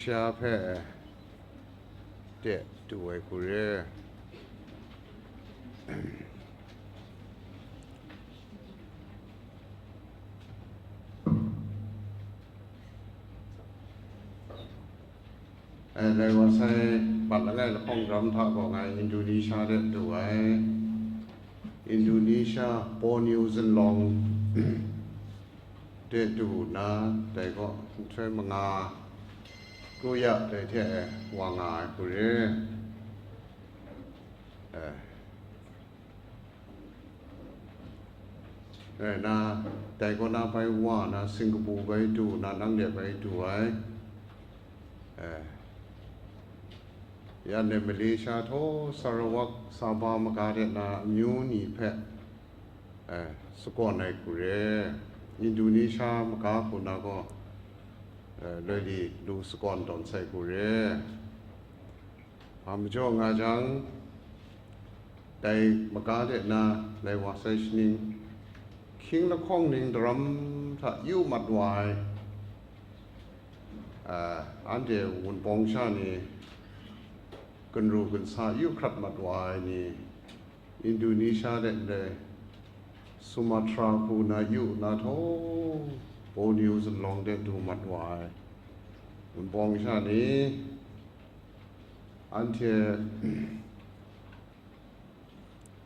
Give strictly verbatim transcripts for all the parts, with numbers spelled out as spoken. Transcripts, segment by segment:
Sha hpe de du ai hku re. Eh, dai wa sai, bat langai lahkawng daram hta gaw ngai Indonesia de du ai. Indonesia, Borneo zunlawng de du nna, dai gaw nhtoi manga kru ya dai hte wa nga ai hku re. Eh. Rai nna, dai kaw na bai wa na, Singapore bai du na, nang de bai du ai. Eh, yan de Malaysia htaw, Sarawak, Sabah maga de na amyu ni hpe, eh, sagawn ai hku re. Indonesia maga hku na gaw, eh, loi li lu sagawn tawn sai hku re. Hpa majaw nga jang, dai maga de na lai wa sai shaning, hkying lahkawng ning daram hta yu mat wa ai, a, anhte wunpawng sha ni, ginru ginsa yu hkrat mat wa ai ni, Indonesia de ndai Sumatra hku na yu na htaw, Borneo zunlawng de du mat wa ai wunpawng sha ni, anhte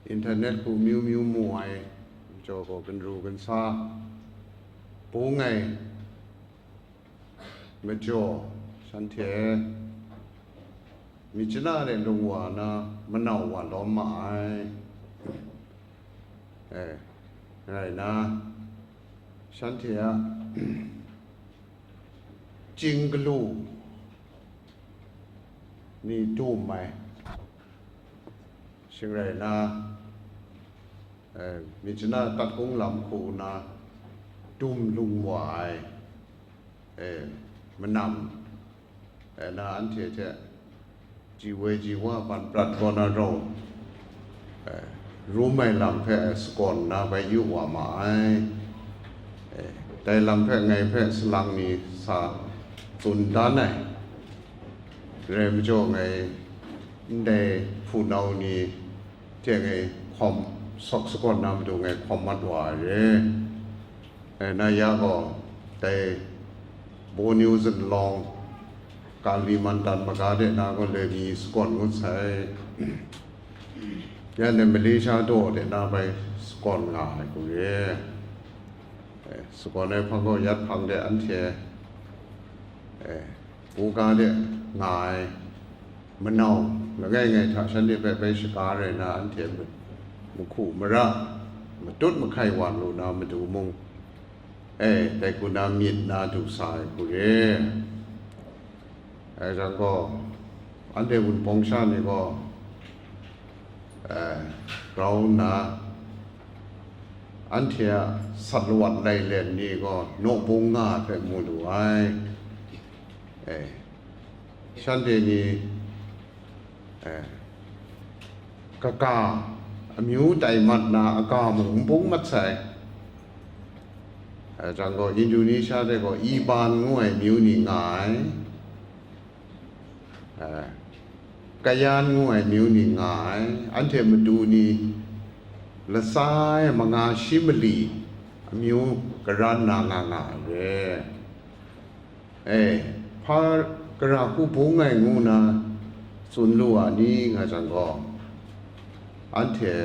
internet hku myu myu mu ai majaw gaw, ginru ginsa bung ai majaw, shanhte myit jana de lung wa na, manau wa lawm ma ai. Eh, rai na, shanhte a chying galu ni dum ai, shing rai na, eh, myit jana tat kunglam hku na dum lung wa ai, eh, manam, eh, na anhte hte ji woi ji wa ban prat kaw na rau, eh, rum ai lam hpe sagawn na bai yu wa ma ai. Eh, dai lam hpe ngai hpe salang ni sa tsun dan ai. Rai majaw ngai ndai hpunau ni hte ngai hkawm, sawk sagawn na matu ngai hkawm mat wa ai re. Eh, na ya gaw, dai Borneo zunlawng, Kalimantan maga de na gaw loi mi sagawn ngut sai. Ya ni Malaysia daw de na bai sagawn nga ai hku re. Eh, sagawn ai hpang gaw yat hpang de anhte, eh, buga de nga ai manau langai ngai hta shanhte hpe bai shaga rai na, anhte mahku mara matut mahkai wa lu na matu mung, eh, dai hku na myit na du sa ai hku re. Dai jang gaw, anhte wunpawng sha ni gaw, eh, grau nna, anhte a sat lawat lailen ni gaw nawbung nga hpe mu lu ai. Eh, shanhte ni, eh, kaga amyu tai mat na aga mung n bung mat sai. Eh, jang gaw, Indonesia de gaw Iban ngu ai amyu ni nga ai. Eh, Kayan ngu ai amyu ni nga ai, anhte matu ni latsa e manga shi mali amyu karan na nga nga ai re. Eh, hpa gara hku bung ai ngu na tsun lu a ni nga jang gaw, anhte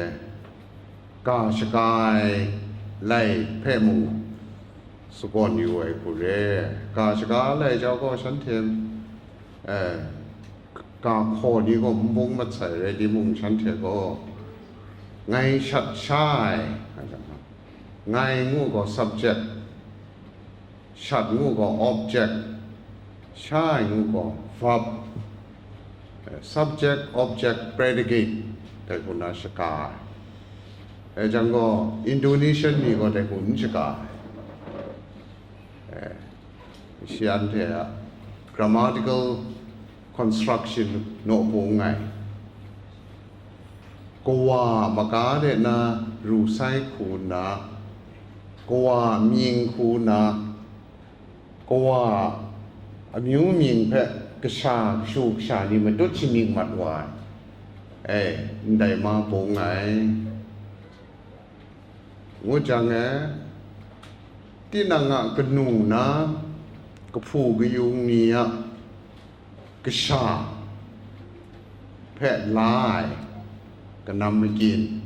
ga shaga ai lai hpe mung sagawn yu ai hku re. Ga shaga lai jau gaw, shanhte, eh, ga hkaw ni gaw n bung mat sai rai timung, shanhte gaw ngai shat sha ai, ngai ngu gaw subject, shat ngu gaw object, sha ai ngu gaw verb, eh, subject, object, predicate, dai hku na shaga ai. Eh, jang gaw, Indonesian ni gaw dai hku n shaga ai. Eh, shi anhte a grammatical construction naw bung ai. Kawa maga de na ru sai hku nna, kawa mying hku nna, kawa amyu mying hpe kasha, kashu kasha ni matut shamying mat wa ai, e, ndai ma bung ai. Ngu jang e, tinang a kanu na kahpu kayung ni a kasha hpe la ai kanam makyin,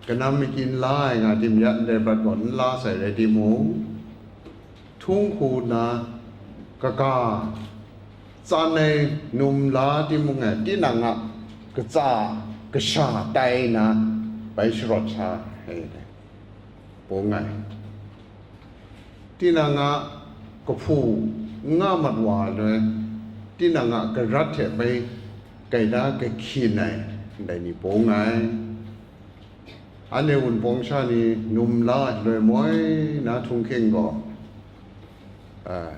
kanam makyin la ai nga tim ya ndai prat gaw n la sai rai timung, htung hku na kaga tsan ai num la timung e, tinang a katsa kasha tai na bai sharawt sha ai, bung ai. Tinang a kahpu n nga mat wa ai, tinang a garat hte bai gaida kahkyin ai, ndai ni bung ai. Anhte Wunpawng sha ni num la ai shaloi moi na htunghking gaw, a,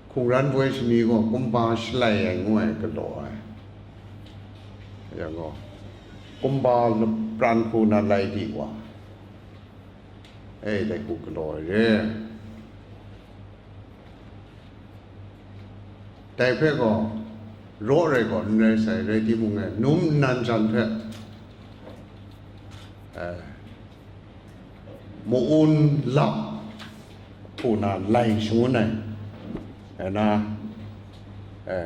hkungran boi shani gaw kumba shalai ai ngu ai galaw ai. Yang gaw, kumba lapran hku na lai di wa, e, dai hku galaw ai re. Dai hpe gaw, raw rai gaw n rai sai, rai timung e, num nnan jan hpe, e, ma-un lap hku na lai shangun ai, e na, e,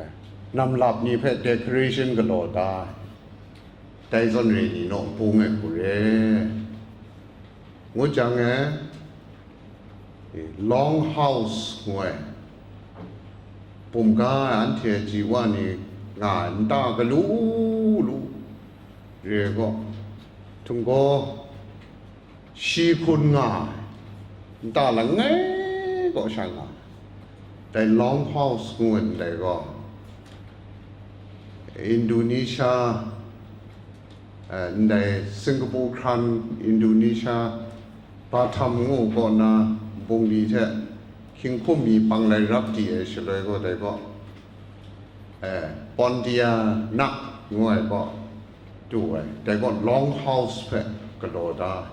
namlap ni hpe decoration galaw da ai, dai zawn re ni naw bung ai hku re. Ngu jang e, long house ngu ai, bumga ai anhte ji wa ni nga ai nta galu lu re gaw, htung gaw shi hkun nga ai, nta langai kaw sha nga ai, dai long house ngu ai ndai gaw, Indonesia, eh, ndai Singapore hkran, Indonesia, Batam ngu kaw na bungli hte hkying hkum mi pang lai rap di ai shaloi gaw, dai gaw, eh, Pontianak ngu ai gaw du ai, dai gaw long house hpe galaw da.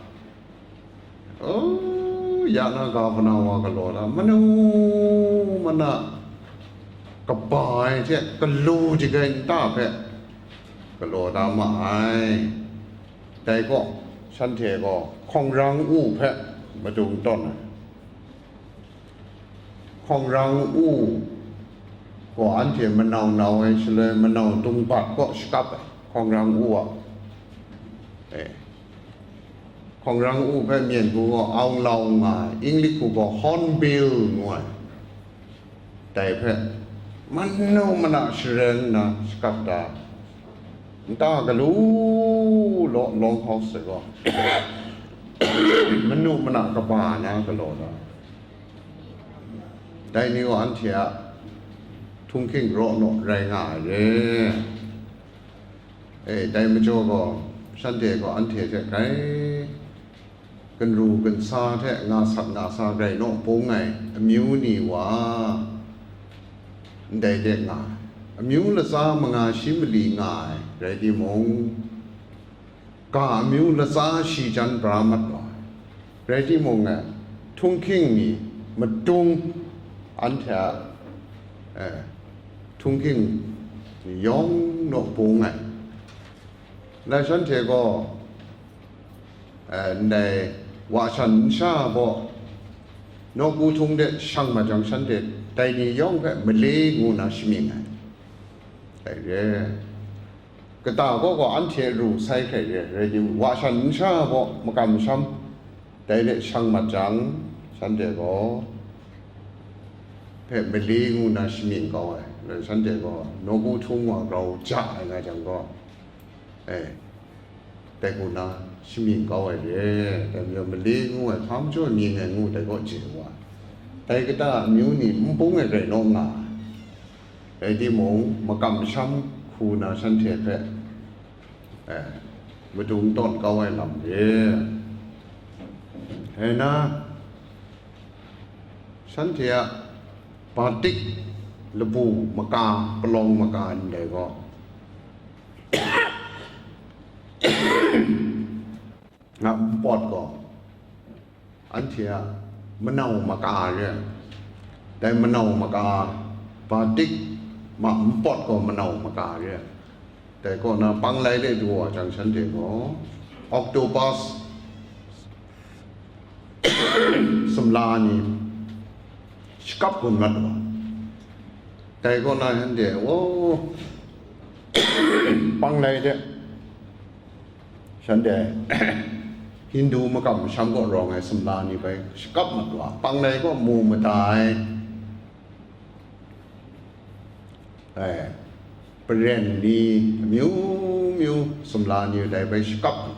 Oh, ya na ga hpana wa galaw da, manu mana kaba ai hte galu jahkai nta hpe galaw da ma ai. Dai gaw, shanhte gaw hkawng rang u hpe madung tawn ai. Hkawng rang u gaw anhte manau nau ai shaloi, manau dungbat kaw shakap ai, hkawng rang u a, e, hkawng rang u hpe myen hku gaw aung lau nga ai, English hku gaw hornbill ngu ai. Dai hpe manu mana shareng nna shakap da, nta galu law long house ai gaw, manu mana kaba na galaw da. Dai ni gaw anhte a htunghking raw naw rai nga ai re. E, dai majaw gaw, shanhte gaw anhte hte grai, ganru gansa hte nga sat nga sa grai naw bung ai amyu ni wa, ndai de nga ai. Amyu latsa manga shi mali nga ai rai timung, ga amyu latsa shi jan bra mat wa ai. Rai timung, eh, htunghking ni madung, anhte a, eh, htunghking ni yawng naw bung ai. Lai shanhte gaw, eh, ndai wa shan nsha baw, nawku htung de shang mat jang, shanhte dai ni yawng hpe male ngu na shamying ai. Dai re. Kata kaw gaw anhte ru sai hkrai re, rai timung, wa shan nsha gaw makam masham dai de shang mat jang, shanhte gaw hpe mali ngu na shamying kau ai, shanhte gaw nawku htung wa grau ja ai nga jang gaw, e, dai hku na shamying kau ai re, dai majaw mali ngu ai hpa majaw mying ai ngu dai kaw je wa, dai kata amyu ni n bung ai rai naw nga ai. Rai timung, makam masham hku na shanhte hpe, eh, madung tawn kau ai lam re. Rai nna, shanhte a batik labu maka, palawng maka ndai gaw, nga npawt gaw, anhte a manau maka re ai. Dai manau maka Badik ma npawt gaw manau maka re ai. Dai kaw na, panglai de du wa jang, shanhte gaw octopus sumla ni shakap gun mat wa. Dai kaw na, shanhte, o, panglai de, shanhte Hindu makam masham kaw rawng ai sumla ni bai shakap mat wa, panglai kaw mu mada ai, ai, paren ni, amyu myu sumla ni dai bai shakap,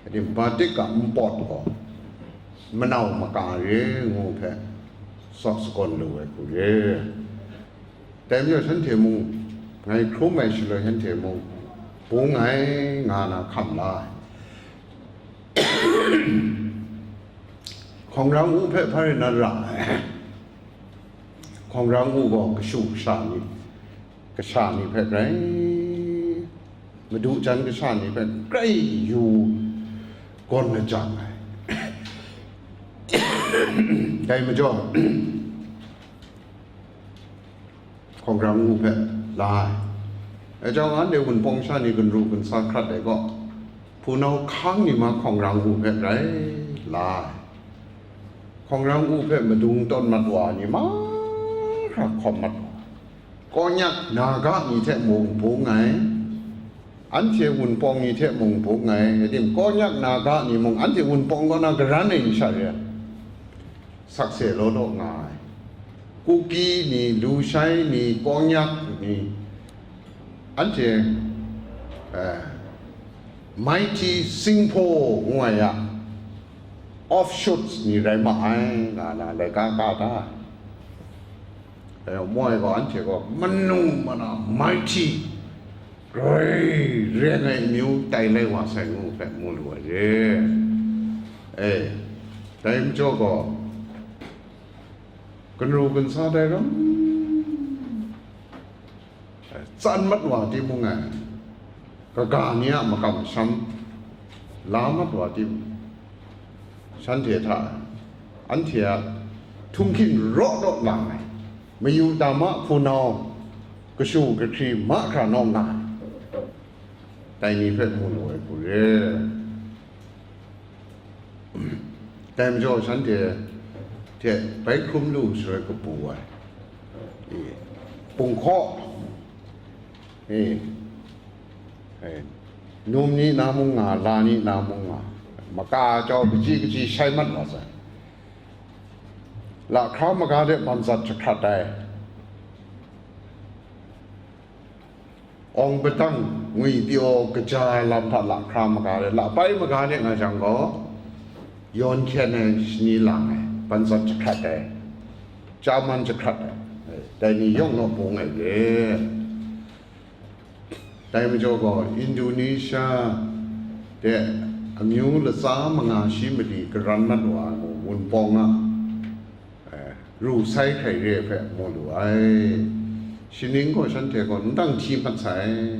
adim, badik a npawt gaw manau maka re ngu hpe sawk sagawn lu ai hku re. Dai majaw, shanhte mung ngai hkrum ai shaloi, shanhte mung bung ai nga na hkam la ai. Hkawng rang u hpe hpa rai na ra ai. Hkawng rang u gaw kashu kasha ni, kasha ni hpe grai, madu jan kasha ni hpe grai yu gawn na jang ai. Dai majaw, hkawng rang u hpe la ai. Dai jang, anhte Wunpawng sha ni gunru gunsa hkrat ai gaw, hpunau hkang ni ma hkawng rang u hpe grai la ai. Hkawng rang u hpe madung tawn mat wa ni mahkra hkawm mat wa, Konyak Naga ni hte mung bung ai, anhte Wunpawng ni hte mung bung ai, adim, Konyak Naga ni mung anhte Wunpawng kaw na garan ai ni sha re ai. Sakse law law nga ai. Kuki ni, Lushai ni, Konyak ni, anhte, eh, Mighty Singpho ngu ai a offshoots ni rai ma ai, nga na laika ka da ai. Dai gaw, moi gaw, anhte gaw manu mana mighty, grai reng ai amyu tai lai wa sai ngu hpe mu lu ai re. E, dai majaw gaw, gunru gunsa dai ram, e, tsan mat wa timung ai, kaga ni a makam masham la mat wa timung, shanhte hta anhte a htunghkin raw raw lang ai, mayu dama hpunau kashu kahkri mahkra naw nga ai, dai ni hpe mu lu ai hku re. Dai majaw, shanhte hte bai hkrum lu shaloi kabu ai, e, punghkaw, e, e, num ni na mung nga, la ni na mung nga, maka jau kaji kaji shai mat wa sai. Lahkra maga de banzat jahkrat ai. Awng padang ngwi pyaw kaja ai lam hta lahkra maga de, lahpai maga de nga jang gaw, yawn hkyen ai shani lang ai, banzat jahkrat ai, chyaman jahkrat ai, dai ni yawng naw bung ai re. Dai majaw gaw, Indonesia de amyu latsa manga shi mali karan mat wa ai mung, Wunpawng a, eh, ru sai hkrai re ai hpe mu lu ai. Shaning gaw shanhte gaw n dang hti mat sai.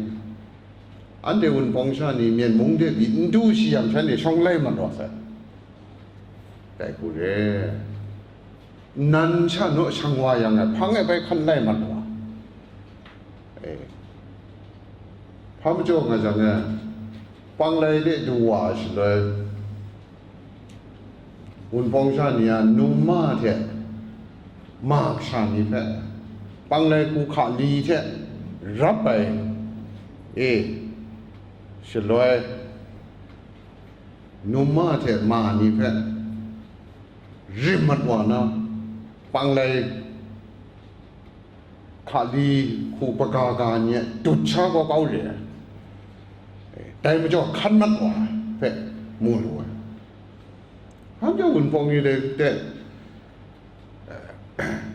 Anhte Wunpawng sha ni Myen mung de pyi n du shi yang, shanhte shawng lai mat wa sai. Dai hku re. Nnan sha naw shang wa yang e, hpang e bai hkan lai mat wa. E, hpa majaw nga jang e, panglai de du wa ai shaloi, Wunpawng sha ni a num ma hte ma kasha ni hpe, panglai hku hka li hte rap ai, e, shaloi, num ma hte ma ni hpe rim mat wa na, panglai hka li hku hpaga ga ni a dut sha kau kau re ai, dai majaw hkan mat wa ai hpe mu lu ai. Hpa majaw Wunpawng ni dai de,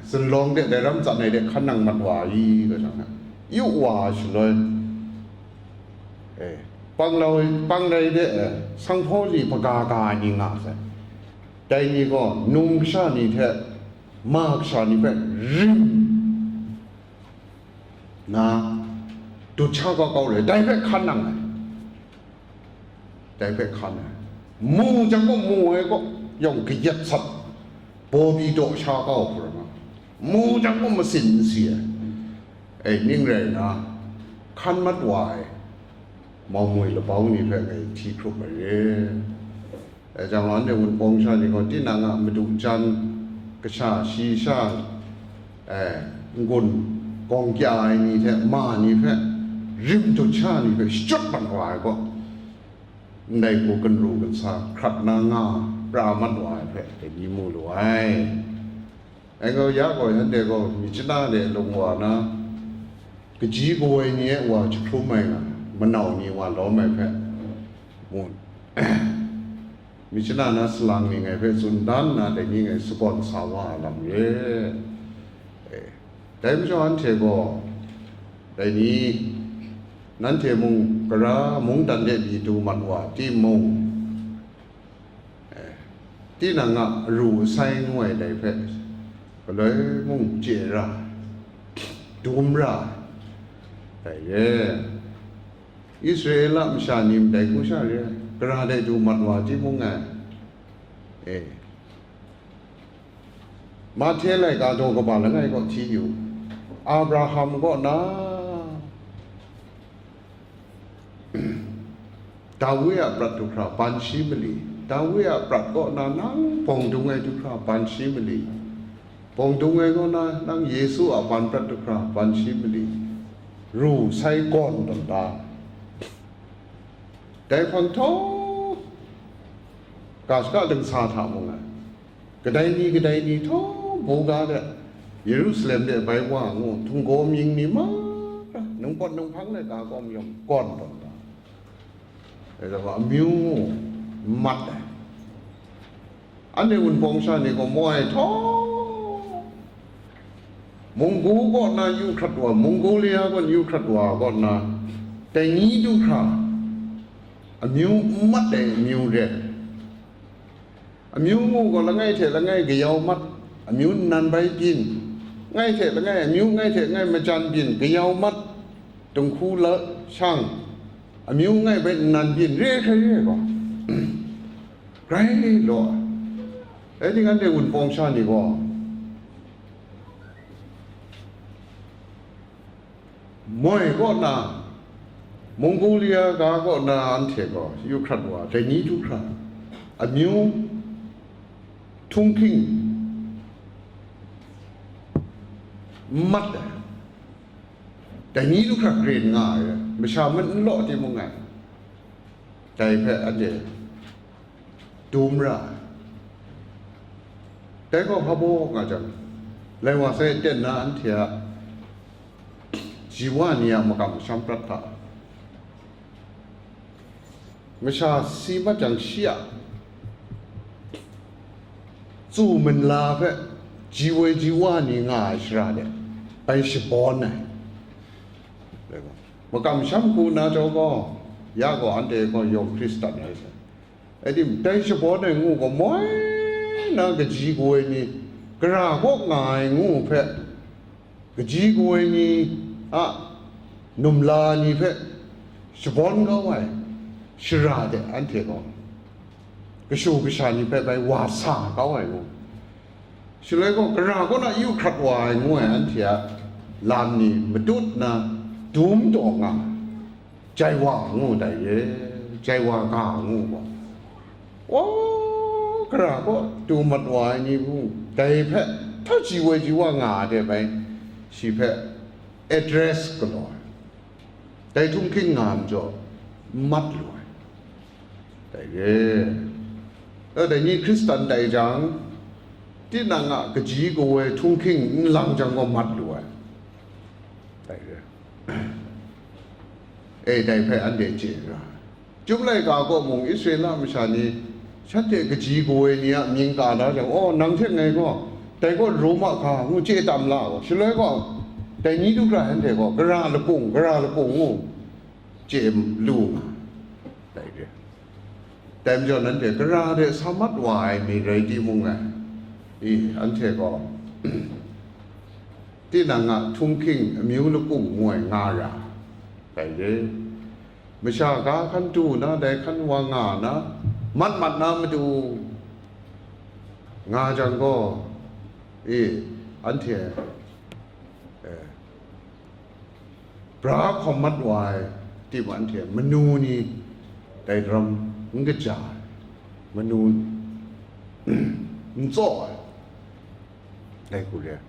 zunlawng de, dai ram tsan ai de hkan nang mat wa i, ga jang, yu wa shaloi, e, panglai, panglai de, e, sanghpaw li hpaga ga ai ni nga sai. Dai ni gaw num kasha ni hte ma kasha ni hpe rim na, dut sha kau kau re, dai hpe hkan nang ai, dai hpe hkan ai. Mu jang gaw, mu ai gaw, yawng kayat sat, baw pyi daw sha kau hkrum ai. Mu jang gaw masin n si ai. E, ning rai nna, hkan mat wa ai maumwi labau ni hpe ngai hti hkrup ai re. Dai jang, anhte Wunpawng sha ni gaw, tinang a madu jan, kasha, shi sha, e, n-gun gawng kya ai ni hte ma ni hpe, rim dut sha ni hpe shachyut mat wa ai gaw, ndai hku ginru ginsa hkrat na nga pra mat wa ai hpe, dai ni mu lu ai. Dai gaw, ya gaw, shanhte gaw myit chana de lung wa na, kaji kawoi ni e wa jahkrum ai nga, manau ni wa lawm ai hpe, mu, myit chana na salang ni ngai hpe tsun dan nna, dai ni ngai sagawn sa wa ai lam re. E, dai majaw, anhte gaw, dai ni, nanhte mung, gara mungdan de pyi du mat wa timung, e, tinang a aru asai ngu ai dai hpe, galoi mung chye ra, dum ra ai, dai re. Israela masha ni ndai hku sha re ai, gara dai du mat wa timung ai. E, Mahte laika daw kaba langai kaw hti yu, Abraham kaw na, Dawi a prat du hkra ban shi mali, Dawi a prat kaw na nang bawng dung ai du hkra ban shi mali, bawng dung ai kaw na nang Yesu a ban prat du hkra ban shi mali, ru sai gawn tawn da. Dai hpang htawng, ga shaka dingsa hta mung ai, kadai ni kadai ni htawng buga de, Yerusalem de bai wa ngu, htinggaw mying ni mahkra, ningpawt ninghpang laika kawm yawng gawn tawn da. Dai gaw amyu ngu mat ai. Anhte Wunpawng sha ni gaw moi htawng, Munggu kaw na yu hkrat wa, Mongolia kaw yu hkrat wa kaw na, dai ni du hkra, amyu n mat ai amyu re. Amyu ngu gaw langai hte langai kayau mat, amyu nnan bai byin, langai hte langai amyu langai hte langai majan byin kayau mat, dinghku la shang, amyu langai bai nnan byin re hkrai re ai gaw, grai law ai. Dai ning anhte Wunpawng sha ni gaw, moi kaw na, Mongolia ga kaw na anhte gaw yu hkrat wa, dai ni du hkra, amyu htunghking n mat ai, dai ni du hkra grin nga ai, masha man n law timung ai, dai hpe anhte dum ra ai. Dai gaw hpa baw nga jang, lai wa sai ten na anhte a ji wa ni a makam masham prat hta, masha si mat jang shi a tsu minla hpe ji woi ji wa ni nga ai shara de bai shabawn ai. Dai gaw, makam sham hku na jaw gaw, ya gaw anhte gaw yawng Hkristan rai sai. Adi, dai shabawn ai ngu gaw, moi na kaji kawoi ni, gara kaw nga ai ngu hpe, kaji kawoi ni a numla ni hpe shabawn kau ai shara de anhte gaw, kashu kasha ni hpe bai wa sa kau ai ngu. Shaloi gaw, gara kaw na yu hkrat wa ai ngu ai anhte a lam ni matut nna dum taw nga, jai wa ngu dai re, jai wa ga ngu gaw, wa, gara kaw du mat wa ai ni mung, dai hpe htawt ji woi ji wa nga ai de bai, shi hpe address galaw ai, dai htunghking nga ai majaw, mat lu ai, dai re. E, dai ni Hkristan tai jang, tinang a kaji kawoi htunghking n lang jang gaw mat lu ai, dai re. E, dai hpe anhte chye n ra. Chyum laika kaw mung Israela masha ni shanhte kaji kawoi ni a mying ka da jang, aw, nang hte ngai gaw, dai gaw Roma ga ngu chye tam la gaw, shaloi gaw, dai ni du hkra shanhte gaw, gara lakung, gara lakung ngu chye lu nga, dai re. Dai majaw, nanhte gara de sa mat wa ai mi rai timung ai, i, anhte gaw, tinang a htunghking amyu lakung ngu ai nga ra, dai re. Masha ga hkan du na, dai hkan wa nga na, mat mat na matu nga jang gaw, e, Anhte, eh, bra hkawm mat wa ai, tim anhte manu ni dai daram n kaja ai, manu n tsaw ai, dai hku re ai.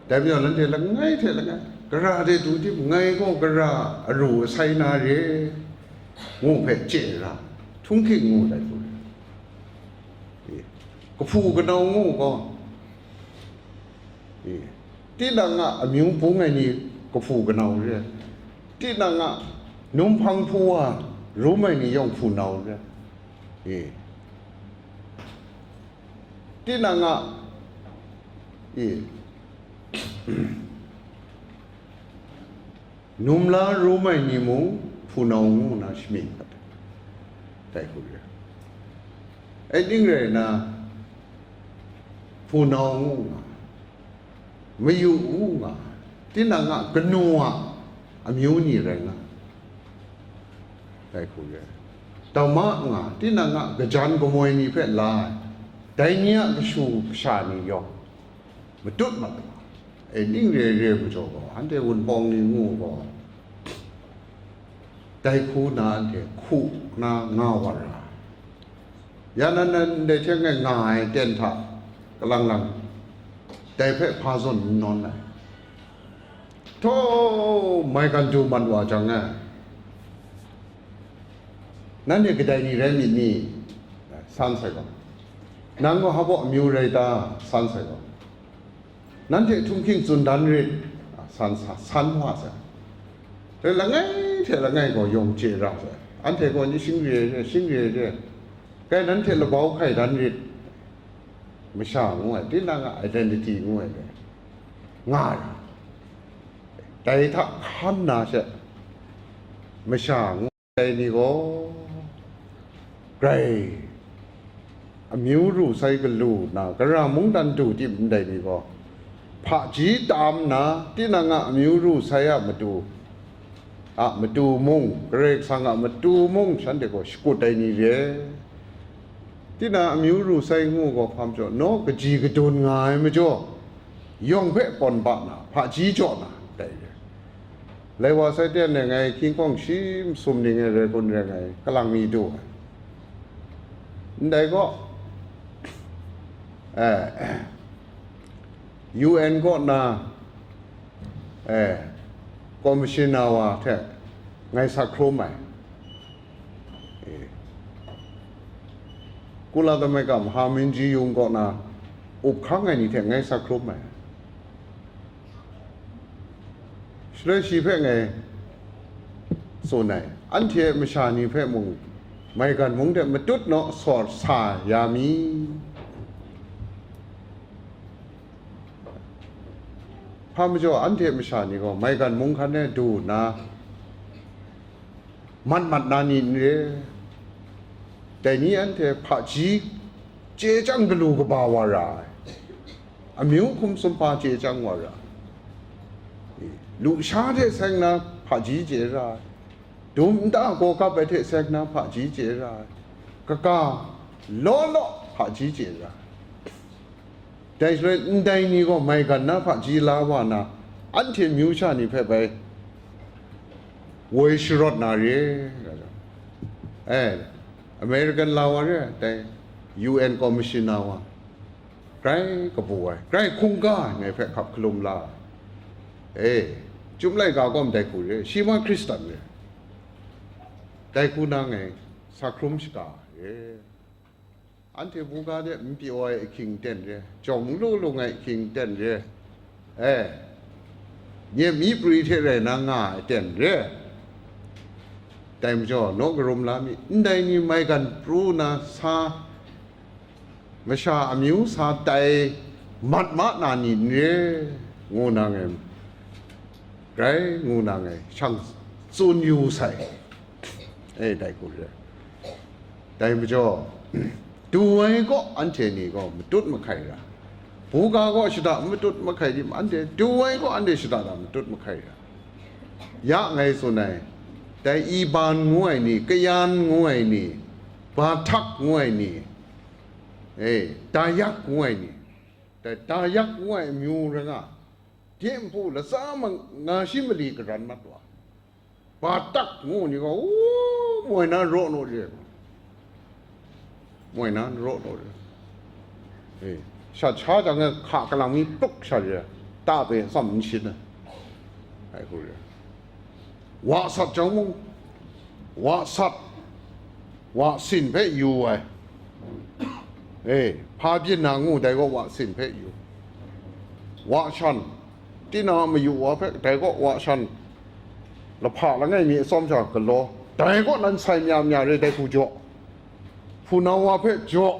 Dai majaw, nanhte langai hte langai, gara de du tim, ngai gaw gara aru asai na re, ngu hpe chye ra, htunghking ngu dai hku re ai. Kahpu kanau ngu gaw, e, tinang a amyu bung ai ni kahpu kanau re ai, tinang a num hpang hpu wa rum ai ni yawng hpunau re ai, e, tinang a, e, num la rum ai ni mung hpunau ngu nna shamying gat ai, dai hku re ai. Ning rai nna, hpunau ngu nga, mayu ngu nga, tinang a kanu a amyu ni rai nga, dai hku re ai. Dama nga, tinang a kajan kamoi ni hpe la ai, dai ni a kashu kasha ni yawng matut mat wa, e, ning re re majaw gaw, anhte Wunpawng ni ngu gaw, dai hku na anhte hku na nga wa ra ai. Ya nan, nan ndai hte ngai nga ai ten hta kalang lang, dai hpe hpa zawn n nawn ai. Htaw, maigan du mat wa jang e, nanhte kadai ni rai myit ni? San sai gaw, nang gaw hpa baw amyu rai ta? San sai gaw, nanhte htunghking tsun dan rit, a, san sa, san wa sai. Dai langai hte langai gaw yawng chye ra sai. Anhte gaw ni shing re re, shing re re. Kai nanhte labau hkai dan rit, masha ngu ai, tinang a identity ngu ai, nga ai. Dai hta hkan na she, masha ngu ai ni gaw, grai amyu ru sai galu na, gara mungdan du tim ndai ni gaw, hpaji tam nna, tinang a amyu ru sai a matu, a matu mung, Karai Kasang a matu mung, shanhte gaw shakut ai ni re ai. Tinang amyu ru sai ngu gaw, hpa majaw, naw kaji kadun nga ai majaw, yawng hpe pawn ba na, hpaji jaw na, dai re ai. Lai wa sai ten e, ngai hkying hkawng shi masum ning e rai kun rai ngai, kalang mi du ai. Ndai gaw, eh, U N kaw na, eh, commissioner wa hte ngai sa hkrum ai. Eh, Kulatamaika Mahaminji Yung kaw na up hkang ai ni hte ngai sa hkrum ai. Shaloi shi hpe ngai tsun ai, anhte masha ni hpe mung, maigan mung de matut naw, sawt sa ya mi. Hpa majaw, anhte masha ni gaw maigan mung hkan e du nna, mat mat na ni n re. Dai ni anhte hpaji chye chyang galu kaba wa ra ai, amyu hkum sumhpa chye chyang wa ra ai, lusha hte seng na hpaji chye ra ai, dum nta gaw kap ai hte seng na hpaji chye ra ai, kaga law law hpaji chye ra ai. Dai shaloi, ndai ni gaw maigan na hpaji la wa na, anhte myu sha ni hpe bai woi sharawt na re, nga jang, eh, American la wa re, dai U N commissioner wa, grai kabu ai, grai hkungga ai, ngai hpe hkap hkalum la ai. Eh, Chyum laika gaw ndai hku re, shi ma Hkristan re, dai hku na ngai sa hkrum shaga ai re. Anhte buga de n pyaw ai ahkying ten re, jawng lu lu ai ahkying ten re, eh, nye myi pri hte rai na nga ai ten re. Dai majaw, naw karum la mi, ndai ni maigan pru na sa, masha amyu sa tai mat ma na ni n re, ngu na ngai, grai ngu na ngai shang tsun yu sai. E, dai hku re. Dai majaw, du ai kaw anhte ni gaw matut mahkai ra, buga kaw shada matut mahkai tim, anhte du ai kaw anhte shada na matut mahkai ra. Ya ngai tsun ai, dai Iban ngu ai ni, Kayan ngu ai ni, Batak ngu ai ni, e, Dayak ngu ai ni, Dai Dayak ngu ai amyu rai nga, Dinghpu latsa ma nga shi mali karan mat wa, Batak ngu ni gaw, u, moi na raw naw re, moi na raw naw re. E, shat sha jang e hka kalang mi pluk sha re, ta pe tsam n shin ai. Ai hku re. Wa sat jang mung, wa sat, wa sin hpe yu ai. E, hpa byin na ngu dai gaw wa sin hpe yu. Wa shan, tinang a mayu wa hpe dai gaw wa shan, lahpa langai mi atsawm sha galaw, dai gaw nan sai mya mya re, dai hku jaw. Hpunau wa hpe jaw,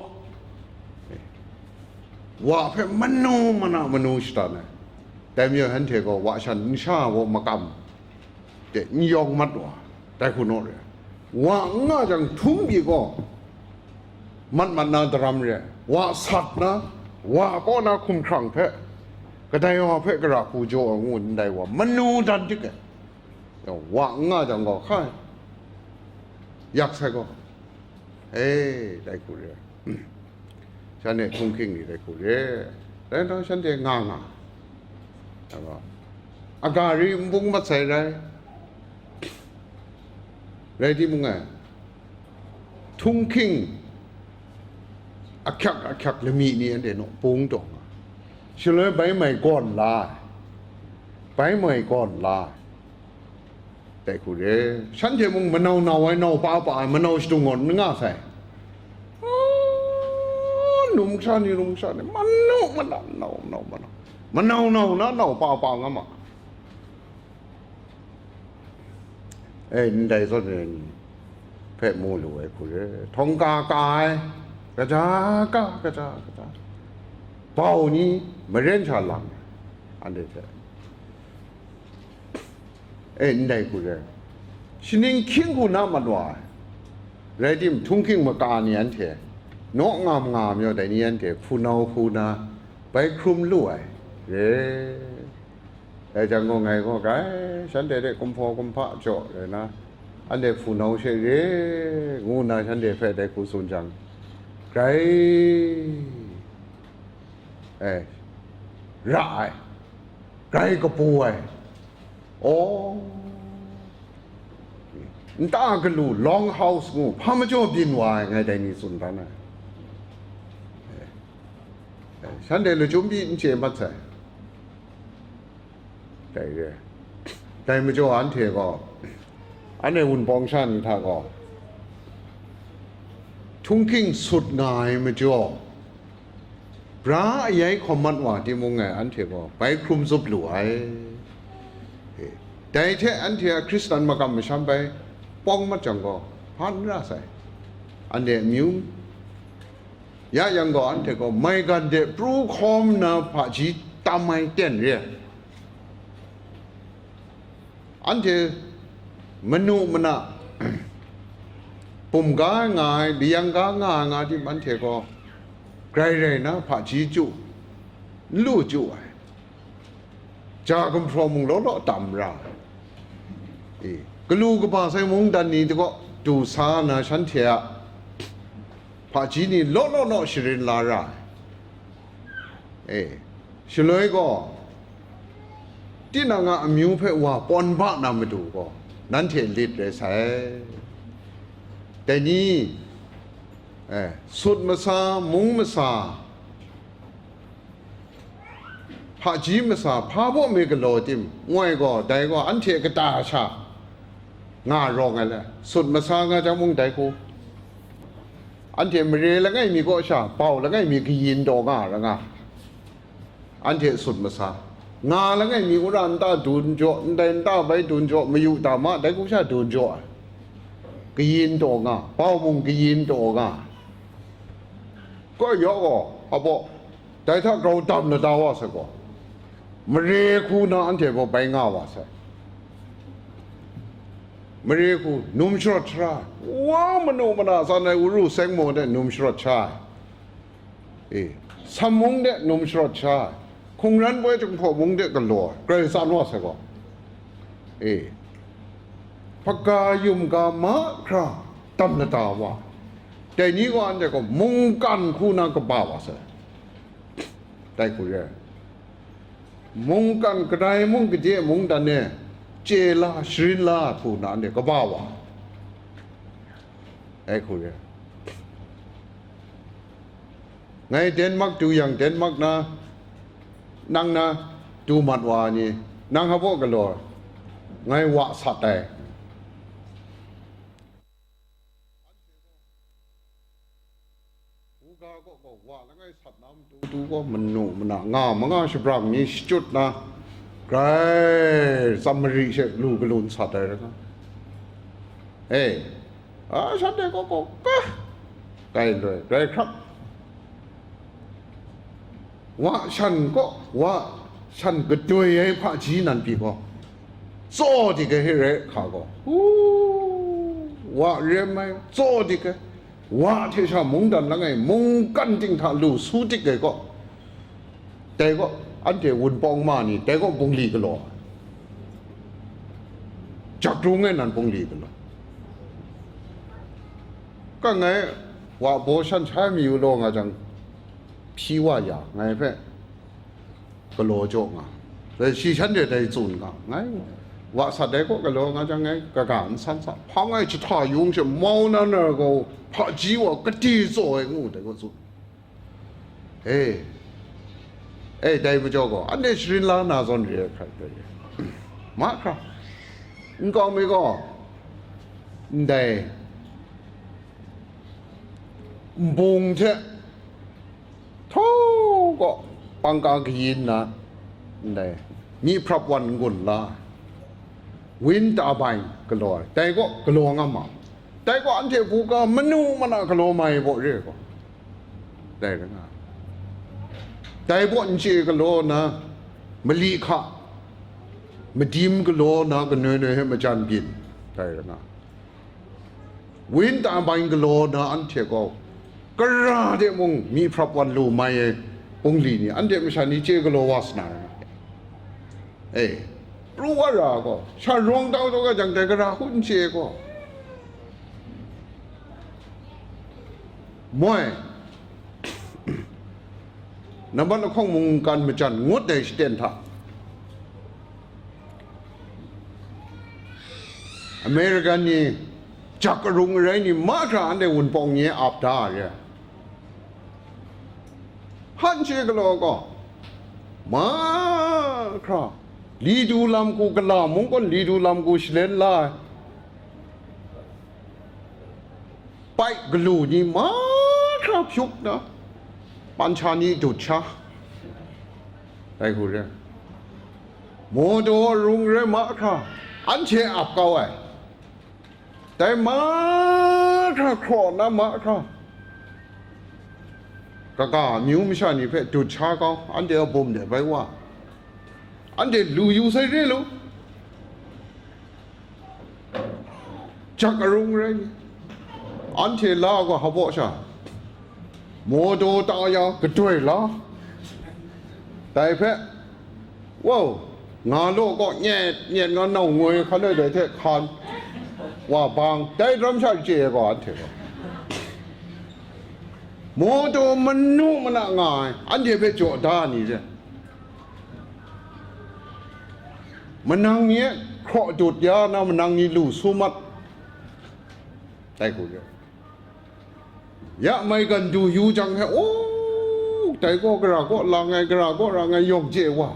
wa hpe manu mana manu shatan ai. Dai majaw, shanhte gaw wa shan nsha gaw makam de n yawng mat wa, dai hku naw re. Wa n nga jang, htum pyi gaw mat mat na daram re ai. Wa sat na, wa kaw na hkumhkrang hpe, kadai wa hpe gara hku jaw ai ngu ndai wa manu dan dik ai. Wa n nga jang gaw, hkai, yak sai gaw, e, dai hku re. Shanhte htunghking ni dai hku re. Dai nhtawm shanhte nga nga, a ga ri n bung mat sai rai. Rai timung, e, htunghking ahkyak ahkyak lami ni anhte naw bung taw nga, shaloi bai mai gawn la ai, bai mai gawn la ai. Dai hku re, shanhte mung manau nau ai, nau pa pa ai, manau shadung gaw n nga sai. Ah, numsha ni, numsha ni, manu mana, nau, nau mana, manau nau na, nau pa pa nga ma. E, ndai zawn e, hpe mu lu ai hku re, htawng ka ka ai, kaja ka, kaja, kaja, bau ni maren sha lang, anhte hte. E, ndai hku re, shaning hkying hku na mat wa ai, rai tim, htunghking maka ni anhte, naw ngam nga majaw, dai ni anhte hpunau hku na bai hkrum lu ai re. Dai jang gaw, ngai gaw grai shanhte hte kumhpaw kumhpa jaw rai na, anhte hpunau she re, ngu nna shanhte hpe dai hku tsun jang, grai, e, ra ai, grai kapu ai. Aw, nta galu long house ngu hpa majaw byin wa ai, ngai dai ni tsun dan ai. E, e, shanhte lachyum pyi n chye mat sai. Dai re. Dai majaw anhte gaw, anhte Wunpawng sha ni hta gaw, htunghking sut nga ai majaw, bra ayai hkawm mat wa timung e, anhte gaw bai hkrum zup lu ai. E, dai hte anhte a Hkristan makam masham bai pawng mat jang gaw, hpa n ra sai. Anhte amyu ya yang gaw, anhte gaw maigan de pru hkawm na hpaji tam ai ten re ai. Anhte manu mana, bum ga nga ai, layang ga nga ai, nga tim anhte gaw grai rai na hpaji chyu, n lu chyu ai. Ja gumhpraw mung law law tam ra ai. E, galu kaba sai mungdan ni kaw du sa na, shanhte a hpaji ni law law law sharin la ra ai. E, shaloi gaw, tinang a amyu hpe wa pawn ba na matu gaw, nanhte lit rai sai. Dai ni, e, sut masa, mung masa, hpaji masa, hpa baw mi galaw tim, ngoi gaw, dai gaw anhte kata sha nga rawng ai le, sut masa nga jang mung dai hku, anhte mare langai mi kaw sha bau langai mi kayin taw nga ra nga, anhte sut masa, nga langai mi wora nta dun jaw, ndai nta bai dun jaw, mayu ta ma, dai hku sha dun jaw ai, kayin taw nga, bau mung kayin taw nga, kaw yaw gaw, a baw, dai hta grau dam lada wa sai gaw, mare hku na anhte gaw bai nga wa sai. Mare hku num sharawt shara, wa manu mana san ai uru seng maw de num sharawt sha ai. E, Sam mung de num sharawt sha ai. Hkungran poi Jinghpaw mung de galaw ai, grai tsan wa sai gaw. E, hpaga yum ga mahkra dam lada wa. Dai ni gaw anhte gaw mungkan hku na kaba wa sai. Dai hku re ai. Mungkan kadai mung, kaje mungdan e chye la, sharin la hku na, anhte kaba wa ai hku re ai. Ngai Denmark du yang, Denmark na, nang na du mat wa ai ni, nang hpa baw galaw, ngai wa sat ai. Buga gaw, gaw wa langai sat na matu tu gaw, manu mana nga manga shabrang ni shachyut na, grai tsam mari she lu galun sat ai rai nga. E, a, shanhte gaw, gaw ka, kai loi, grai hkrap. Wa shan gaw, wa shan kadoi ai hpaji nan pyi gaw, tsaw dik ai hte rai hka gaw, u, wa rem ai, tsaw dik ai, wa hte sha mungdan langai mungkan ting hta lu su dik ai gaw, dai gaw, anhte wunpawng ma ni, dai gaw bungli galaw, jak rung ai nan bungli galaw. Ka ngai wa baw shan sha mayu law nga jang, hpyi wa ya, ngai hpe galaw jaw nga. Dai shi shanhte dai tsun nga, ngai wa sat ai kaw galaw nga jang, ngai kaga n san sa, hpang ai jahta yung she mau na na gaw, hpaji wa kati tsaw ai ngu dai gaw tsun. E, e, dai majaw gaw, anhte sharin la na zawn re ai hkra, mahkra, nkau mi gaw, ndai nbung hte htaw gaw pangka kayin na, ndai myi hprap wan n-gun la, win ta bai galaw ai, dai gaw galaw nga ma, dai gaw anhte buga manu mana galaw mai baw re ai gaw, dai rai nga. Dai baw n chye galaw na, mali hka, madim galaw na, kanoi noi hte majan byin, dai rai nga. Win ta bai galaw na anhte gaw, kara de mung myi hprap wan lu mai ai bungli ni, anhte masha ni chye galaw wa sa na rai nga. E, pru wa ra gaw, sha rawng tau tau ga jang dai gara hku n chye gaw. Moi, nambat lahkawng mungkan majan ngut ai shaten hta, American ni jak arung arai ni mahkra anhte wunpawng ni e ap da re ai. Hpan she galaw gaw, mahkra, li du lam ku, gala mung gaw li du lam ku shalen la ai, pai galu ni mahkra hpyuk na, pancha ni dut sha, dai hku re ai. Mawdaw arung rai mahkra, anhte ap kau ai. Dai mahkra hkraw na mahkra, kaga amyu masha ni hpe dut sha kau, anhte a bum de bai wa, anhte lu yu sai re lu, jak arung rai ni, anhte la gaw hpa baw sha, mawdaw ta ya gadoi la, dai hpe, wow, nga law kaw nyet nyet nga nau ngoi hkan ai dai hte hkan wa bang, dai daram sha chye ai gaw anhte gaw, mawdaw manu mana nga ai, anhte hpe jaw da ni re, manang ni e hkraw dut ya na, manang ni lu su mat, dai hku re. Ya maigan du yu jang he, o, dai gaw gara gaw lang ai, gara gaw rang ai yawng chye wa,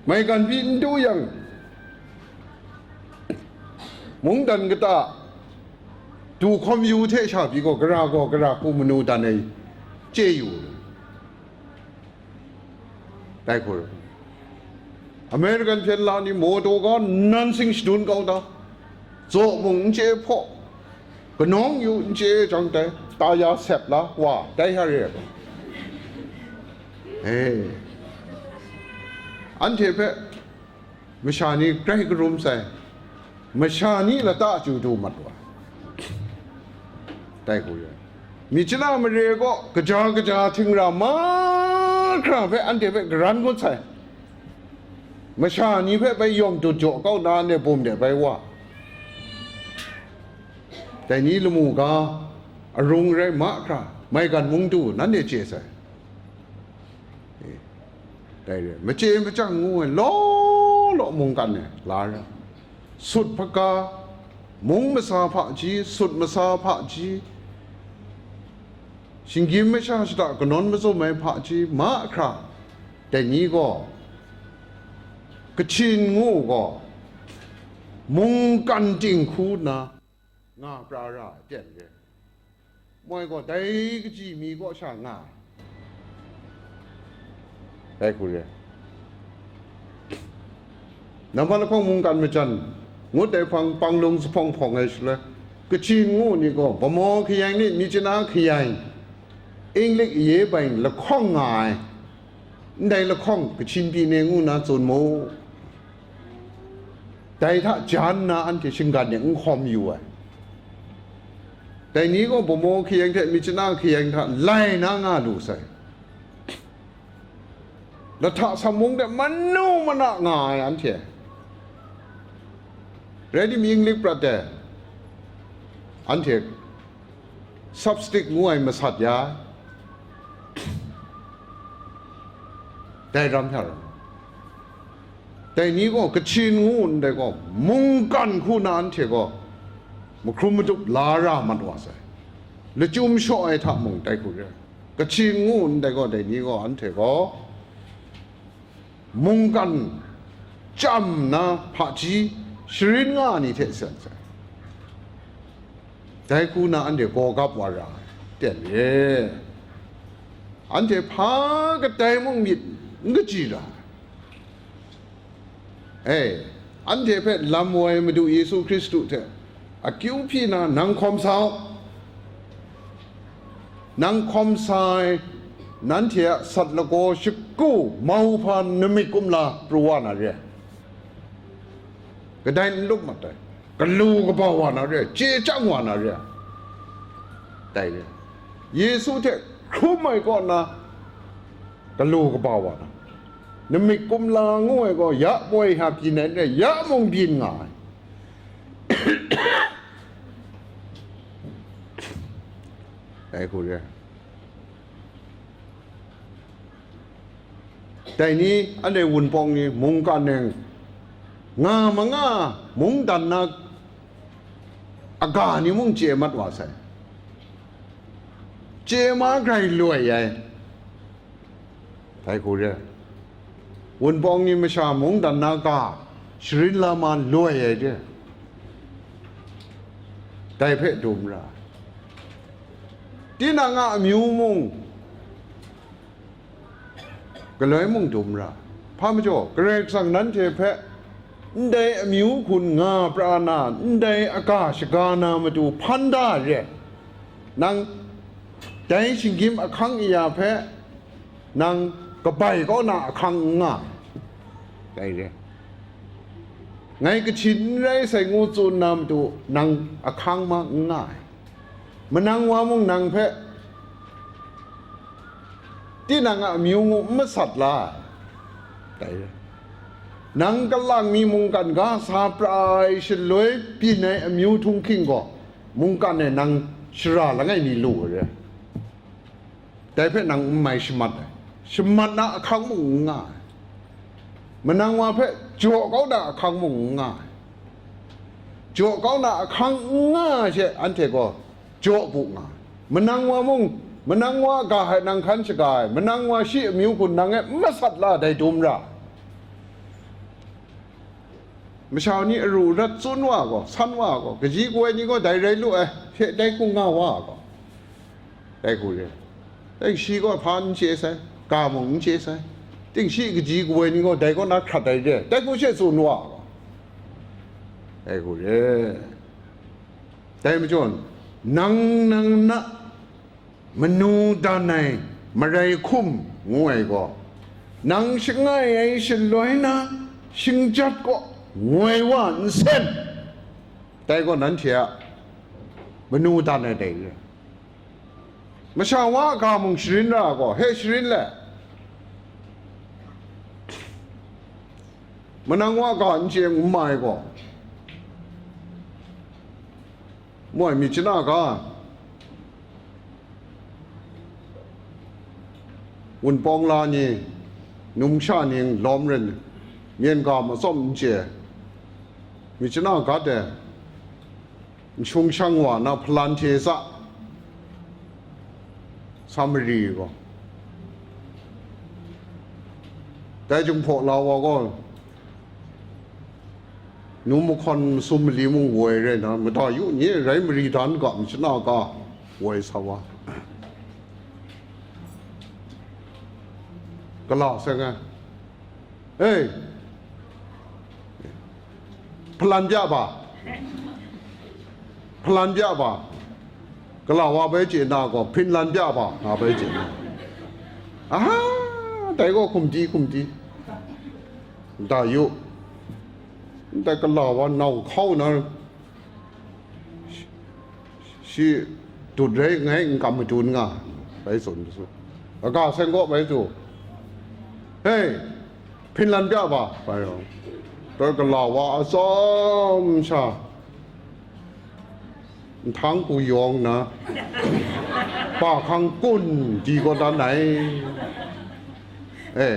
maigan pyi n du yang, mungdan kata du hkawm yu hte sha pyi gaw, gara gaw gara hku manu dan ai chye yu. Dai hku rai. American hpyen la ni mawdaw ga nan sing shadun kau da, zaw mung n chye hpaw, kanawng yu n chye jang dai, ta ya sep la wa, dai hta re ai. E, anhte hpe masha ni grai karum sai, masha ni lata chyu du mat wa, dai hku re ai. Myit chara mare gaw kaja kaja htingra mahkra hpe anhte hpe garan ngut sai, masha ni hpe bai yawng dut jaw kau na, anhte bum de bai wa, dai ni lamu ga arung rai mahkra, maigan mung du nanhte chye sai. Dai re, machye machyang ngu ai law law mungkan e la ra. Sut hpaga, mung masa hpaji, sut masa hpaji, shinggyim masha shada kanawn mazum ai hpaji mahkra, dai ni gaw, Kachin ngu gaw, mungkan ting hku nna nga pra ra ai ten re. Moi gaw dai kaji mi kaw sha nga ai. Dai hku re. Nambat lahkawng mungkan majan ngut ai hpang panglung zuphpawng hpawng ai shaloi, Kachin ngu ni gaw Bamaw Hkayeng ni, Myitkyina Hkayeng, Inglik aye bai lahkawng nga ai, ndai lahkawng Kachin pyi ni ngu na tsun mu. Dai hta jan nna anhte shinggan de n hkawm yu ai. Dai ni gaw Bamaw Hkayeng hte Myitkyina Hkayeng hta lai na nga lu sai. Lahta Sam mung de manu mana nga ai anhte. Rai timung, Inglik prat de anhte Sapstik ngu ai masat ya ai. Dai ram hta rai. Dai ni gaw Kachin ngu ndai gaw mungkan hku na anhte gaw mahkrum madup la ra mat wa sai. Lachyum shaw ai hta mung dai hku re. Kachin ngu ndai gaw dai ni gaw anhte gaw mungkan chyam na hpaji sharin nga ai ni hte sen sai. Dai hku na anhte gawgap wa ra ai, ten re. Anhte hpa kadai mung myit n kaji ra ai. E, anhte hpe lam woi Madu Yesu Hkristu hte akyu hpyi na nang hkawm sa u. Nang hkawm sa ai, nanhte a sat lagaw shagu mauhpa namik kumla pru wa na re ai. Kadai n lup mat ai, galu kaba wa na re ai, chye chyang wa na re ai. Dai re. Yesu hte hkrum ai kaw na galu kaba wa na. Namik kumla ngu ai gaw ya poi ha byin ai n rai, ya mung byin nga ai. Dai hku re. Dai ni, anhte Wunpawng ni mungkan e nga ma nga mungdan na aga ni mung chye mat wa sai. Chye ma grai loi ai. Dai hku re. Wunpawng ni masha mungdan na ga sharin la ma loi ai de. Dai hpe dum ra. Tinang a amyu mung galoi mung dum ra. Hpa majaw, Karai Kasang nanhte hpe ndai amyu hkun nga pra na, ndai aga shaga na matu hpan da re. Nang dai shinggyim ahkang aya hpe nang kabai kau na ahkang n nga ai. Dai re. Ngai Kachin n rai sai ngu tsun na matu nang ahkang ma n nga ai. Manang wa mung nang hpe tinang a amyu ngu n masat la ai. Dai re. Nang kalang mi mungkan ga sa pra ai shaloi byin ai amyu htunghking gaw, mungkan e nang shara langai mi lu ai re. Dai hpe nang n mai shamat ai, shamat na ahkang mung n nga ai. Manang wa hpe jaw kau na ahkang mung n nga ai. Jaw kau na ahkang n nga ai she, anhte gaw jaw bu nga ai. Manang wa mung, manang wa ga hpe nang hkan shaga ai, manang wa shi amyu hkun nang e n masat la ai, dai dum ra. Masha ni aru arat tsun wa gaw, san wa gaw, kaji kaw ai ni gaw dai rai lu ai, hte dai hku nga wa gaw, dai hku re. Dai shi gaw hpa n chye sai, ga mung n chye sai. Ting shi kaji kaw ai ni gaw dai kaw na hkrat ai re, dai hku she tsun wa gaw, dai hku re. Dai majaw, nang nang na manu dan ai marai hkum ngu ai gaw, nang shangai ai shaloi na shingjat kaw ngoi wa nsen, dai gaw nanhte a manu dan ai dai re. Masha wa a ga mung sharin ra gaw, he sharin le, manang wa a ga n chye n mai gaw, moi myit chana ga, Wunpawng la ni, Numsha ning lawm ren, myen ga matsawm n chye, myit chana gat ai, n shung shang wa na hpalan hte sa, sa mari gaw, dai Jinghpaw la wa gaw, nu mahkawn masum mali mung woi rai na, mada yu nye rai mari dan ga, myit chana ga woi sa wa, gala seng ai. Ei, hpalan bya ba, hpalan bya ba, gala wa bai chye na gaw, hpinlan bya ba nga bai chye na. Aha, dai gaw hkum di hkum di, da yu, dai gala wa nau hkau na, shi dut rai ngai n kam madun nga, bai tsun su. Kaga seng kaw bai tu, hei, hpinlan bya ba, bai yawng, dai gala wa atsawm sha, nhtang ku yawng na, pa hkang kun di kaw dan ai. E,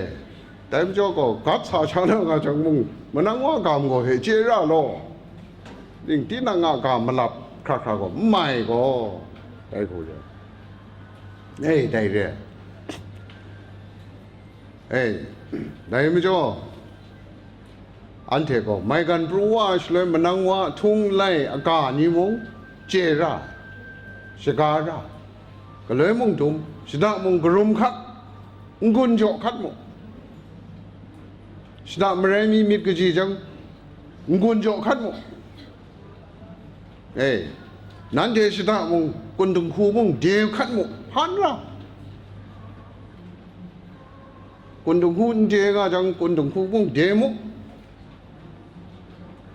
dai majaw gaw, gat sa sha na nga jang mung, manang wa gam gaw hpe chye ra law, ning tinang a ga malap hkra hkra gaw n mai gaw, dai hku re. E, dai re. E, dai majaw, anhte gaw maigan pru wa ai shaloi, manang wa htung lai aga ni mung chye ra, shaga ra, galoi mung dum, shada mung karum hkat, n-gun jaw hkat mu, shada marai mi myit kaji jang, n-gun jaw hkat mu. E, nanhte shada mung, kun dinghku mung de hkat mu, hpan ra. Kun dinghku n de nga jang, kun dinghku mung de mu.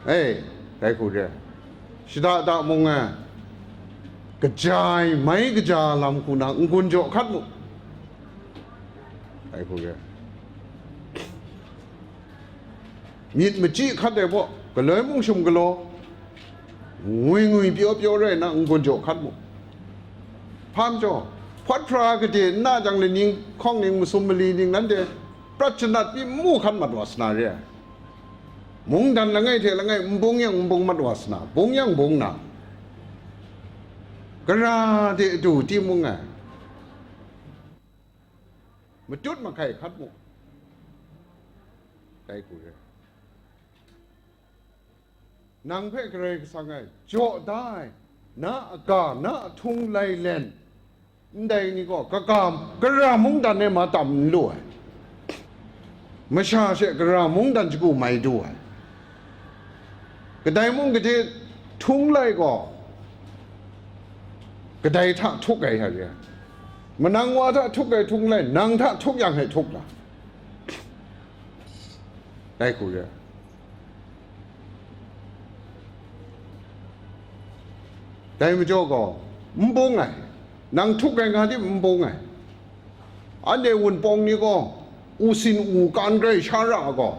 E, dai hku re. Shada da mung e, kaja ai, mai kaja lam hku na n-gun jaw hkat mu. Dai hku re. Myit machyi hkat ai baw, galoi mung shum galaw, ngwi ngwi pyaw pyaw rai na n-gun jaw hkat mu. Hpa majaw, hpawt hpra gade n na jang, laning hkawng ning, masum mali ning, nanhte prat shanat pyi n mu hkat mat wa sa na re ai. Mungdan langai hte langai n bung yang n bung mat wa sa na, bung yang bung na, gara de adu timung ai, matut mahkai hkat mu. Dai hku re. Nang hpe Karai Kasang e jaw da ai, na a ga, na a htung lai len, ndai ni gaw kaga, gara mungdan e ma tam n lu ai. Masha she gara mungdan shagu mai du ai. Kadai mung gade htung lai gaw, kadai hta htuk ai, hta re ai. Manang wa hta htuk ai htung lai, nang hta htuk yang hte htuk la. Dai hku re. Dai majaw gaw, n bung ai, nang htuk ai nga tim n bung ai. Anhte Wunpawng ni gaw, u sin u kan grai sha ra gaw,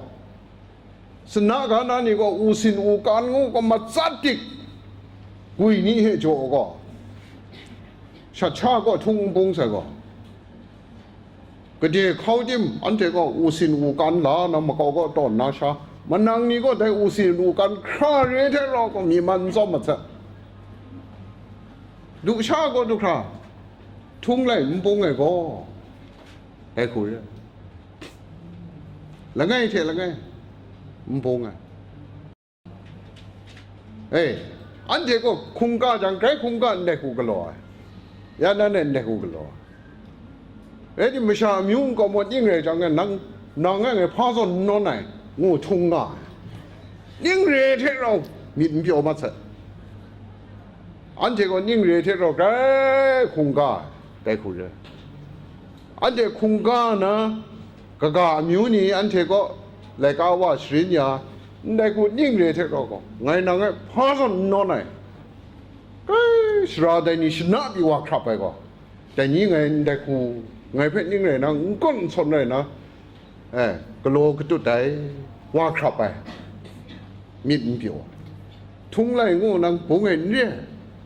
sana ga na ni gaw, u sin u kan ngu gaw, matsat dik gwi ni hte jaw gaw, shat sha gaw htung n bung sai gaw, gade hkau tim, anhte gaw u sin u kan la na makau kaw tawn na sha, manang ni gaw dai u sin u kan hkra re hte rau gaw, myi man n tsawm mat sai. Lusha gaw du hkra, htung lai n bung ai gaw, dai hku re. Langai hte langai n bung ai. E, anhte gaw hkungga jang, grai hkungga ndai hku galaw ai. Ya nan e ndai hku galaw ai. Rai timung, masha amyu nkau maw ning rai jang, nang, nang e ngai hpa zawn n nawn ai, ngu htung nga ai. Ning re hte rau myit n pyaw mat sai. Anhte gaw ning re hte rau grai hkungga ai, dai hku re. Anhte hkungga na, kaga amyu ni anhte kaw laika wa sharin ya, ndai hku ning re hte rau gaw, ngai nang e hpa zawn n nawn ai, kai sara dai ni shana pyi wa hkrap ai gaw, dai ni ngai ndai hku, ngai hpe ning rai na, n kawn n sawn rai na, e, galaw katut ai, wa hkrap ai, myit n pyaw ai. Htung lai ngu nang bung ai n re ai.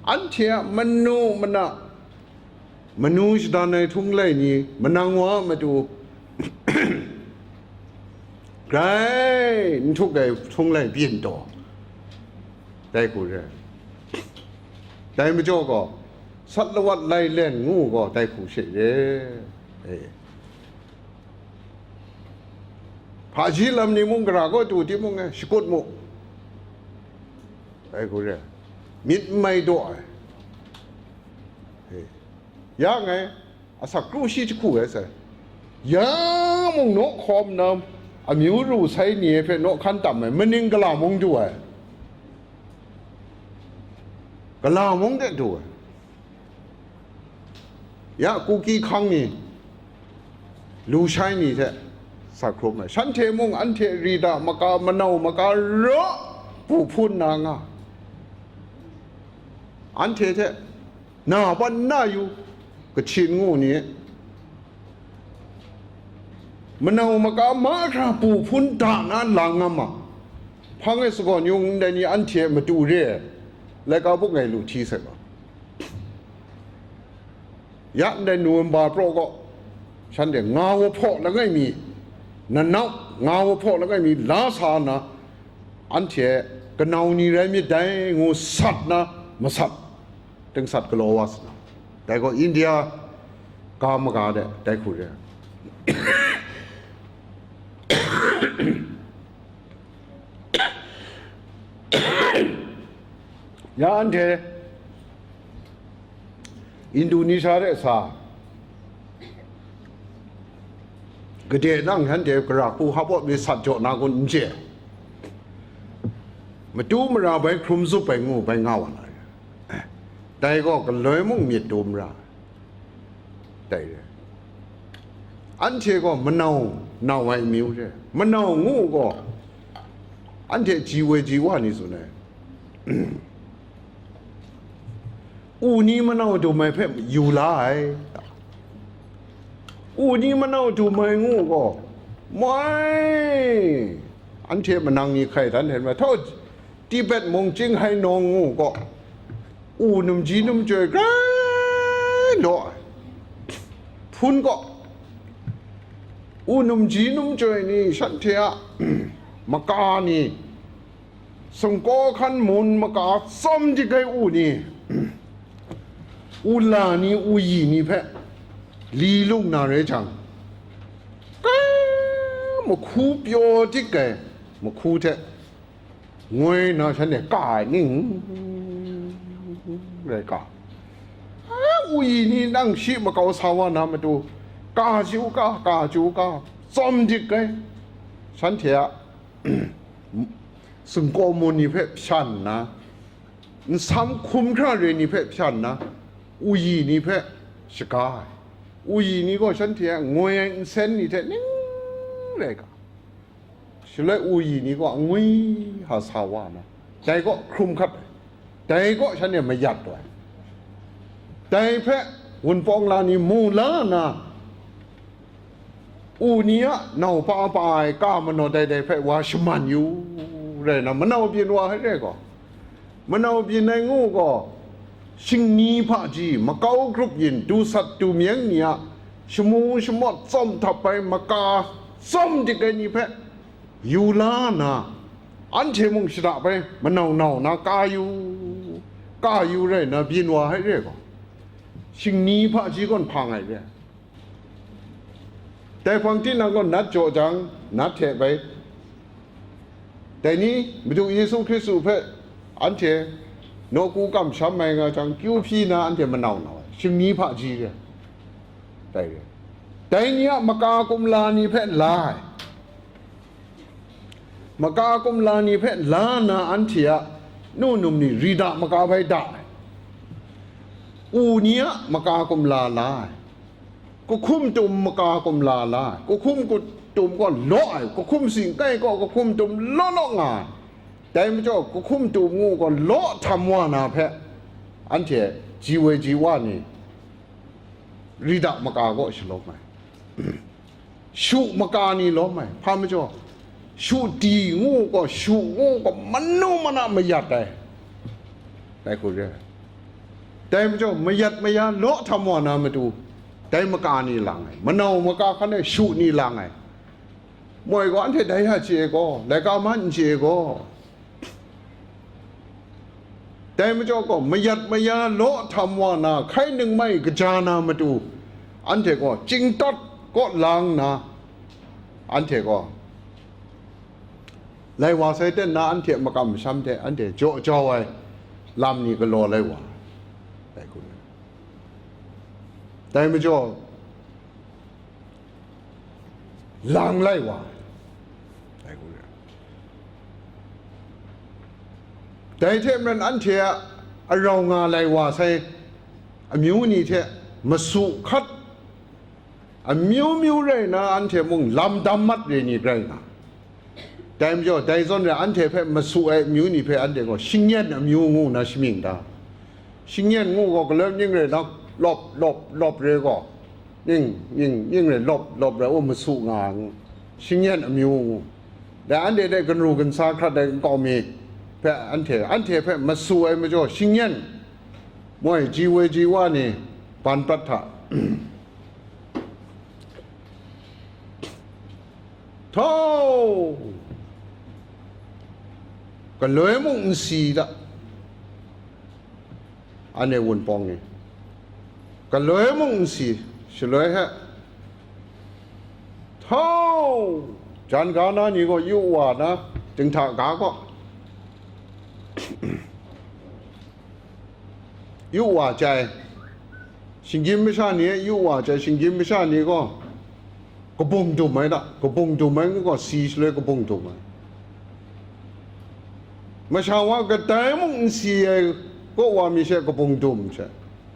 Anhte a manu mana, manu shadan ai htung lai ni, manang wa a matu, Grai n htuk ai htung lai byin taw, dai hku re. Dai majaw gaw, sat lawat lai len ngu gaw dai hku she re. E. Hpaji lam ni mung gara kaw tu timung e, shakut mu. Dai hku re. Myit n mai daw ai. E. Ya ngai, asak kru shi jahku ai sai. Ya mung naw hkawm na, amyu ru sai ni ai hpe naw hkan tam ai, maning gala mung du ai. Gala mung de du ai. Ya Kuki hkang ni, lu shai ni hte sa hkrum ai. Shanhte mung anhte Rida maka, manau maka raw bu hpun na nga. Anhte hte na ban na yu, Kachin ngu ni, manau maka mahkra bu hpun da na lang nga ma. Hpang e sagawn yung ndai ni anhte matu re ai, laika buk ngai lu hti sai ba. Ya ndai November praw kaw, shanhte nga wa hpaw langai mi, nanau nga wa hpaw langai mi la sa na, anhte kanau ni rai myit dai ngu sat na masat, tingsat galaw wa sa na. Dai gaw India ga maga de, dai hku re. Ya anhte Indonesia de sa, gade nang shanhte gara hku hap awt mi sat jaw na kun n chye. Matu mara bai hkrum zup bai ngu bai nga wa na re. Dai gaw galoi mung myit dum ra. Dai re. Anhte gaw manau nau ai amyu re. Manau ngu gaw, anhte ji woi ji wa ni tsun ai. U ni manau dum ai hpe yu la ai. U ni manau dum ai ngu gaw, moi, anhte manang ni hkai dan hten ma, htau Tibet mung chyinghkai nawng ngu gaw, u num ji num chyoi grai law ai. Hpun gaw, u num ji num chyoi ni shanhte a maka ni, singkaw hkan mun maka tsawm dik ai u ni, u la ni, u yi ni hpe li lung na rai jang, kai mahku pyaw dik ai mahku hte ngoi na shanhte ka ai ning rai ka. A, u yi ni nang shi makau sa wa na matu, ka chyu ka, ka chyu ka, tsawm dik ai. Shanhte a singkaw mun ni hpe hpyan nna, nsam hkum hkra re ni hpe hpyan nna, u yi ni hpe shaga ai. U yi ni gaw shanhte a ngoi ai nsen ni hte ning rai ga, shaloi u yi ni gaw angwi ha sa wa na, dai kaw hkrum hkat ai, dai kaw shanhte mayat ai. Dai hpe wunpawng la ni mu la nna, u ni a nau pa pa ai ka manaw dai dai hpe wa shaman yu rai na, manau byin wa ai re gaw, manau byin ai ngu gaw, shingni hpaji, makau grup yin, du sat du myeng ni a shamu shamawt tsawm htap ai maka tsawm dik ai ni hpe yu la nna, anhte mung shada bai manau nau na ka yu, ka yu rai nna byin wa ai re gaw, shingni hpaji gaw hpang ai re. Dai hpang tinang gaw nat jaw jang, nat hte bai, dai ni Madu Yesu Hkristu hpe anhte nawku kamsham ai nga jang, kyu hpyi na anhte manau nau ai, shingni hpaji re. Dai re. Dai ni a maka kumla ni hpe la ai. Maka kumla ni hpe la nna anhte a nu num ni Rida maka bai da ai. U ni a maka kumla la ai. Kahkum tum maka kumla la ai. Kahkum ku-, tum gaw law ai. Kahkum singkai gaw kahkum tum law law nga ai. Dai majaw kahkum tum ngu gaw law htam wa na hpe, anhte ji woi ji wa ni Rida maka kaw shalawm ai. Shu maka ni lawm ai, hpa majaw, shu di ngu gaw, shu ngu gaw, manu mana mayat ai. Dai hku re ai. Dai majaw, mayat maya law htam wa na matu, dai maka ni lang ai, manau maka hkan e shu ni lang ai. moi gaw anhte dai hta chye gaw, laika man n chye gaw, dai majaw gaw, mayat maya law htam wa na, hkai ningmai kaja na matu, anhte gaw chingtawt kaw lang nna, anhte gaw lai wa sai ten na, anhte makam masham hte anhte jaw jau ai lam ni galaw lai wa ai. Dai hku, dai majaw, lang lai wa ai. Dai hku, dai hte maren anhte a arau nga lai wa sai amyu ni hte masu hkat, amyu myu rai na, anhte mung lam dam mat re ni rai nga. Dai majaw, dai zawn re anhte hpe masu ai amyu ni hpe anhte gaw shingyen amyu ngu na shamying da. Shingyen ngu gaw, galoi ning rai na, lawp lawp lawp re gaw, ning, ning, ning rai lawp lawp rai, o, masu nga ngu, shingyen amyu ngu. Dai anhte hte ganru gansa hkrat ai nkau mi hpe, anhte, anhte hpe masu ai majaw, shingyen moi ji woi ji wa ni ban prat hta. Htau, galoi mung n si da, anhte Wunpawng ni, galoi mung n si, shaloi he, htau, jan ga na ni gaw yu wa na, dinghta ga gaw yu wa jai, shinggyim masha ni e yu wa jai, shinggyim masha ni gaw kabung dum ai da, kabung dum ai ngu gaw, si shaloi kabung dum ai. Masha wa kadai mung n si ai kaw wa mi she kabung dum she,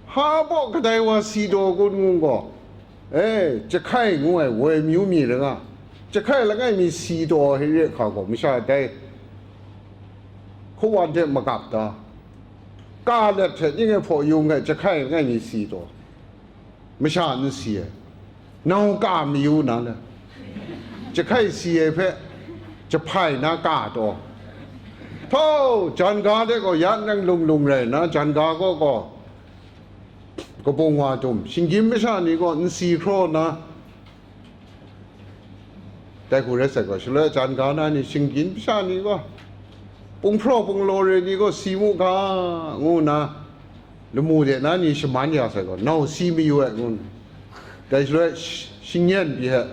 hpa baw kadai wa si taw kun ngu gaw, e, jahkai ngu ai woi myu mi rai nga, jahkai langai mi si taw ai re hka gaw, masha dai hkawan hte magap da, ka let hte ning e hpaw yung ai jahkai langai mi si taw, masha n si ai, nau ka mayu na le, jahkai si ai hpe jahpai na ka taw, htau, jan ga de gaw ya nang lung lung rai na, jan ga gaw gaw kabung wa dum, shinggyim masha ni gaw n si hkraw na, dai hku rai sai gaw, shaloi jan ga na ni, shinggyim masha ni gaw, punghpraw punglaw re ni gaw si mu ga, ngu nna, lamu de na ni shaman ya sai gaw, nau si mayu ai, ngu nna, dai shaloi sh-, shingyen pyi ai,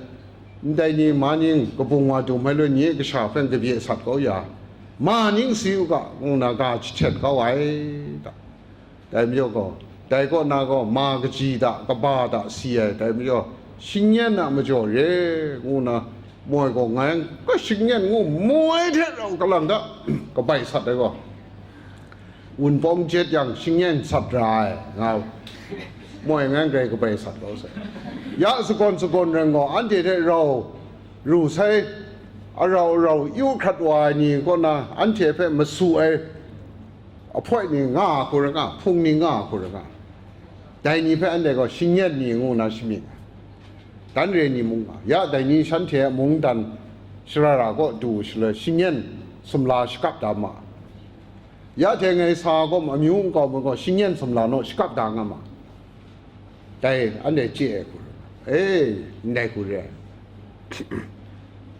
ndai ni ma ning kabung wa dum ai loi ni e kasha hpe kabye sat kau ya, ma ning si u ga, ngu nna ga jahtet kau ai da. Dai majaw gaw, dai kaw na gaw, ma kaji hta, kaba hta si ai, dai majaw, shingyen a majaw re, ngu nna, moi gaw ngai, ka shingyen ngu, moi hte rau kalang hta kabai sat ai gaw, Wunpawng jet yang, shingyen sat ra ai, nga, moi ngai grai kabai sat kau sai. Ya sagawn sagawn rai gaw, anhte hte rau ru sai, arau arau yu hkrat wa ai ni kaw na, anhte hpe masu ai, ahpoi ni nga hku rai nga, hpung ni nga hku rai nga, dai ni hpe anhte gaw shingyen ni ngu na shamying ai. Dan re ni mung nga, ya dai ni shanhte a mungdan sharara kaw du shaloi shingyen sumla shakap da ma, ya hte ngai sa gaw amyu nkau gaw shingyen sumla naw shakap da nga ma, dai anhte chye ai hku rai, e, ndai hku re ai.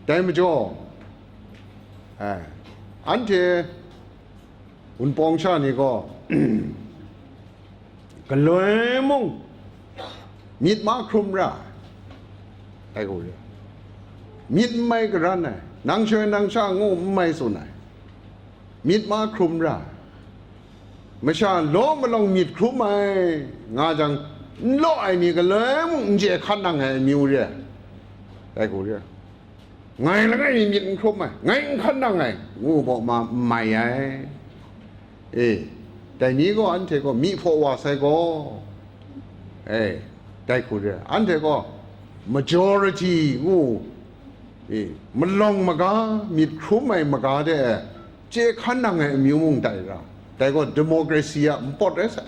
Dai majaw, e, anhte Wunpawng sha ni gaw, galoi mung myit mahkrum ra ai, dai gaw re, myit n mai karan ai, nang shoi nang sha ngu n mai tsun ai, myit mahkrum ra ai, masha law malawng myit hkrum ai nga jang, n law ai ni galoi mung n chye hkan nang ai amyu re ai, dai gaw re. Ngai langai mi myit n hkrum ai, ngai n hkan nang ai, ngu baw ma n mai ai. E, dai ni gaw anhte gaw myi hpaw wa sai gaw, e, dai hku re, anhte gaw majority ngu, e, malawng maga, myit hkrum ai maga de, chye hkan nang ai amyu mung tai ra, dai gaw democracy a npawt rai sai.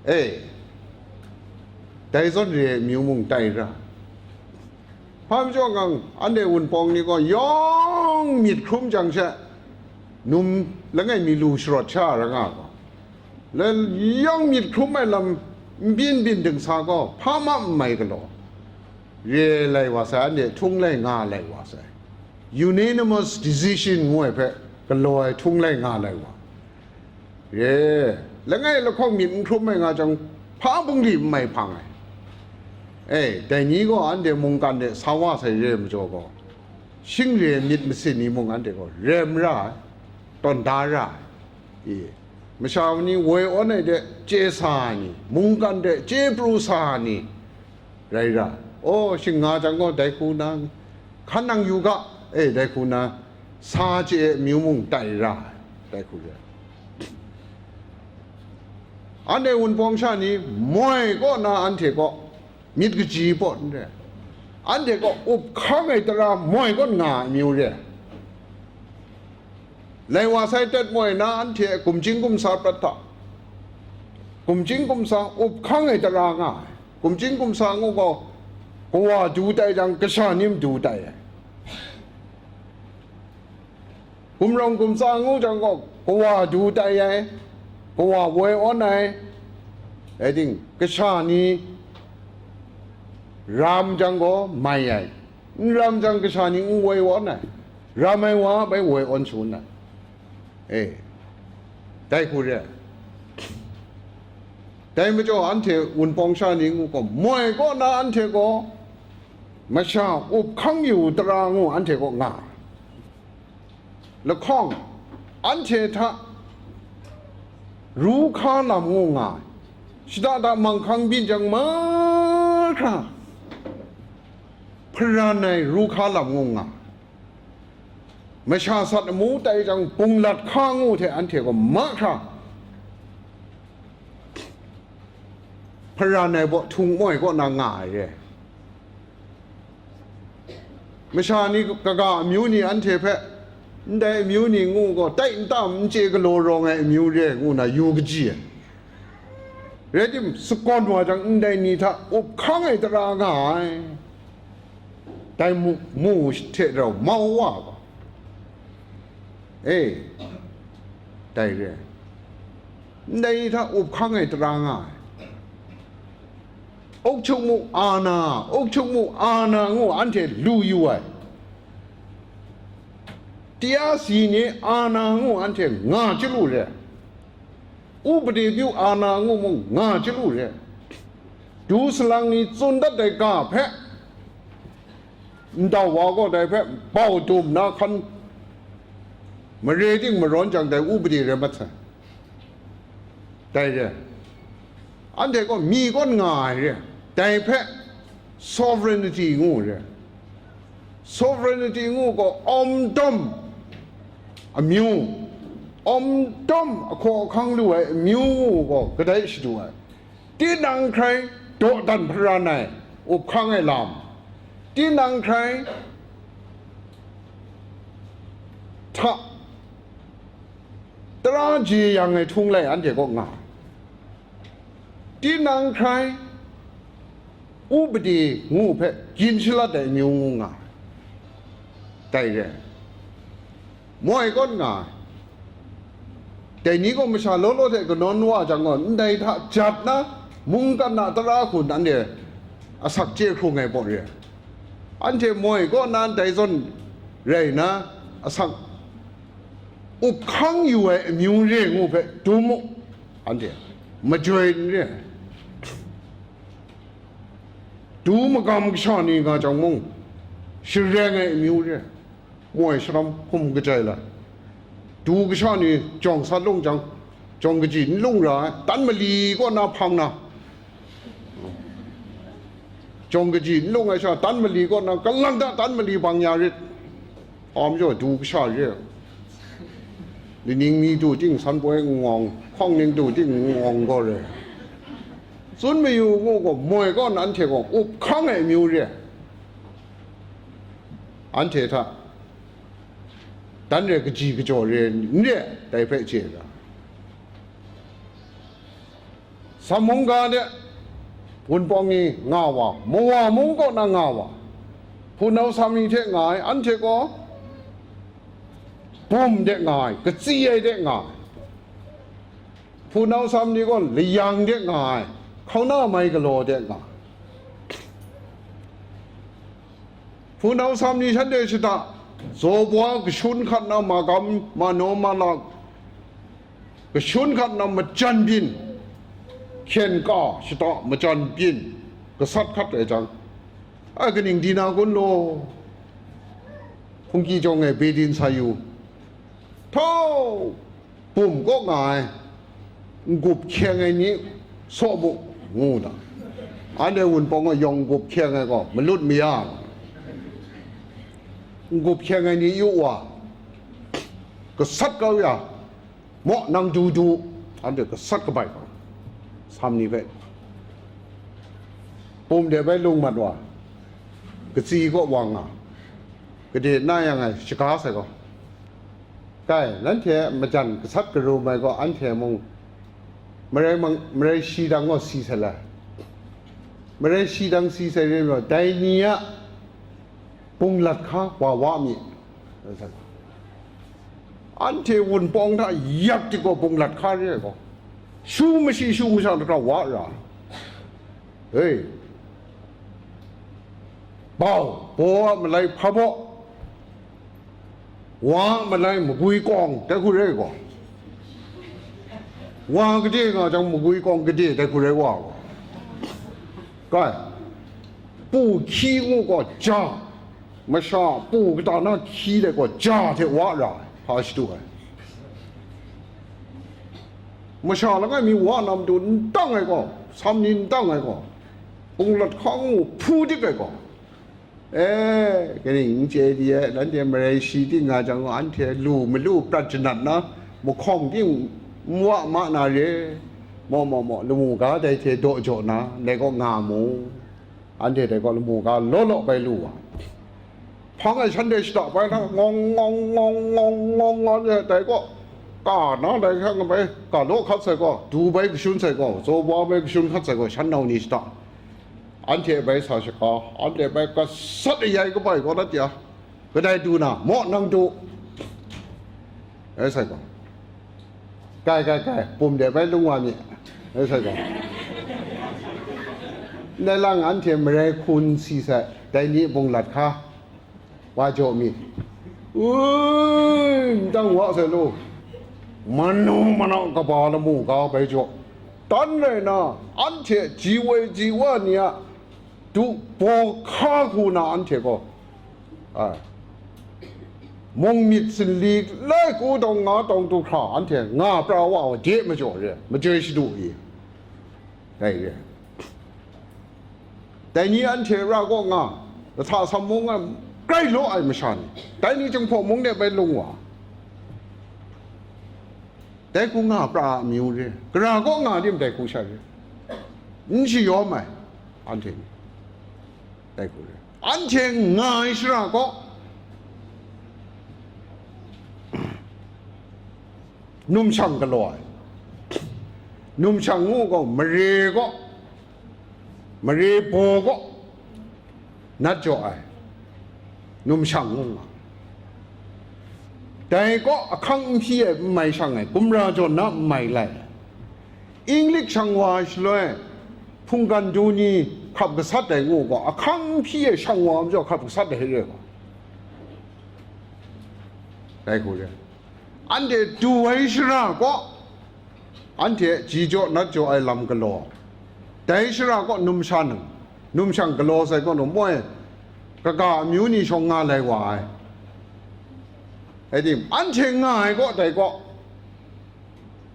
E, dai zawn re ai amyu mung tai ra. Hpa majaw ngang, anhte Wunpawng ni gaw yawng myit hkrum jang she, num langai mi lu sharawt sha ra nga gaw, le yawng myit hkrum ai lam n byin byin dingsa gaw, hpa ma n mai galaw, re lai wa sai, anhte htung lai nga lai wa sai. Unanimous decision ngu ai hpe galaw ai htung lai nga lai wa. Re, langai lahkawng myit n hkrum ai nga jang, hpa bungli n mai hpang ai. E, dai ni gaw anhte mungkan de sa wa sai re ai majaw gaw, shing re ai myit masin ni mung anhte gaw rem ra ai, tawn da ra ai. I, masha ni woi awn ai de chye sa ai ni, mungkan de chye pru sa ai ni, rai ra, aw, shing nga jang gaw dai hku na, hkan nang yu ga, e, dai hku na, sa chye ai amyu mung tai ra ai, dai hku re. Anhte Wunpawng sha ni moi kaw na anhte kaw myit kaji pawt n re, anhte kaw up hkang ai tara moi kaw nga ai amyu re. Lai wa sai tet moi na anhte gumjing gumsa prat hta, gumjing gumsa up hkang ai tara nga ai. Gumjing gumsa ngu gaw, kawa du tai jang, kasha ni madu tai ai. Gumrawng gumtsa ngu jang gaw, kawa du tai ai, kawa woi awn ai, dai ting, kasha ni ram jang gaw mai ai, n ram jang kasha ni n woi awn ai, ram ai wa bai woi awn shangun ai. E, dai hku re ai. Dai majaw anhte Wunpawng sha ni ngu gaw, moi kaw na anhte gaw, masha up hkang yu tara ngu anhte kaw nga ai. Lahkawng, anhte hta ru hka lam ngu nga ai. Shada da manghkang byin jang mahkra hparan ai ru hka lam ngu nga ai. Masha sat amu tai jang, bunglat hka ngu hte anhte gaw mahkra hparan ai baw htung moi kaw na nga ai re. Masha ni kaga amyu ni anhte hpe, ndai amyu ni ngu gaw, tai nta n chye galaw rawng ai amyu re ngu na yu kaji ai. Rai tim, sakawn wa jang, ndai ni hta up hkang ai tara nga ai. Dai mu, mu hte rau mau wa gaw, e, dai re ai. Ndai ni hta up hkang ai tara nga ai. Auk chuk mu ana, auk chuk mu ana ngu anhte lu yu ai. Tiyasi ni ana ngu anhte nga chyalu re ai. Upade pyu ana ngu mung nga chyalu re ai. Du salang ni tsun dat ai ga hpe, ndau wa gaw dai hpe bau dum na hkan mare ting marawn jang dai upade rai mat sai. Dai re. Anhte gaw mi kawn nga ai re. Dai hpe sovereignty ngu re. Sovereignty ngu gaw awm dawm amyu, awm dawm ahkaw ahkang lu ai amyu ngu gaw kadai shadu ai. Tinang hkrai dawdan hparan ai up hkang ai lam, tinang hkrai hta tara jeyang ai htung lai anhte kaw nga ai. Tinang hkrai upade ngu hpe gyin shalat ai amyu ngu nga ai. Dai re ai. Moi kawn nga ai. Dai ni gaw masha law law hte kanawn wa jang gaw, ndai hta jat na, mungkan a tara hku anhte asak chye hkrung ai pawt re ai. Anhte moi kaw na ndai zawn rai na, asak up hkang yu ai amyu re ngu hpe dum u, anhte majoi n re ai. Du magam kasha ni nga jang mung, shareng ai amyu re ai. Moi sharam hkum kajai la, du kasha ni jawng sat lung jang, jawng kaji n lung ra ai, tan mali kaw na hpang na, jawng kaji n lung ai sha, tan mali kaw na, kalang ta tan mali bang ya rit. Am jaw du kasha re, lining ni du ting san poi n ngawng, hkawng ning du ting n ngawng gaw re. Tsun mayu ngu gaw, moi kaw na anhte gaw up hkang ai amyu re. Anhte hta dan re, kaji kajaw re n re, dai hpe chye ga. Sam mungga de, Wunpawng ni nga wa, mawa mung kaw na nga wa, hpunau sam ni hte nga ai, anhte gaw bum de nga ai, katsi ai de nga ai. Hpunau sam ni gaw layang de nga ai, hkauna mai galaw de nga ai. Wunau sam ni shanhte shata, zaw bwa kashun hkat na magam, manaw malak, kashun hkat na majan byin, hkyen ka shata majan byin, gasat hkat ai jang, ai kaning di na kun law, hpungki jawng e bedin sa yu. Htau! Bum kaw nga ai, n-gup hkyeng ai ni saw mu, ngu na. Anhte Wunpawng a yawng n-gup hkyeng ai gaw, malut maya, n-gup hkyeng ai ni yu wa, gasat kau ya, maw, nang du du, anhte gasat kabai kau, sam ni hpe. Bum de bai lung mat wa, katsi kaw wa nga, gade na yang ai shaga sai gaw, Kai, nanhte majan gasat karum ai gaw anhte mung marai mang, marai shi dang gaw si sai la. Marai shi dang si sai re maw, dai ni a bunglat hka wa wa mi. Anhte Wunpawng hta yak tik gaw bunglat hka re ai gaw, shu mashi shu masha hta wa ra. Hei, bau, baw a malai hpa baw, wa a malai magwi kawng, dai hku rai gaw, wa gade nga jang, magwi kawng gade, dai hku rai wa gaw, kai, pu hkyi ngu gaw ja, masha pu kata na hkyi dai gaw ja hte wa ra ai, hpa shadu ai. Masha langai mi wa na matu n dang ai gaw, sam ni n dang ai gaw, bunglat hka ngu hpu dik ai gaw, e, kaning n chye di ai, nanhte marai shi ting nga jang gaw, anhte lu malu prat janat na, mahkawng ting n wa ma na re, maw, maw, maw, lamu ga dai hte daw jaw na, ndai gaw nga mu. Anhte dai gaw lamu ga law law bai lu wa, hpang ai shanhte shada bai na, ngawng, ngawng, ngawng, ngawng, ngawng, anhte dai gaw, ka na dai hkang bai, ka law hkat sai gaw, du bai kashun sai gaw, zaw bwa bai kashun hkat sai gaw, shan nau ni shada, anhte bai sa shaka, anhte bai gasat ayai kabai gaw, na tia, kadai du na, maw, nang du, ai sai gaw. Kai, kai, kai, bum de bai lung wa mi, ngai sai gaw. Ndai lang anhte marai hku n si sai, dai ni bunglat hka, wa jaw mi. Ui, n dang wa sai lu. Manu manau kaba lamu ga bai jaw. Dan rai na, anhte ji woi ji wa ni a, du baw hka hku na anhte gaw, a, mung myit sinli lai ku dawng nga dawng du hkra anhte nga pra wa wa de majaw re, majoi shadu i, dai re. Dai ni anhte ra kaw nga, lahta sam mung ai, grai law ai masha ni, dai ni Jinghpaw mung de bai lung wa, dai hku nga pra a amyu re, gara kaw nga dim dai hku sha re, n shayawm ai, anhte ni, dai hku re. Anhte nga ai shara kaw, numshang galaw ai, numshang ngu gaw, mare gaw, mare baw gaw, nat jaw ai, numshang ngu nga. Dai kaw ahkang n hpyi ai n mai shang ai, gumra jaw na n mai lai. Inglik shang wa ai shaloi, hpunggan du ni hkrap gasat ai ngu gaw, ahkang n hpyi ai shang wa ai majaw hkrap gasat ai re gaw, dai hku re. Anhte du ai shara kaw, anhte ji jaw nat jaw ai lam galaw, dai shara kaw numsha nang, numshang galaw sai kaw nu moi, kaga amyu ni shawng nga lai wa ai. Rai tim, anhte nga ai kaw dai kaw,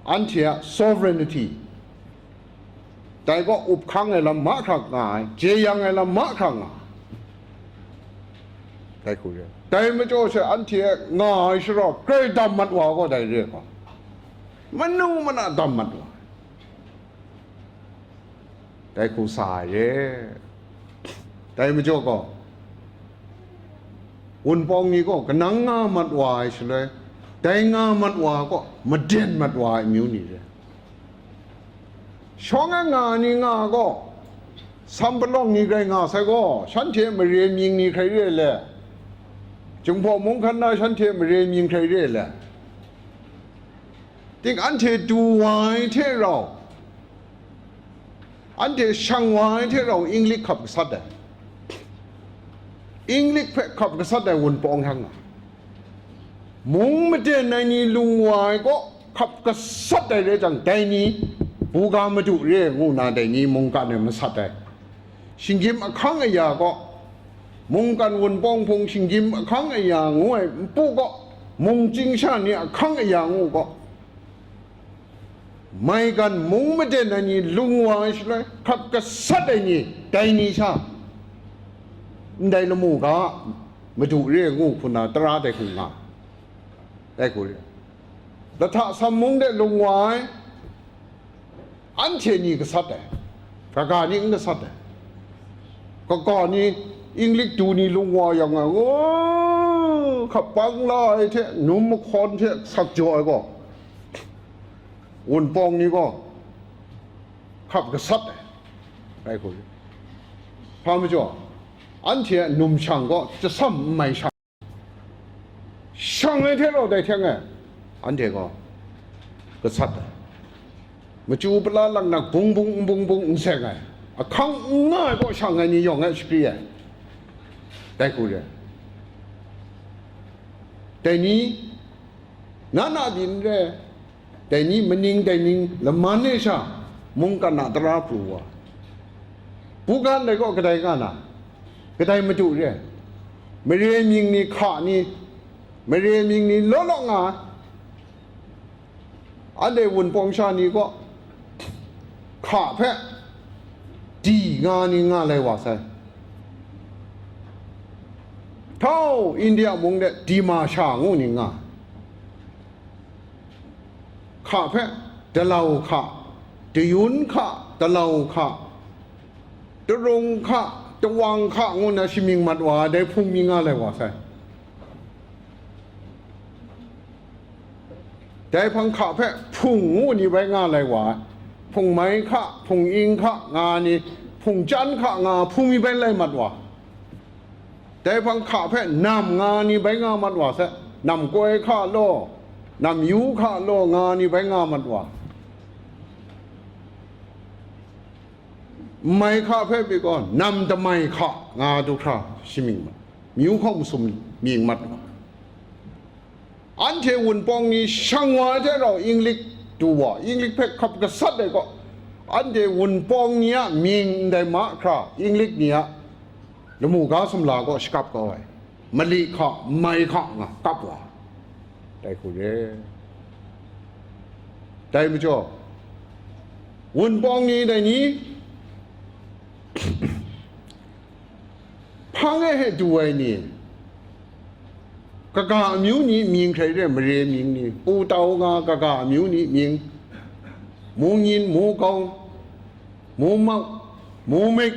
anhte a sovereignty, dai gaw up hkang ai lam mahkra nga ai, jeyang ai lam mahkra nga ai. Dai hku re. Dai majaw she anhte nga ai shara grai dam mat wa gaw dai re gaw, manu mana dam mat wa ai. Dai hku sa ai re. Dai majaw gaw, Wunpawng ni gaw kanang nga mat wa ai shaloi, dai nga mat wa gaw maden mat wa ai amyu ni re. Shawng e nga ni nga gaw, sam palawng ni grai nga sai gaw, shanhte mare mying ni hkrai re le? Jinghpaw mung hkan na shanhte mare mying hkrai re le? Ting anhte du wa ai hte rau, anhte shang wa ai hte rau Inglik hkap gasat ai. Inglik hpe hkap gasat ai wunpawng hkang nga. Mung maten ai ni lung wa ai kaw hkap gasat ai rai jang, dai ni buga madu re ngu na, dai ni mungkan e masat ai. Shinggyim ahkang aya kaw, mungkan wunpawng hpung shinggyim ahkang aya ngu ai npu kaw, mung chyingsha ni ahkang aya ngu kaw, maigan mung maden ai ni lung wa ai shaloi, hkap gasat ai ni, dai ni sha, ndai lamu ga madu re ngu hku na tara dai hku nga, dai hku re. Lahta sam mung de lung wa ai, anhte ni gasat ai, kaga ni n gasat ai. Kaga ni, Inglik du ni lung wa yang ai, o, hkap bang la ai hte, num mahkawn hte sak jaw ai gaw, wunpawng ni gaw hkap gasat ai, rai hku. Hpa majaw, anhte a numshang gaw jasam n mai shang, shang ai hte rau dai hte e, anhte gaw gasat ai. Machyu pala laknak bung bung n bung bung n seng ai, ahkang n nga ai kaw shang ai ni yawng e shakri ai, dai hku re. Dai ni, na na byin re, dai ni maning dai ning laman e sha, mungkan a tara pru wa, buga ndai kaw kadai nga na, kadai madu re, mare mying ni hka ni, mare mying ni law law nga ai. Anhte wunpawng sha ni kaw hka hpe di nga ni nga lai wa sai. Htau India mung de di ma sha ngu ni nga, hka hpe dalau hka, dayun hka, dalau hka, darung hka, tawang hka ngu na shamying mat wa ai, dai hpung mi nga lai wa sai. Dai hpang hka hpe hpung ngu ni bai nga lai wa ai, hpung mai hka, hpung ing hka nga ni, hpung chyan hka nga hpung mi bai lai mat wa. Dai hpang hka hpe nam nga ni bai nga mat wa sai, nam koi hka law, nam yu hka law nga ni bai nga mat wa. Mai hka hpe pyi gaw, nam damai hka nga du hkra shamying mat, myu hkawng masum mying mat wa. Anhte wunpawng ni shang wa ai hte rau Inglik du wa, Inglik hpe hkap gasat ai gaw, anhte wunpawng ni a mying ndai mahkra Inglik ni a lamu ga sumla gaw shakap kau ai, mali hka, mai hka nga kap wa, dai hku re. Dai majaw, wunpawng ni dai ni, hpang e he du ai ni, kaga amyu ni mying hkrai re, mare mying ni, pu tau nga kaga amyu ni mying, mu ngyin, mu kau, mu mak, mu mik,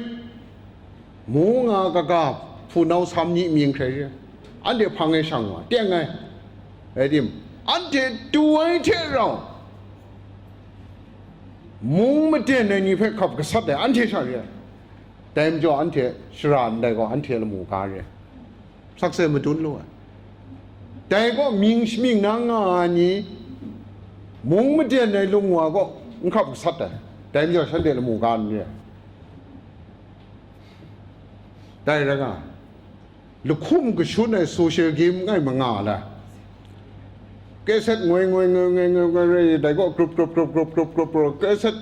mu nga kaga hpunau sam ni mying hkrai re, anhte hpang e shang wa teng ai. Rai tim, anhte du ai hte rau, mung maden ai ni hpe hkap gasat ai, anhte sha re ai. Dai majaw, anhte shara ndai gaw, anhte lamu ga re ai, sakse madun lu ai. Dai gaw mying shamying na nga ai ni, mung maden ai lung wa gaw n hkap gasat ai, dai majaw, shanhte lamu ga n re ai. Dai rai nga, lahkum kashun ai social game ngai ma nga la. Kaset ngoi ngoi ngoi ngoi ngoi ngoi rai, dai gaw grup grup grup grup grup grup grup, kaset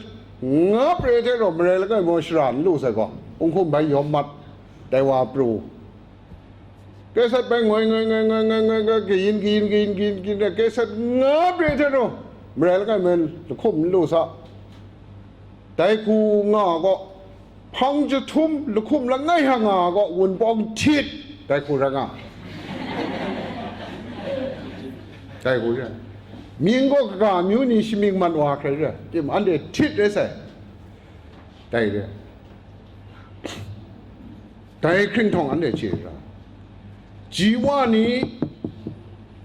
ngap re hte rau marai langai maw shara n lu sai gaw, unghkum bai yawm mat, dai wa pru. Kaset bai ngoi ngoi ngoi ngoi ngoi ngoi, kayin kayin kayin kayin kayin, kaset ngap re hte rau marai langai maw lahkum n lu sa. Dai hku nga gaw, hpang jahtum lahkum langai hta nga gaw, wunpawng htit, dai hku rai nga. Dai hku rai. Mying gaw kaga amyu ni shamying mat wa hkrai rai tim, anhte htit rai sai. Dai re. Dai hkring htawng anhte chye ra. Ji wa ni,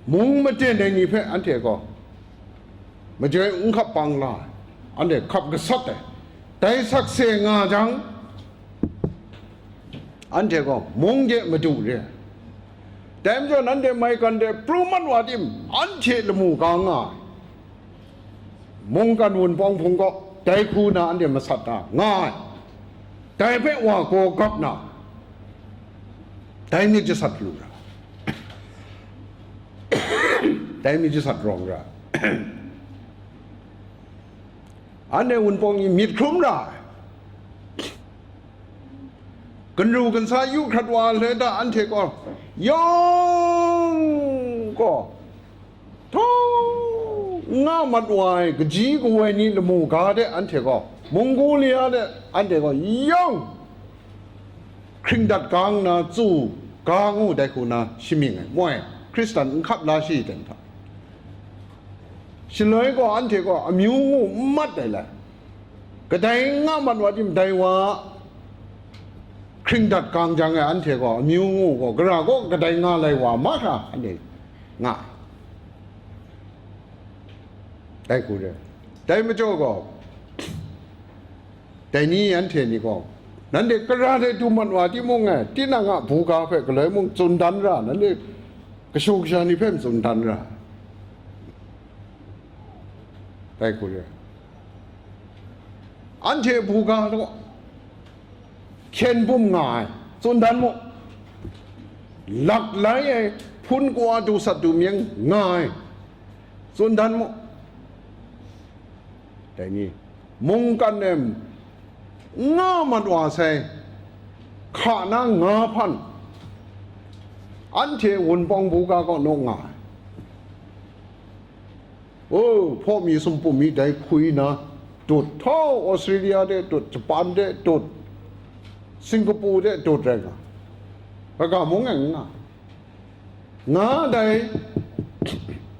mung maden ai ni hpe anhte gaw majoi n hkap bang la ai, anhte hkap gasat ai. Dai sakse nga jang, anhte gaw mung de madu re ai. Dai majaw, nanhte maigan de pru mat wa tim, anhte lamu ga nga ai. Mungkan wunpawng hpung gaw dai hku na anhte masat da nga ai. Dai hpe wa gaw gap na, Dai myit jasat lu ra, dai myit jasat rawng ra, anhte Wunpawng ni myit hkrum ra ai. Ganru gansa yu hkrat wa le da, anhte gaw yawng gaw htawng nga mat wa ai kaji kawoi ni lamu ga de anhte gaw, Mongolia de anhte gaw yawng hkringdat gang na tsu ga ngu dai hku na shamying ai, moi, Hkristan n hkap la shi ten hta. Shaloi gaw anhte gaw amyu ngu n mat ai lai. Kadai n nga mat wa tim, dai wa hkringdat gang jang e, anhte gaw amyu ngu gaw, gara gaw kadai nga lai wa mahkra anhte nga ai. Dai hku re. Dai majaw gaw, dai ni anhte ni gaw, nanhte gara de du mat wa timung e, tinang a buga hpe galoi mung tsun dan ra, nanhte kashu kasha ni hpe tsun dan ra. Dai hku re. Anhte buga law, hkyen bum nga ai, tsun dan mu. Lak lai ai, hpun kawa du sat du myeng nga ai, tsun dan mu. Dai ni, mungkan e nga mat wa sai, hka na nga hpan, anhte Wunpawng buga kaw naw nga ai. O, hpaw mi sumpu mi dai hkui na, tut, htau Australia de tut, Japan de tut, Singapore de tut rai nga, kaga mung e n nga. Nga dai,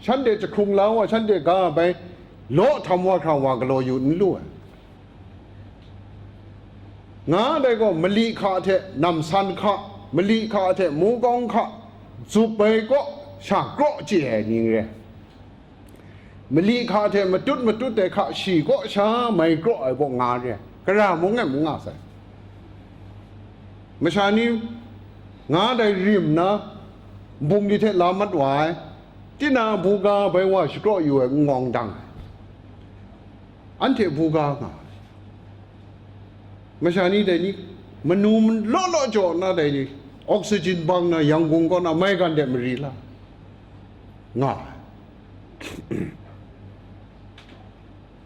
shanhte jahkrung la wa, shanhte ga bai law htam wa hkra wa galaw yu n lu ai. Nga dai gaw, mali hka hte namsan hka, mali hka hte mukawng hka, zup ai kaw sha kraw chye ai ni n re. Mali hka hte matut matut ai hka shi kaw sha mai kraw ai baw nga re, gara mung e mung nga sai. Masha ni nga dai rim na, nbung ni hte la mat wa ai, tinang buga bai wa shakraw yu ai n ngawng dang ai. Anhte buga nga ai. Masha ni dai ni, manu law law jaw nna dai ni, oxygen bang na Yangon kaw na maigan de mari la nga ai.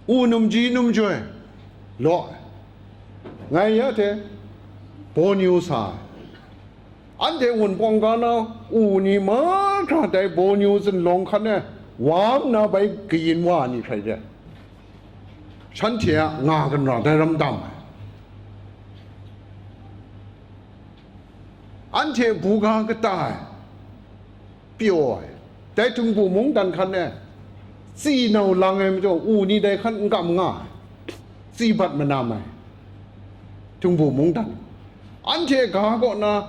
U num ji num joi law ai. Ngai ya hte Borneo sa ai. Anhte Wunpawng ga na u ni mahkra dai Borneo zunlawng hkan e wa nna bai kayin wa ai ni hkrai re. Shanhte a nga ginra dai ram tam ai. Anhte buga kata ai, pyaw ai, dai htingbu mungdan hkan e tsi nau lang ai majaw, u ni dai hkan n kam nga ai, tsi bat manam ai, htingbu mungdan. Anhte ga kaw na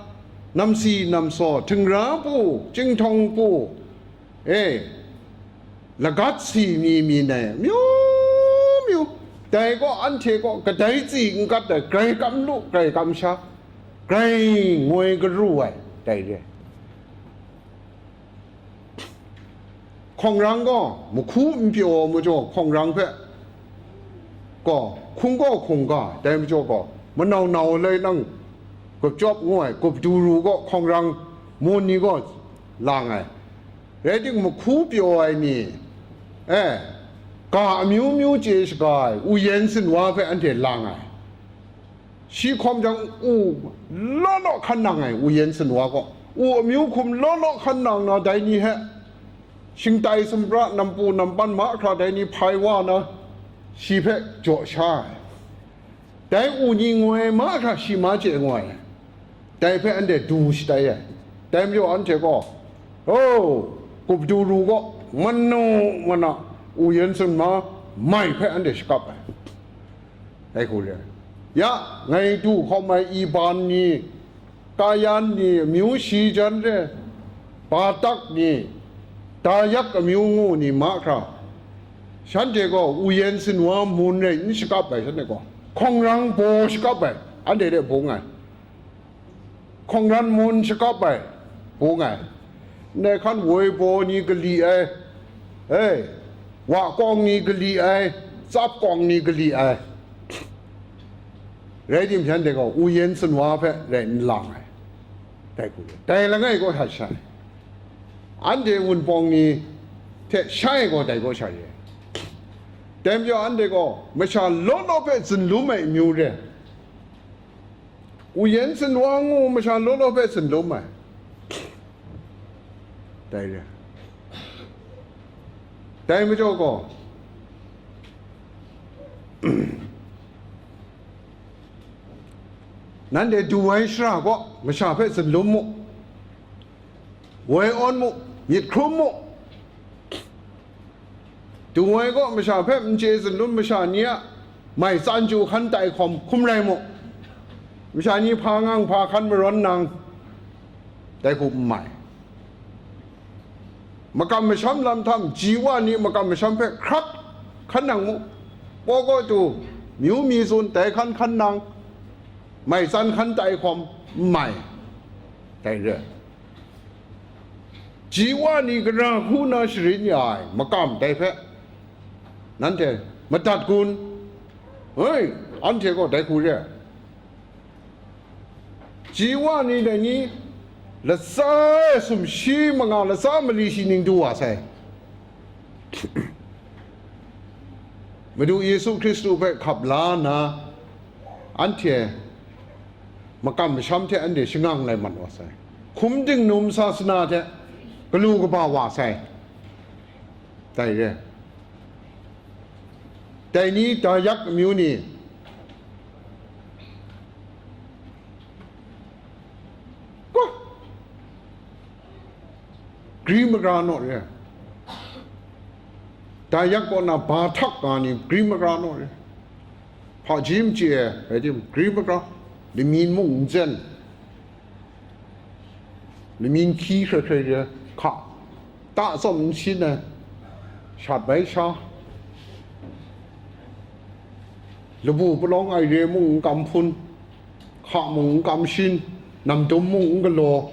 namsi namsaw, htingra pu, chyinghtawng pu, e, lagat si mi mi nai, myu myu, dai gaw anhte gaw kadai tsi n gat ai, grai kam lu, grai kam sha, grai ngoi garu ai, dai re. Hkawng rang gaw, mahku n pyaw majaw, hkawng rang hpe gaw, hkunggaw hkungga, dai majaw gaw, manau nau lai nang, gup chyawp ngu ai, gup du ru gaw, hkawng rang mun ni gaw lang ai. Rai timung, mahku pyaw ai ni, e, ga amyu myu chye shaga ai, u yen sinwa hpe anhte lang ai. Shi hkawm jang, u law law hkan nang ai, u yen sinwa gaw, u amyu hkum law law hkan nang na, dai ni hpe shingtai sumra nampu nampan mahkra dai ni hpai wa na, shi hpe jaw sha ai. Dai u ni ngoi mahkra shi ma chye ngoi ai. Dai hpe anhte du shatai ai. Dai majaw anhte gaw, o, gup du ru gaw, manu mana u yen sinwa mai hpe anhte shakap ai. Dai hku re ai. Ya, ngai du hkawm ai Iban ni, Kayan ni, amyu shi jan re, Batak ni, Dayak amyu ngu ni mahkra, shanhte gaw u yen sinwa mun rai n shakap ai, shanhte gaw hkawng rang baw shakap ai, anhte de bung ai. Hkawng rang mun shakap ai, bung ai. Ndai hkan woi baw ni kali ai, e, wa kawng ni kali ai, tsap kawng ni kali ai. Rai timung, shanhte gaw u yen sinwa hpe rai n lang ai. Dai hku re. Dai langai kaw sha shai. Anhte Wunpawng ni hte shai gaw dai kaw sha re. Dai majaw anhte gaw masha law law hpe zunlum ai amyu re. Wuyen sinwa ngu masha law law hpe zunlum ai. Dai re. Dai majaw gaw, nanhte du ai shara gaw masha hpe zunlum mu, woi awn mu, myit hkrum mu. Du ai gaw masha hpe n chye zunlum masha ni a mai tsan chyu hkan tai hkawm hkum rai mu. Masha ni hpa ngang hpa hkan marawn nang, dai hku n mai. Makam masham lam htam, ji wa ni makam masham hpe hkrak hkan nang mu. Paw kaw tu, myu mi tsun, dai hkan hkan nang, mai tsan hkan tai hkawm n mai. Dai re. Ji wa ni gara hku na sharin ya ai makam dai hpe nanhte madat kun? Hoi, anhte gaw dai hku re. Ji wa ni dai ni latsa e sumshi manga latsa mali shi ning du wa sai. Madu Yesu Hkristu hpe hkap la nna, anhte makam masham hte anhte shangang lai mat wa sai. Hkum dingnum sasana hte galu kaba wa sai. Dai re. Dai ni Dayak amyu ni, gri magra naw re. Dayak kaw na ba htak ga ni gri magra naw re. Hpaji machye ai, rai tim, gri magra, lamin mung n zen, lamin hkyi hkrai hkrai re, hka ta tsawm n shin ai, shat bai sha, labu palawng ai re mung n kam hpun, hka mung n kam shin, namdum mung n galaw.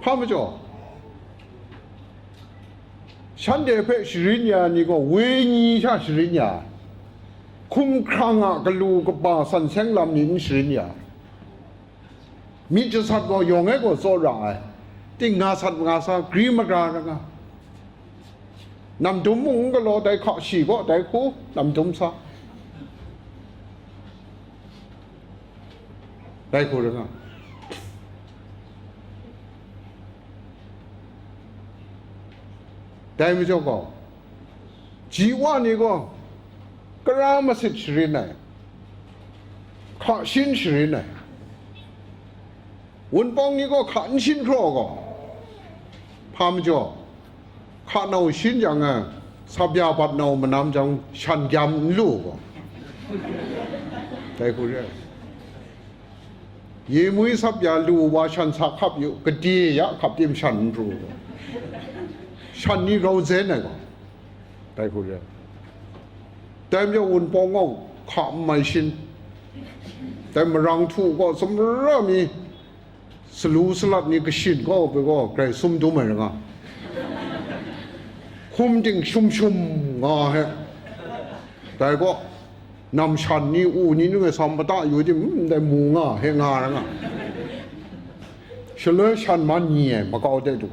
Hpa majaw, shanhte hpe sharin ya ni gaw wenyi sha sharin ya ai, hkumhkrang a galu kaba san seng lam ni n sharin ya ai. Myit jasat gaw yawng e gaw tsawra ai, ting nga sat nga sa, gri magra ra nga. Namdum mung n galaw, dai hka shi gaw dai hku namdum sa, dai hku ra nga. Dai majaw gaw, ji wa ni gaw, kara masit sharin ai, hka shin sharin ai. Wunpawng ni gaw hka n shin hkraw gaw, hpa majaw, hka nau shin jang, a, sapya bat nau manam jang, shan gyam n lu gaw, dai hku re ai. Yemui sapya lu wa shan sa hkap yu, gade ya hkap tim shan n pru gaw, shan ni grau zen ai gaw, dai hku re ai. Dai majaw Wunpawng gaw hka n mai shin, dai marang htu gaw sumra mi, salu salat ni kashin gaw hpe gaw grai sum dum ai ra nga. Hkum ting shum shum nga he. Dai gaw, nam shan ni, u ni nung e sa mata yu tim, ndai mu nga he nga ra nga. Shaloi shan man ni ai makau de du.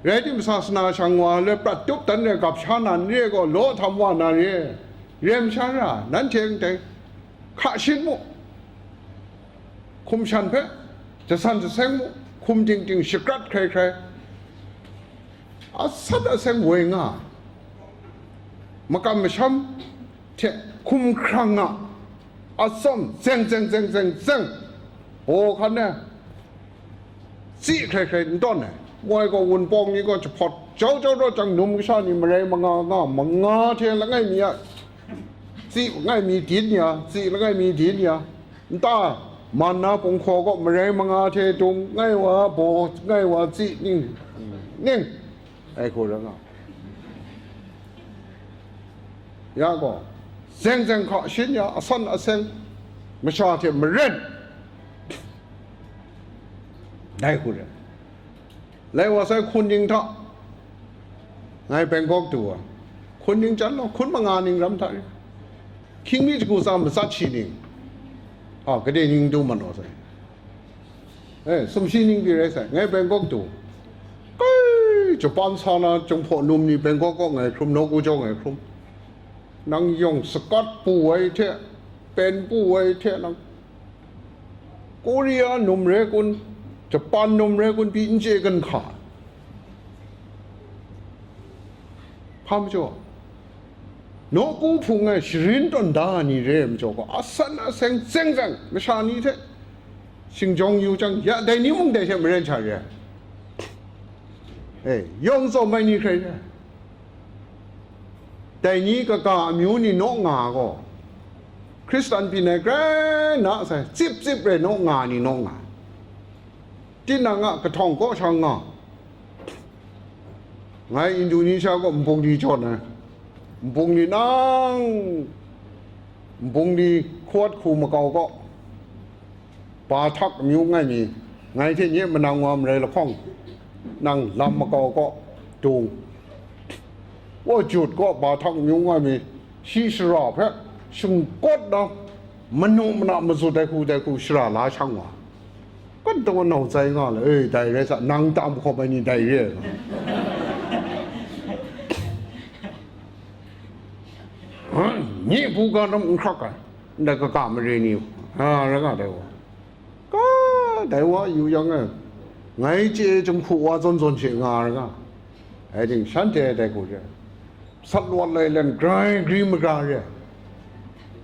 Rai tim, sasana shang wa le prat tup dan re gap sha na n re gaw, law htam wa na re. Rem sha ra, nanhte ndai hka shin mu. Hkum shan hpe jasan jaseng mu, hkum ting ting shakrat hkrai hkrai, asan aseng woi nga, makam masham hte hkum hkrang a atsawm zeng zeng zeng zeng zeng, baw hkan e tsi hkrai hkrai n tawn ai. Woi gaw, Wunpawng ni gaw jahpawt jau jau rawt jang, num kasha ni marai manga nga, manga hte langai mi a tsi langai mi din ya, tsi langai mi din ya, nta man na punghkaw gaw marai manga hte dung, ngai wa baw, ngai wa tsi ning, ning, ai hku ra nga. Ya gaw, zeng zeng hka shin ya, asan aseng, masha hte maren, dai hku re. Lai wa sai, hkun ning hta, ngai Bangkok du wa, hkun ning chyan law, hkun manga ning ram hta re. Hkying mi shagu tsa matsat shi ning, a, gade ning du mat naw sai. E, sumshi ning pyi rai sai, ngai Bangkok du. Kai, Japan sa na, Jinghpaw num ni Bangkok kaw ngai hkrum, nawku jaw ngai hkrum. Nang yawng sakat pu ai hte, pen pu ai hte nang, Korea num re kun, Japan num re kun, pyi n chye kan hka. Hpa majaw, nawku hpung e sharin tawn da ni re ai majaw gaw, asan aseng zeng zeng masha ni hte shingjawng yu jang, ya dai ni mung dai hte maren sha re ai. E, yawng tsawm ai ni hkrai re ai. Dai ni kaga amyu ni naw nga gaw, Hkristan byin ai grai na sai, tsip tsip rai naw nga ni naw nga. Tinang a kahtawng kaw sha nga. Ngai Indonesia kaw nbung ni jawn ai. Nbung ni nang, nbung ni hkawt hku makau kaw, Batak amyu ngai mi, ngai hte nye manang wa marai lahkawng, nang lam makau kaw dung. Wa jut kaw Batak amyu ngai mi, shi shara hpe shingkawt na, manu mana mazut ai hku dai hku shara la shang wa. Kan taw nau tsai nga le, e, dai rai sa, nang tam hkawm ai ni dai re ai nga. Nye buga ram n hkrak ai, ndai kaga mare ni, a, rai nga dai wa. Ka, dai wa yu yang e, ngai chye ai jinghku wa zawn zawn she nga ai ga, ai ting shanhte dai hku re, sat lawt lai len grai gri magra re,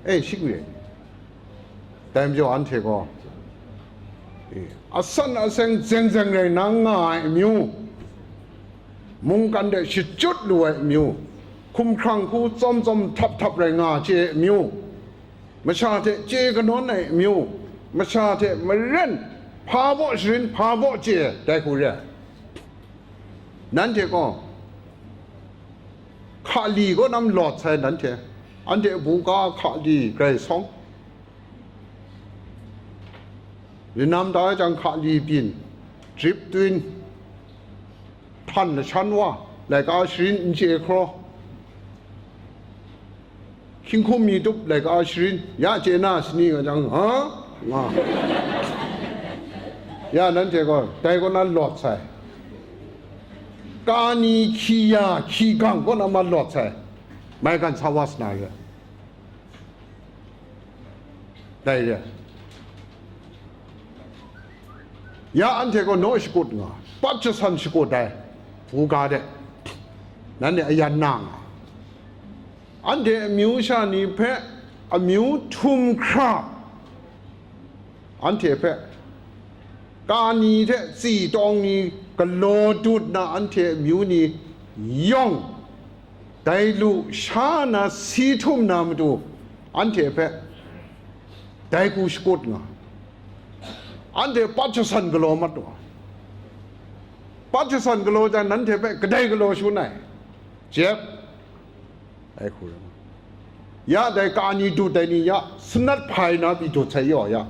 e, shik re. Dai majaw anhte gaw, e, asan aseng zeng zeng rai nang nga ai amyu, mungkan de shachyut lu ai amyu, hkumhkrang hku tsawm tsawm htap htap rai nga chye ai amyu, masha hte chye kanawn ai amyu, masha hte maren hpa baw sharin, hpa baw chye, dai hku re ai. Nanhte gaw, hkali kaw na malawt sai nanhte, anhte buga hkali grai sawng, linam da ai jang hkali byin, drip twin, htan lashan wa, laika sharin n chye hkraw, hkying hkum mi tup laika sharin, ya chye na sani nga jang, ha? Nga. Ya nanhte gaw, dai kaw na lawt sai. Kani hki ya hki gang kaw na ma lawt sai. Maigan sa wa sa na re. Dai re. Ya anhte gaw naw shakut nga, pat jasan shakut ai, buga de, nanhte ayan na nga. Anhte amyu sha ni hpe amyu htum hkra, anhte hpe kani hte tsitawng ni galaw dut na anhte amyu ni yawng, dai lu sha na si htum na matu, anhte hpe dai hku shakut nga, anhte pat jasan galaw mat wa, pat jasan galaw jang, nanhte hpe kadai galaw shangun ai, jep, dai hku rai nga. Ya dai kani dut ai ni ya, sanat hpai na pyi dut sai yaw ya,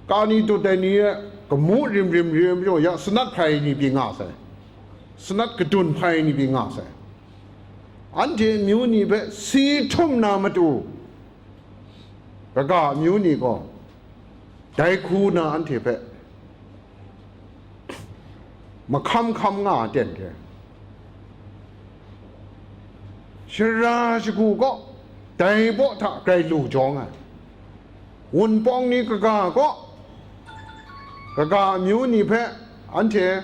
kani dut ai ni e gamu rim rim rim yaw ya, sanat hpai ni pyi nga sai, sanat kadun hpai ni pyi nga sai. Anhte amyu ni hpe si htum na matu, kaga amyu ni gaw dai hku na anhte hpe mahkam hkam nga ai ten re. Shara shagu kaw dai baw hta grai lu jawng ai. Wunpawng ni kaga kaw, kaga amyu ni hpe anhte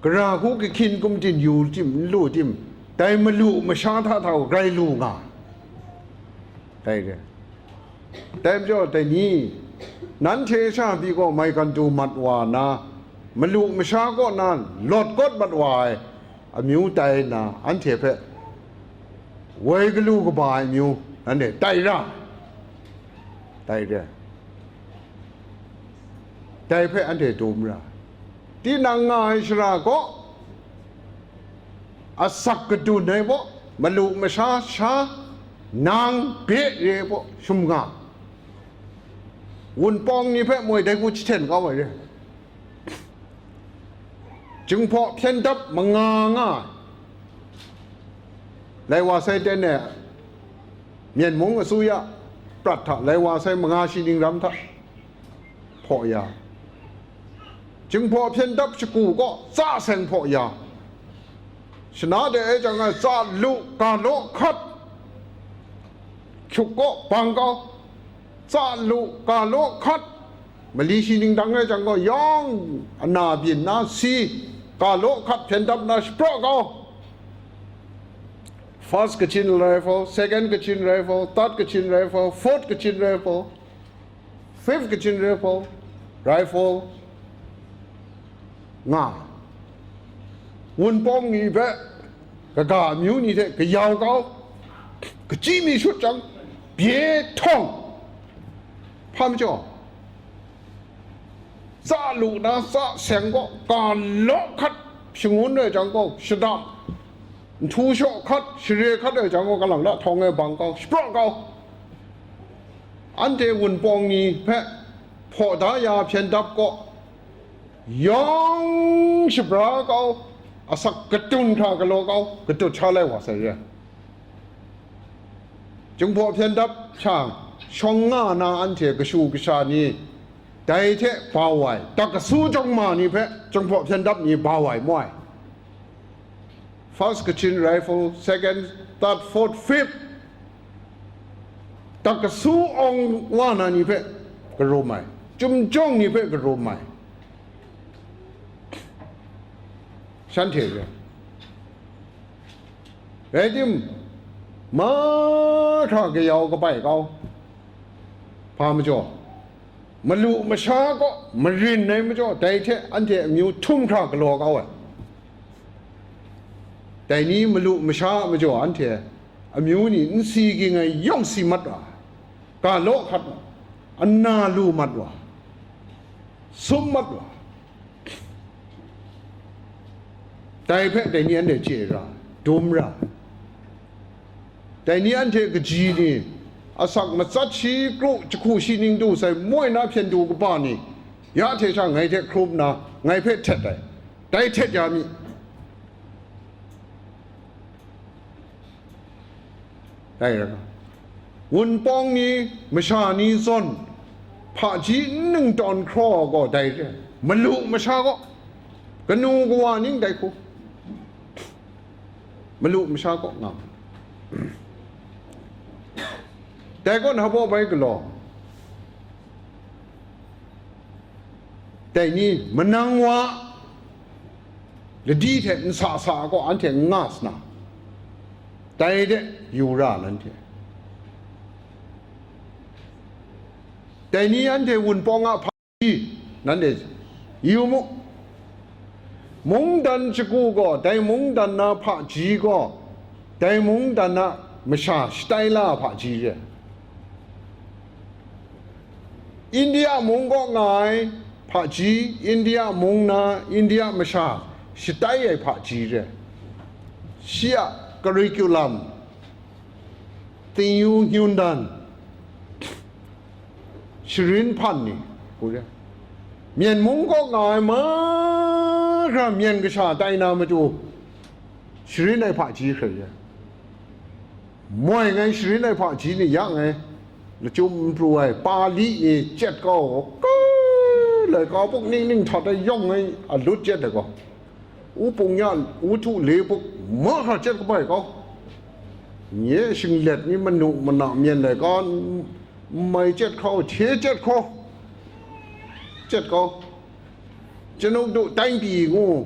gara hku kahkyin kumtin yu tim n lu tim, dai malu masha hta hta grai lu nga. Dai re. Dai majaw, dai ni, nanhte sha pyi gaw maigan du mat wa na, malu masha kaw na lawt kawt mat wa ai amyu tai nna, anhte hpe woi galu kaba ai amyu, nanhte tai ra, tai re, dai hpe anhte dum ra. Tinang nga ai shara gaw, asak kadun ai baw, malu masha sha, nang bye re baw shum nga. Wunpawng ni hpe moi dai hku jahten kau ai re. Jinghpaw hpyen dap manga nga ai. Lai wa sai ten e, Myen mung asuya prat hta lai wa sai manga shi ning ram hta hpaw ya, Jinghpaw hpyen dap shagu kaw tsa seng hpaw ya, shana de ai jang e tsa lu ga law hkat, hkyuk kaw bang kau, tsa lu ga law hkat, mali shi ning dang ai jang gaw yawng ana byin na si, ga law hkat hpyen dap na shapraw kau. First Kachin Rifle, Second Kachin Rifle, Third Kachin Rifle, Fourth Kachin Rifle, Fifth Kachin Rifle, Rifle nga. Wunpawng ni hpe kaga amyu ni hte kayau kau, kachyi mi shut jang, bye htawng, hpa majaw, tsa lu na tsa seng gaw, ga law hkat shangun ai jang gaw, shadam, nhtu shaw hkat, share hkat ai jang gaw, galang da htawng e bang kau, shapraw kau. Anhte Wunpawng ni hpe hpaw da ya hpyen dap gaw, yawng shabra kau, asak katun hkra galaw kau, katut sha lai wa sai re. Jinghpaw hpyen dap hta shawng nga na anhte kashu kasha ni, dai hte bau ai, dakasu jawng ma ni hpe Jinghpaw hpyen dap ni bau ai mu ai. First Kachin Rifle, Second, Third, Fourth, Fifth, dakasu awng wa na ni hpe karum ai, chyum jawng ni hpe karum ai, shanhte re. Rai tim, mahkra kayau kabai kau, hpa majaw, malu masha kaw marin ai majaw, dai hte anhte amyu htum hkra galaw kau ai. Dai ni malu masha a majaw, anhte amyu ni n si ging ai yawng si mat wa, ga law hkat wa, ana lu mat wa, sum mat wa, dai hpe dai ni anhte chye ra, dum ra. Dai ni anhte kaji ni, asak matsat shi kru jahku shi ning du sai moi na hpyen du kaba ni, ya hte sha ngai hte hkrum nna, ngai hpe htet ai, dai htet ya mi. Dai rai, Wunpawng ni masha ni zawn hpaji n ningtawn hkraw gaw dai re, malu masha gaw, kanu kawa ning dai hku, malu masha kaw nga. Dai gaw na baw bai galaw, dai ni manang wa ladi hte nsa sa gaw anhte n nga sa na, dai de yu ra nanhte. Dai ni anhte Wunpawng a hpaji, nanhte yu mu, mungdan shagu gaw, dai mungdan na hpaji gaw, dai mungdan a masha shatai la ai hpaji re. India mung kaw nga ai hpaji, India mung na India masha shatai ai hpaji re. Shi a curriculum, tsinyu nyun dan, sharin hpan ni, hku re. Myen mung kaw nga ai mahkra myen kasha tai na matu, sharin ai hpaji hkrai re. Moi ngai sharin ai hpaji ni ya ngai, lachyum n pru ai, Pali ni chyet kau, kai, laika buk ning ning hta tai yawng ngai a lut chyet ai gaw, u pung ya, u htu le buk mahkra chyet kabai kau, nye shinglet ni manu mana myen laika n mai chyet hkau, hte chyet hkau, chyet kau, Chyanuk du tangpyi ngu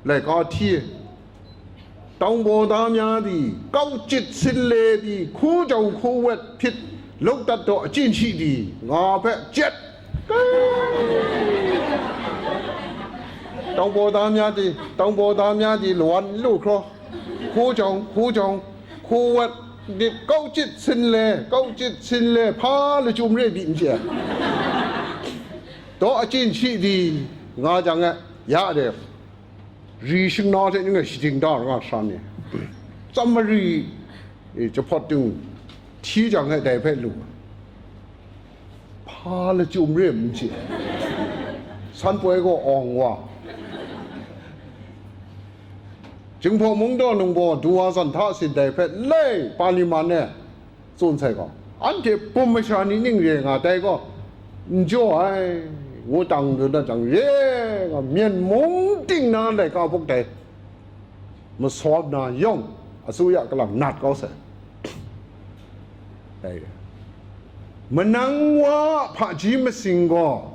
laika hti, tawng baw da mya di, kau chyit sin le di, hku jawng hku wet hpyit luk dat daw achyin shi di, nga hpe chyet. Tawng baw da mya di, tawng baw da mya di, lawan n lu hkraw, hku jawng, hku jawng, hku wet di, kau chyit sin le, kau chyit sin le, hpa lachyum re di n chye ai. Daw achyin shi di, nga jang e, ya de, ri shingnau hte ning e shading da ra nga hkra ni, tsam mari, e, jahpawt ting hti jang e dai hpe lu, hpa lachyum re n chye, san poi gaw awng wa, Jinghpaw mung daw ningbaw du wa zawn hta sin dai hpe lei Paliman e tsun sai gaw, anhte bum masha ni ning re nga dai gaw, n jaw ai, ngu tang dun na jang, re nga, myen mung ting na laika buk dai masawp na yawng, asuya kalang nat kau sai. Dai re. Manang wa a hpaji masing gaw,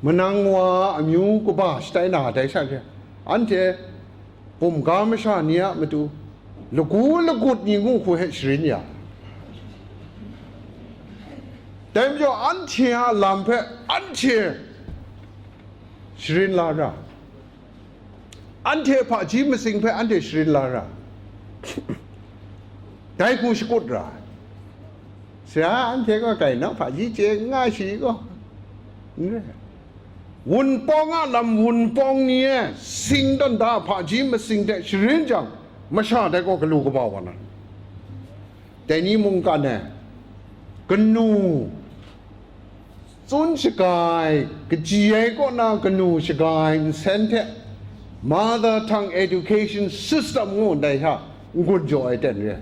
manang wa a amyu kaba shatai na dai sha hte, anhte bumga masha ni a matu, lagu lagut ni ngu hku hte sharin ya. Dai majaw, anhte a lam hpe anhte sharin la ra, anhte hpaji masing hpe anhte sharin la ra, dai hku shakut ra. Sara anhte gaw kai nang hpaji chye n nga shi gaw, n re. Wunpawng a lam wunpawng ni e sing tawn da hpaji masing hte sharin jang, masha dai gaw galu kaba wa na. Dai ni mungkan e kanu tsun shaga ai, kaji ai kaw na kanu shaga ai nsen hte mother tongue education system ngu ndai hta n-gun jaw ai ten re.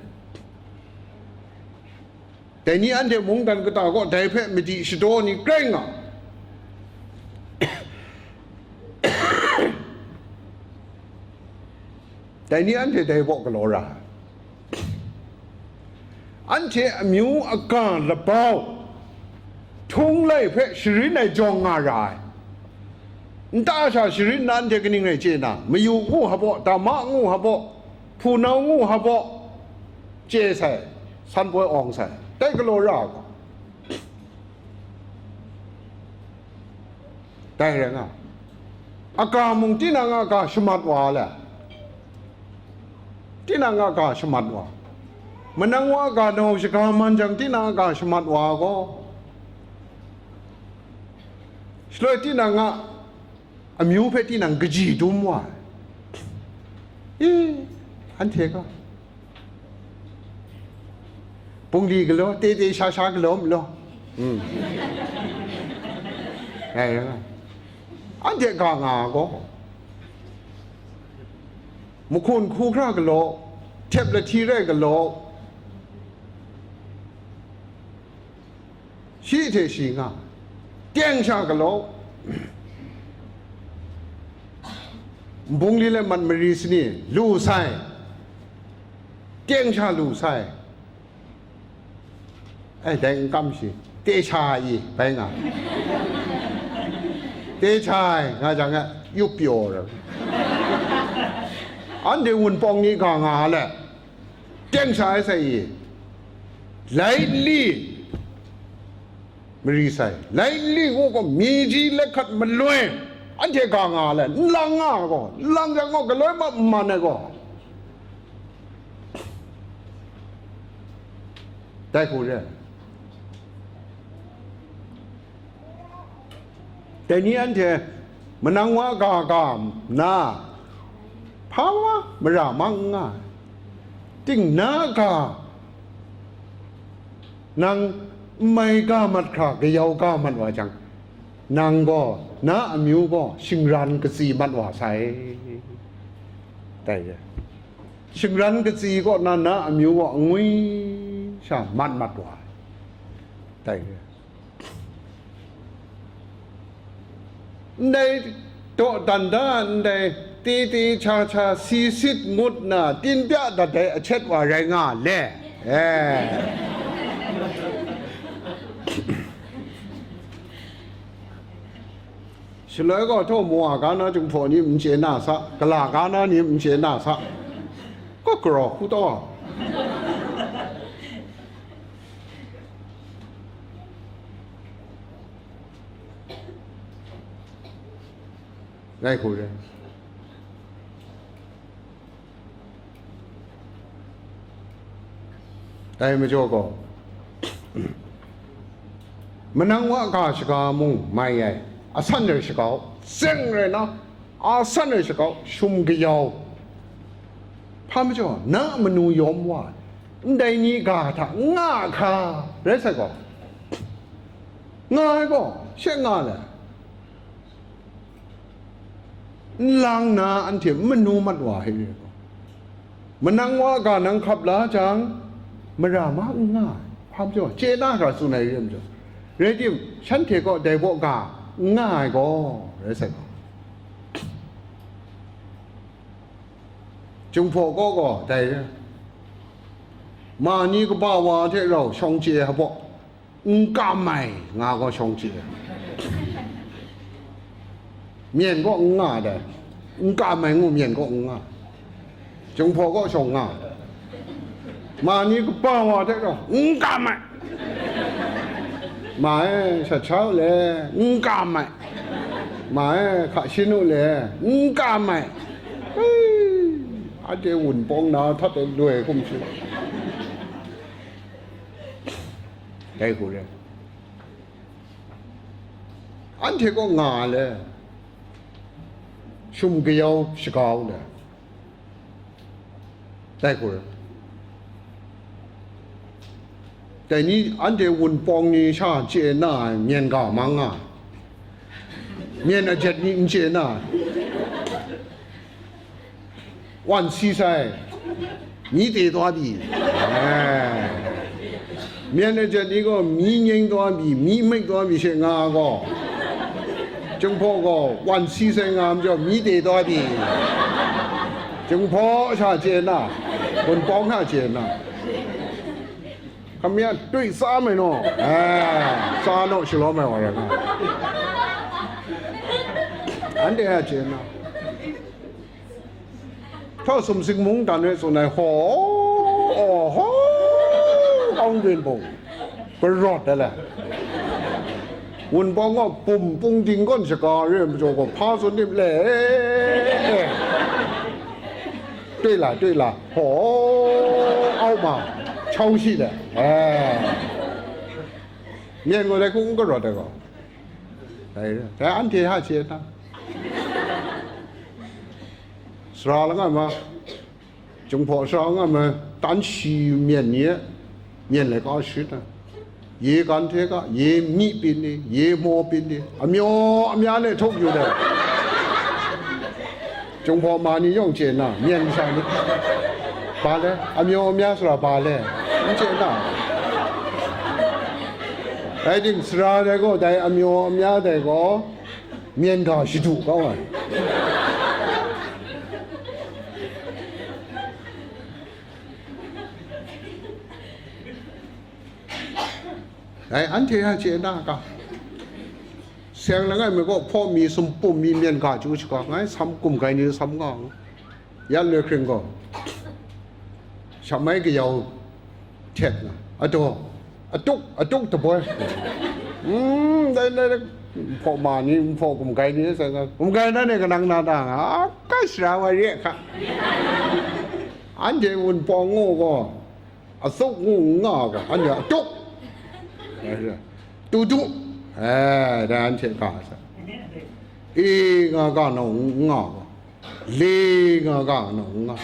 Dai ni anhte mungkan kata kaw dai hpe madi shadaw ni grai nga. Dai ni anhte dai baw galaw ra ai. Anhte amyu aga labau htung lai hpe sharin ai jawng nga ra ai. Nta sha sharin na anhte kaning rai chye na, mayu ngu hpa baw, dama ngu hpa baw, hpunau ngu hpa baw, chye sai, san poi awng sai, dai galaw ra ai gaw. Dai rai nga, aga mung tinang a ga shamat wa le, tinang a ga shamat wa, manang wa a ga nau shaga man jang, tinang a ga shamat wa gaw, shaloi tinang a amyu hpe tinang kaji dum wa ai. I, anhte ga, bungli galaw, te te sha sha galaw malaw. Hmm. Ai, ai. Anhte ga nga gaw, mahkun hku hkra galaw, htep lahti rai galaw, shi hte shi nga, teng sha galaw, nbungli le mat mari sani lu sai, teng sha lu sai. Ai, dai n kam shi, te sha i, bai nga. Te sha ai, nga jang e, yup pyaw ra. Anhte wunpawng ni ga nga le, teng sha ai sai i, lightly mari sai, lightly ngu gaw, mi ji let hkat maloi, anhte ga nga le, n lang nga gaw, n lang jang gaw, galoi ma n man ai gaw, dai hku re ai. Dai ni anhte manang wa ga ga nna, hpa wa mara mang n nga ai. Ting na ga, nang n mai ga mat hkra, gayau ga mat wa jang, nang gaw na amyu gaw shingran katsi mat wa sai. Dai re. Shingran katsi kaw na na amyu gaw angwi sha mat mat wa ai. Dai re. Ndai dawdan da ndai, ti ti cha cha, si sit ngut na, tin pya dat ai achet wa rai nga le. Eh. Shaloi gaw, htaw mawa ga na Jinghpaw ni n chye na sa, gala ga na ni n chye na sa, kaw karaw hku taw. Rai hku re. Dai majaw gaw, manang wa ga shaga mung mai ai, asan ai shakau, seng rai na, asan ai shakau, shum kayau, hpa majaw, na manu yawm wa ai, ndai ni ga hta n nga hkra rai sai gaw, nga ai gaw, she nga le. N lang na anhte n manu mat wa ai re gaw, Manang wa ga nang hkap la jang, mara ma n nga ai. Hpa majaw, chye na hkra tsun ai re majaw, rai tim, shanhte kaw dai baw ga n nga ai gaw, rai sai gaw. Jinghpaw kaw gaw dai re, ma ni kaba wa hte rau shawng chye ai baw, n kam ai nga gaw shawng chye ai. Myen kaw n nga ai dai, n kam ai ngu myen kaw n nga. Jinghpaw kaw shawng nga ai. Ma ni kaba wa hte rau n kam ai. Ma e, shat sha u le, n kam ai. Ma e, hka shin u le, n kam ai. Hui, anhte wunpawng na htat ai loi hkum shi. Dai hku re. Anhte kaw nga le, shum kayau shaga u le, dai hku re. Dai ni, anhte wunpawng ni sha chye na ai myen ga mang nga ai, myen ajet ni n chye na ai. Wan si sai, mi te taw di. Eh. Myen ajet ni gaw mi nyeng taw di, mi mek taw di she nga gaw, Jinghpaw gaw wan si sai nga majaw, mi te taw di. Jinghpaw sha chye na, wunpawng sha chye na. Hkam ya, tui tsa mai naw, eh, tsa naw shalawm ai wa rai nga. Anhte a chye na. Htaw sumsing mungdan e tsun ai, ho, ho, kawng byin bung, karawt ai le. Wunpawng gaw bum pung ding gawn shaga re ai majaw gaw, hpa tsun nim le. Tui la, tui la, ho, au ma, chau shi le. Eh. Myen gaw dai hku n karawt ai gaw. Dai, dai anhte hta chye na. Sara langai ma, Jinghpaw sara langai ma, tan shi myen ni e, myen laika shut ai. Ye gan hte ga, ye myi pit ni, ye maw pit ni, amyaw amya le htuk yu ai. Jinghpaw ma ni yawng chye na, myen masha ni. Ba le, amyaw amya sara ba le, n chye na. Rai tim, sara dai gaw, dai amyaw amya dai gaw, myen ga shadu kau ai. Dai anhte hta chye na ga. Seng langai mi gaw hpaw mi, sumpum mi, myen ga chyu shaga, ngai sam gumgai ni sam nga u. Ya loi hkring gaw, shamai kayau htet nga, adaw, atuk, atuk daboi. Mm, dai, dai, dai, nhpaw ma ni, nhpaw gumgai ni, sai nga, gumgai na ni kanang na ta nga, a, kai sara wa re hka. Anhte wunpawng ngu gaw, atsuk ngu n nga gaw, anhte atuk. Tu du. Eh, dai anhte ga sa. E nga ga nau n nga gaw. Le nga ga nau n nga.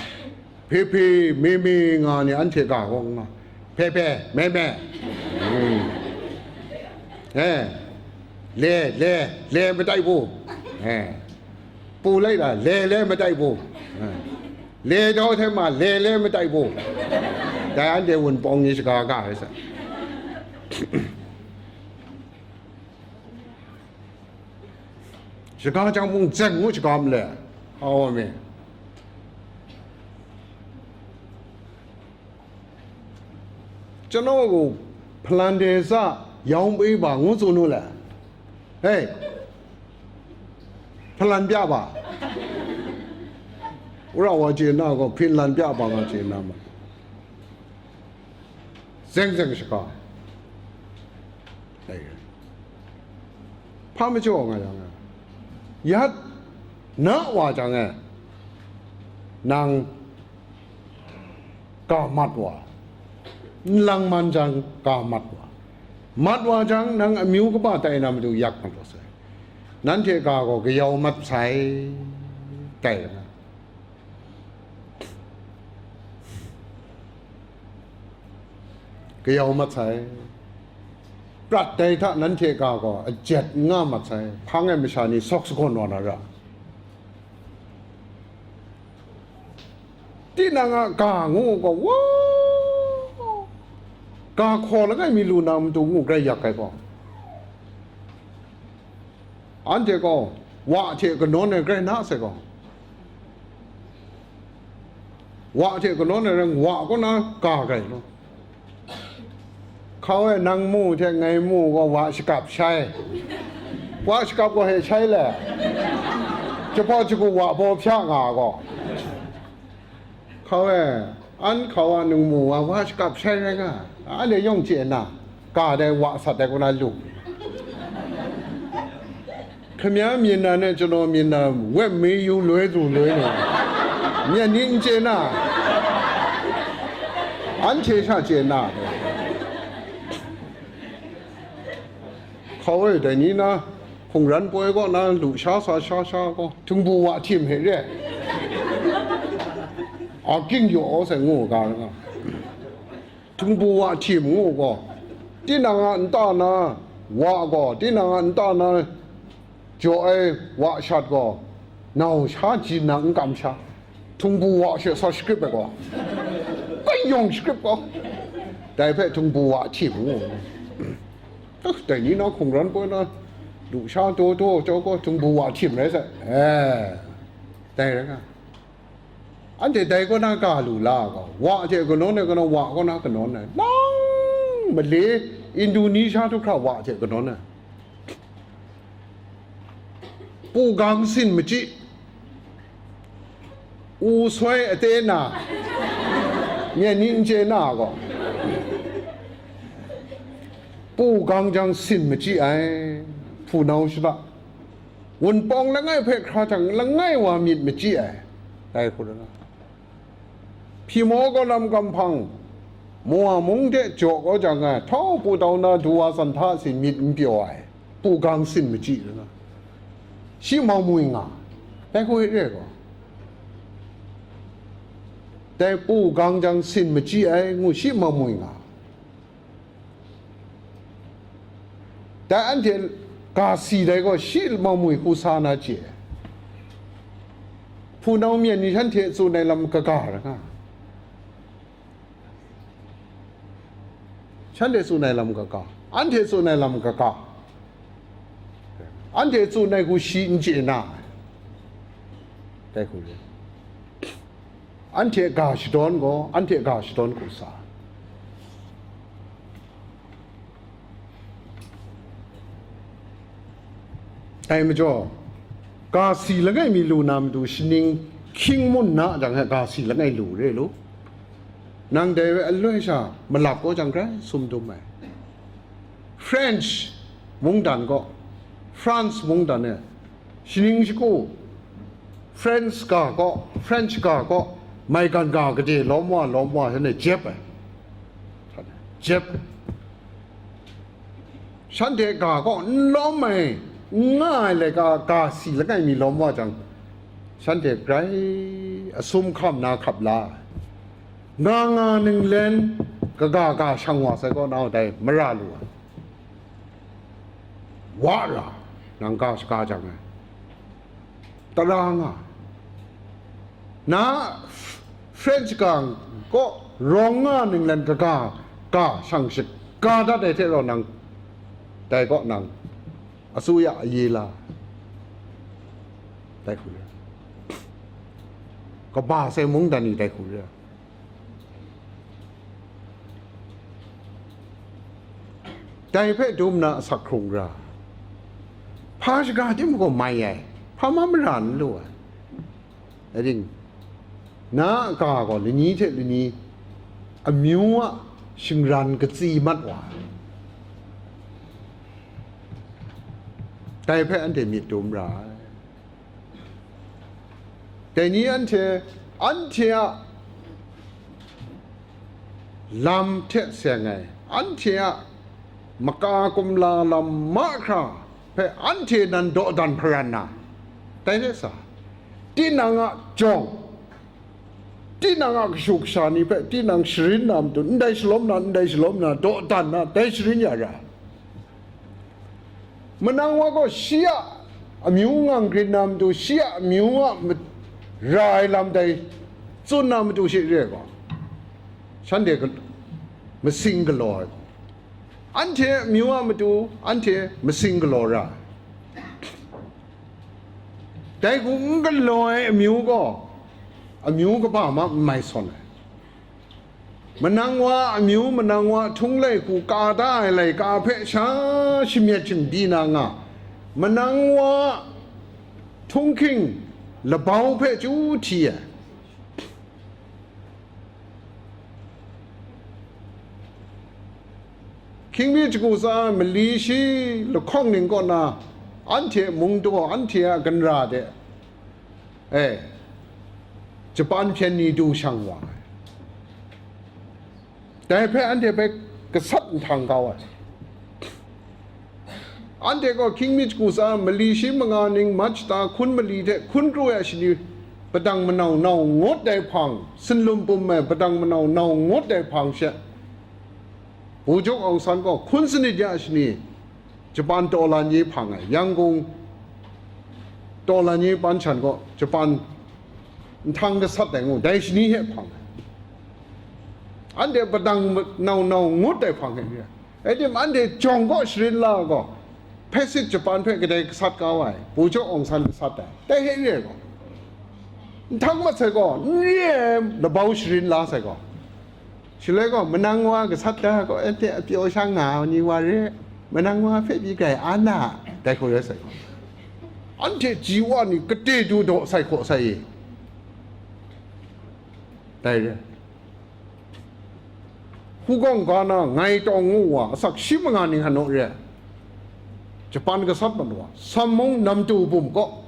Hpe hpe, me me nga ni anhte ga gaw n nga. Hpe hpe, me me. Mm. Eh. Le, le, le matai bu. Eh. Pu lai la, le, le matai bu. Eh. Le daw hte ma, le, le matai bu. Dai anhte wunpawng ni shaga ga ai sa. Shaga jang mung zeng ngu shaga ma le, aw me. Chyanau gaw hpalan de sa yawng pyi ba ngu tsun u le. Hei, hpalan pya ba. Wora wa chye na gaw, hpalan pya ba nga chye na ma. Zeng zeng shaga. Hpa majaw nga yang e, yat na wa jang e, nang ga mat wa, nlang man jang ga mat wa, mat wa jang nang amyu kaba tai na matu yak mat wa sai. Nanhte ga gaw kayau mat sai, tai na. Kayau mat sai. Prat dai hta nanhte ga gaw ajet n nga mat sai. Hpang ai masha ni sawk sagawn wa na ra. Tinang a ga ngu gaw, wa, ga hkaw langai mi lu na matu ngu grai yak ai gaw, anhte gaw wa hte kanawn ai grai na sai gaw, wa hte kanawn ai rai, wa kaw na ga grai law. Hkau e, nang mu hte ngai mu gaw wa shakap shai. Wa shakap gaw he shai le. Jahpaw jagu wa baw hpya nga gaw. Hkau e, an hkau a nang mu wa, wa shakap shai rai nga. Anhte yawng chye na, ga dai wa sat dai kaw na lu. ခင်ဗျားမြင်တာနဲ့ ကျွန်တော်မြင်တာ ဝက်မေးရိုးလွဲသူလွဲနေတယ်။ မျက်နှာချင်းကျင်တာ။ အန်ချေချာကျင်တာ။ เขาเอ้ย แต่นี้นะ คงรันปวยก็นะ หลุชาสาชาชาก็ ถึงบูวะทิมเห็นเร่ อากิ้งอยู่เอาใส่งูกันนะ Htingbu wa htim ngu gaw, tinang a nta na wa gaw, tinang a nta na jaw ai wa shat gaw, nau sha ji nna n kam sha, htingbu wa she sa shakrip ai gaw, kai yawng shakrip gaw, dai hpe htingbu wa htim ngu. Dai ni na hkungran poi na, lu sha taw taw jau gaw, htingbu wa htim rai sai, e, dai rai nga. Anhte dai kaw na ga lu la gaw, wa hte kanawn ai, kanawn wa kaw na kanawn ai, lang male Indonesia du hkra wa hte kanawn ai, pu gang sin machyi, u soi ate na, myen ni n chye na gaw, pu gang jang sin machyi ai, hpunau shaba, wunpawng langai hpe hkra jang langai wa myit machyi ai, dai hku rai nga. Hpyi maw gaw lam kamhpang, Mowa mung de jaw kau jang ai, htau putau na du wa san hta si myit n pyaw ai, pu gang sin machyi rai nga, shi mau mui nga, dai hku hte re gaw, dai pu gang jang sin machyi ai ngu shi mau mui nga. Dai anhte ga si dai gaw shi mau mui hku sa na chye ai. Hpunau myen ni shanhte tsun ai lam kaga ra nga, shanhte tsun ai lam kaga, anhte tsun ai lam kaga, anhte tsun ai hku shi n chye na ai, dai hku re. Anhte ga shadawn gaw, anhte ga shadawn hku sa. Dai majaw, ga si langai mi lu na matu, shaning hkying mun na jang e ga si langai lu re lu. Nang dai aloi sha malap kau jang grai sumdum ai. French mungdan gaw, France mungdan e, shaning shagu, French ga gaw, French ga gaw, maigan ga gade lawm wa, lawm wa, shanhte jep ai. Jep ai. Shanhte ga gaw n lawm ai, n nga ai laika, ga si langai mi lawm wa jang, shanhte grai asum hkam na hkap la ai. Nga nga ninglen kaga ga shang wa sai kaw, nau dai mara lu ai. Wa ra, nang ga shaga jang ai. Tara nga, na French ga kaw rawng nga ninglen kaga ga shang shaga dat ai hte rau nang, dai kaw nang, asuya aye la, dai hku re. Kaba sai mungdan ni dai hku re. Dai hpe dum na asak hkrung ra, hpa shaga tim gaw mai ai, hpa ma mara n lu ai. Ring, na a ga gaw lani hte lani amyu a shingran katsi mat wa ai. Dai hpe anhte myit dum ra ai. Dai ni anhte, anhte a lam hte seng ai, anhte a maka kumla lam mahkra hpe anhte nan dawdan hparan na, dai hte sa, tinang a jawng, tinang a kashu kasha ni hpe tinang sharin na matu, ndai shalawm na, ndai shalawm na, dawdan na, dai sharin ya ra. Manang wa gaw shi a amyu ngang grin na matu, shi a amyu a ma-, ra ai lam dai tsun na matu shi re ai gaw, shanhte gal-, masing galaw ai gaw, anhte amyu a matu, anhte masing galaw ra ai. Dai hku n galaw ai amyu gaw, amyu kaba ma n mai sawn ai. Manang wa amyu, manang wa htung lai hku ka da ai laika hpe sha shamyet shamdi na nga, manang wa htunghking labau hpe chyu hti ai. Hkying mi shagu tsa ai mali shi lahkawng ning kaw na, anhte mung daw, anhte a ganra de, e, Japan hpyen ni du shang wa ai. Dai hpe anhte hpe gasat nhtang kau ai. Anhte gaw hkying mi shagu tsa ai mali shi manga ning, March ta hkun mali hte hkun kru ai shani, padang manau nau ngut ai hpang, sinlum pum ai padang manau nau ngut ai hpang she, Bujawk Aung San gaw hkun sanit ya shani, Japan taw lan ye hpang ai, Yangon taw lan ye pan shan gaw Japan nhtang gasat ai ngu, dai shani hte hpang ai. Anhte padang nau nau ngut ai hpang hte re ai. Rai tim, anhte jawng kaw sharin la ai gaw, Pacific Japan hpe kadai gasat kau ai, Bujawk Aung San gasat ai, dai hte re ai gaw, nhtang masai gaw, n re ai labau sharin la sai gaw, shaloi gaw, manang wa gasat da gaw, anhte apyaw sha nga ai ni wa re, manang wa hpe pyi grai an na, dai hku rai sai gaw, anhte ji wa ni kate du daw sai hkaw sai e, dai re. Hugawng ga na Ngai Tawng ngu wa, asak shi manga ning hanu re ai, Japan gasat mat wa, Sam mung namtu bum kaw,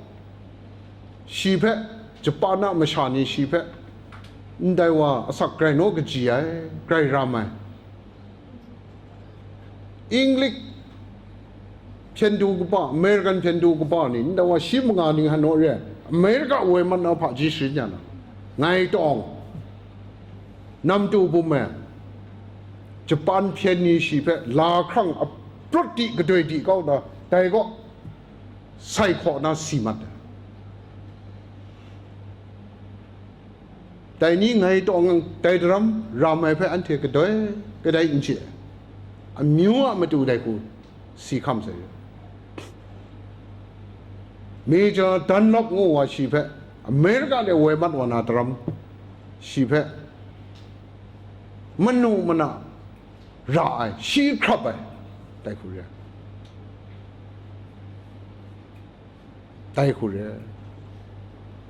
shi hpe, Japan a masha ni shi hpe, ndai wa asak grai naw kaji ai, grai ram ai. English hpyen du kaba, American hpyen du kaba ni, ndai wa shi manga ning hanu re ai, America woi mat na hpaji sharin ya na, Ngai Tawng, namtu bum e, Japan hpyen ni shi hpe la hkrang aprut di gadoi di kau na, dai gaw sai hkaw na si mat ai. Dai ni Ngai Tawng dai daram ram ai hpe anhte kadoi kadai n chye ai. Amyu a matu dai hku si hkam sai. Major Dunlop ngu wa shi hpe, America de woi mat wa na daram shi hpe, manu mana ra ai, shi hkrap ai, dai hku re ai. Dai hku re ai.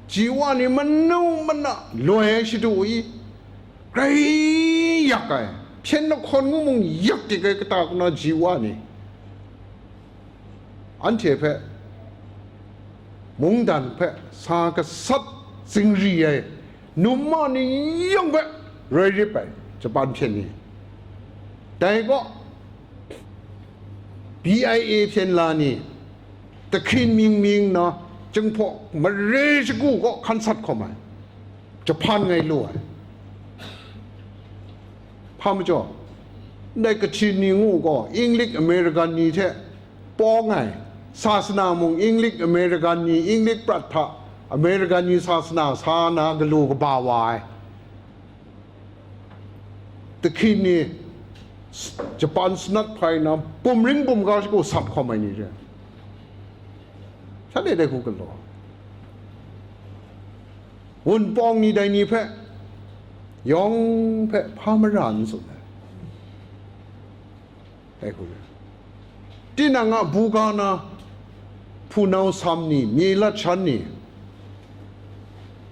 Ji wa ni manu mana loi ai shadu i, grai yak ai, hpyen lahkawn ngu mung yak dik ai kata kuna ji wa ni, anhte hpe, mungdan hpe sa gasat zingri ai, num ma ni yawng hpe roi rip ai, Japan hpyen ni. Dai gaw, B I A hpyen la ni, tahkrin mying mying na, Jinghpaw mare shagu kaw hkan sat hkawm ai, Japan ngai lu ai. Hpa majaw, ndai Kachin ni ngu gaw, English American ni hte pawng ai, sasana mung English American ni, English prat hta American ni sasana sa na galu kaba wa ai. Tahkrin ni, Japan sanat hpai na, bumring bumga shagu sap hkawm ai ni re. Shanhte dai hku galaw. Wunpawng ni dai ni hpe, yawng hpe hpa mara n tsun ai. Dai hku re. Tinang a buga na, hpunau sam ni, myi lat shan ni,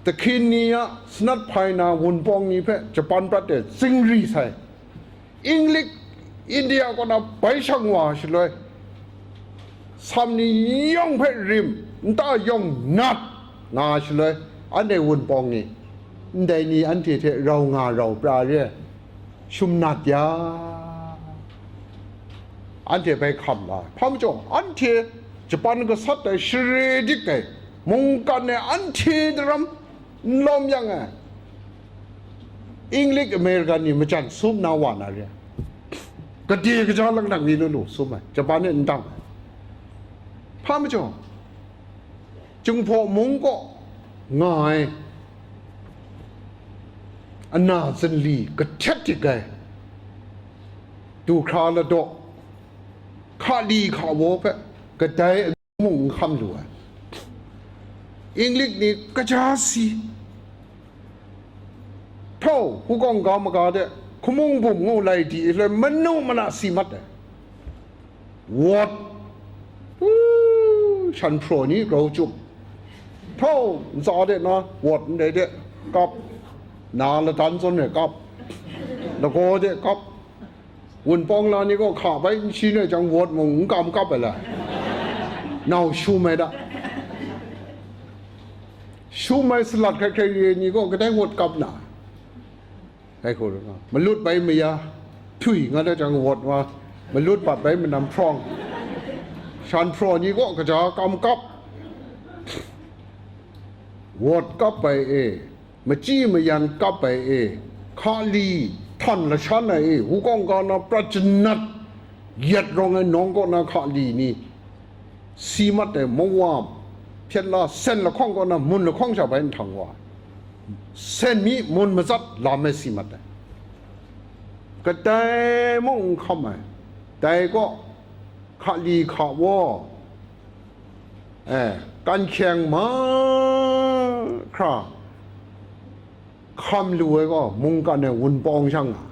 tahkrin ni a sanat hpai na wunpawng ni hpe Japan prat de zingri sai. English, India kaw na bai shang wa shaloi, sam ni yawng hpe rim, nta yawng nat nga shaloi, anhte wunpawng ni, ndai ni anhte hte rau nga rau pra re ai, shum nat ya, anhte bai hkam la ai. Hpa majaw, anhte Japan gasat ai, share dik ai, mungkan e anhte daram n lawm yang e, English American ni majan sum na wa na re ai. Gade kaja lang lang ni lu lu sum ai, Japan e n dang ai. Hpa majaw, Jinghpaw mung kaw nga ai, ana zinli kahtet dik ai, du hkra ladaw, hkali hkawa hpe kadai amyu mung n hkam lu ai. Inglik ni kaja si, htau, hukawng ga maga de, hkumung bum ngu lai di, loi manu mana si mat ai. Wawt, u, shan hpraw ni grau chyum, htau, ntsa de na wawt ndai de kap, na ladan zawn e kap, lagaw de kap, wunpawng la ni gaw hka bai n shi nai jang, wawt mung n kam kap ai la, nau shum ai da. Shum ai salat hkrai hkrai re ni gaw kadai wawt kap na, ai hku ru nga, malut bai maya, htui nga da jang wawt wa, malut bat bai manam hprawng, shan hpraw ni gaw kaja kam kap, wawt kap ai e, machyi mayan kap ai e, hkali htan lashan ai e, hukawng ga na prat janat yat rawng ai nawng kaw na hkali ni, si mat ai, mawa hpyen la sen lahkawng kaw na mun lahkawng sha bai nhtang wa, sen mi mun matsat lam ai si mat ai, kadai mung n hkam ai, dai kaw hkali hkawa, eh, kan hkyeng mahkra hkam lu ai gaw mungkan ai wunpawng shang nga,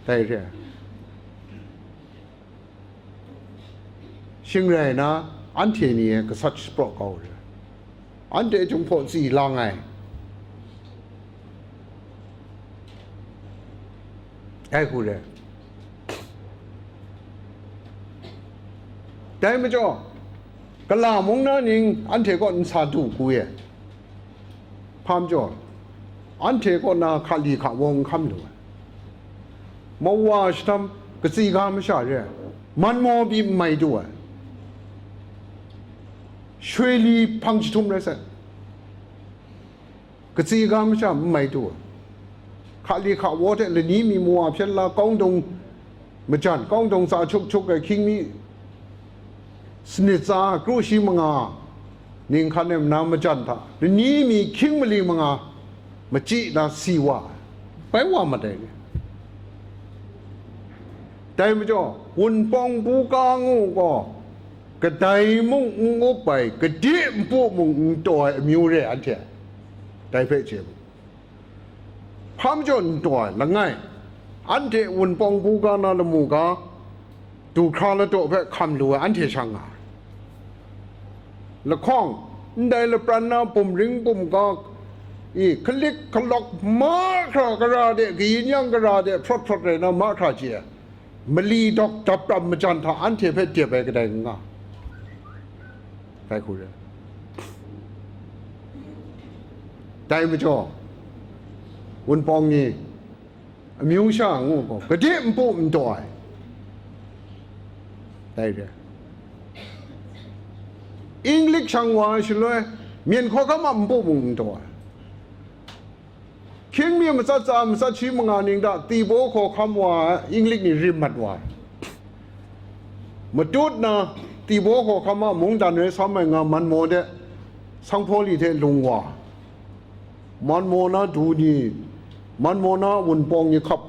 dai re ai. Shing rai na, anhte ni e gasat shapraw kau re ai, anhte Jinghpaw tsi lang ai, ai hku re ai. Dai majaw, kala mung na ning anhte kaw n sa du ku e. Hpa majaw, anhte kaw na hkali hkawa n hkam lu ai. Mawa shadam, katsi ga masha re ai, man maw pyi n mai du ai, shoi li hpang jahtum rai sai, katsi ga masha n mai du ai. Hkali hkawa hte lani mi mawa hpyen la, kaungdung majan, kaungdung tsa hkyuk hkyuk ai hkying mi sanit tsa kru shi manga, ning hkan e mana majan hta lani mi hkying mali manga machyi na si wa ai, bai wa mat ai ni. Dai majaw, wunpawng buga ngu gaw, kadai mung n up ai, gade npu mung n taw ai amyu re ai anhte, dai hpe chye mu. Hpa majaw n taw ai langai, anhte wunpawng buga na lamu ga, du hkra ladaw hpe hkam lu ai anhte shang nga ai. Lahkawng, ndai lapran na bumring bumga i hkalik hkalawk mahkra gara de, kayin yang gara de hprawt hprawt rai na mahkra chye ai, mali dawk dap ram majan hta anhte hpe dep ai kadai n nga. Dai hku re ai. Dai majaw, wunpawng ni amyu sha ngu gaw, gade npu n taw ai. Dai re ai. Inglik shang wa ai shaloi, myen hkawhkam a npu mung n taw ai. Hkying mi matsat tsa, matsat shi manga ning hta tibaw hkawhkam wa ai Inglik ni rim mat wa ai. Matut na, tibaw hkawhkam a mungdan rai sam ai nga man maw de, sanghpaw li hte lung wa, man maw na du ni, man maw na wunpawng ni hkap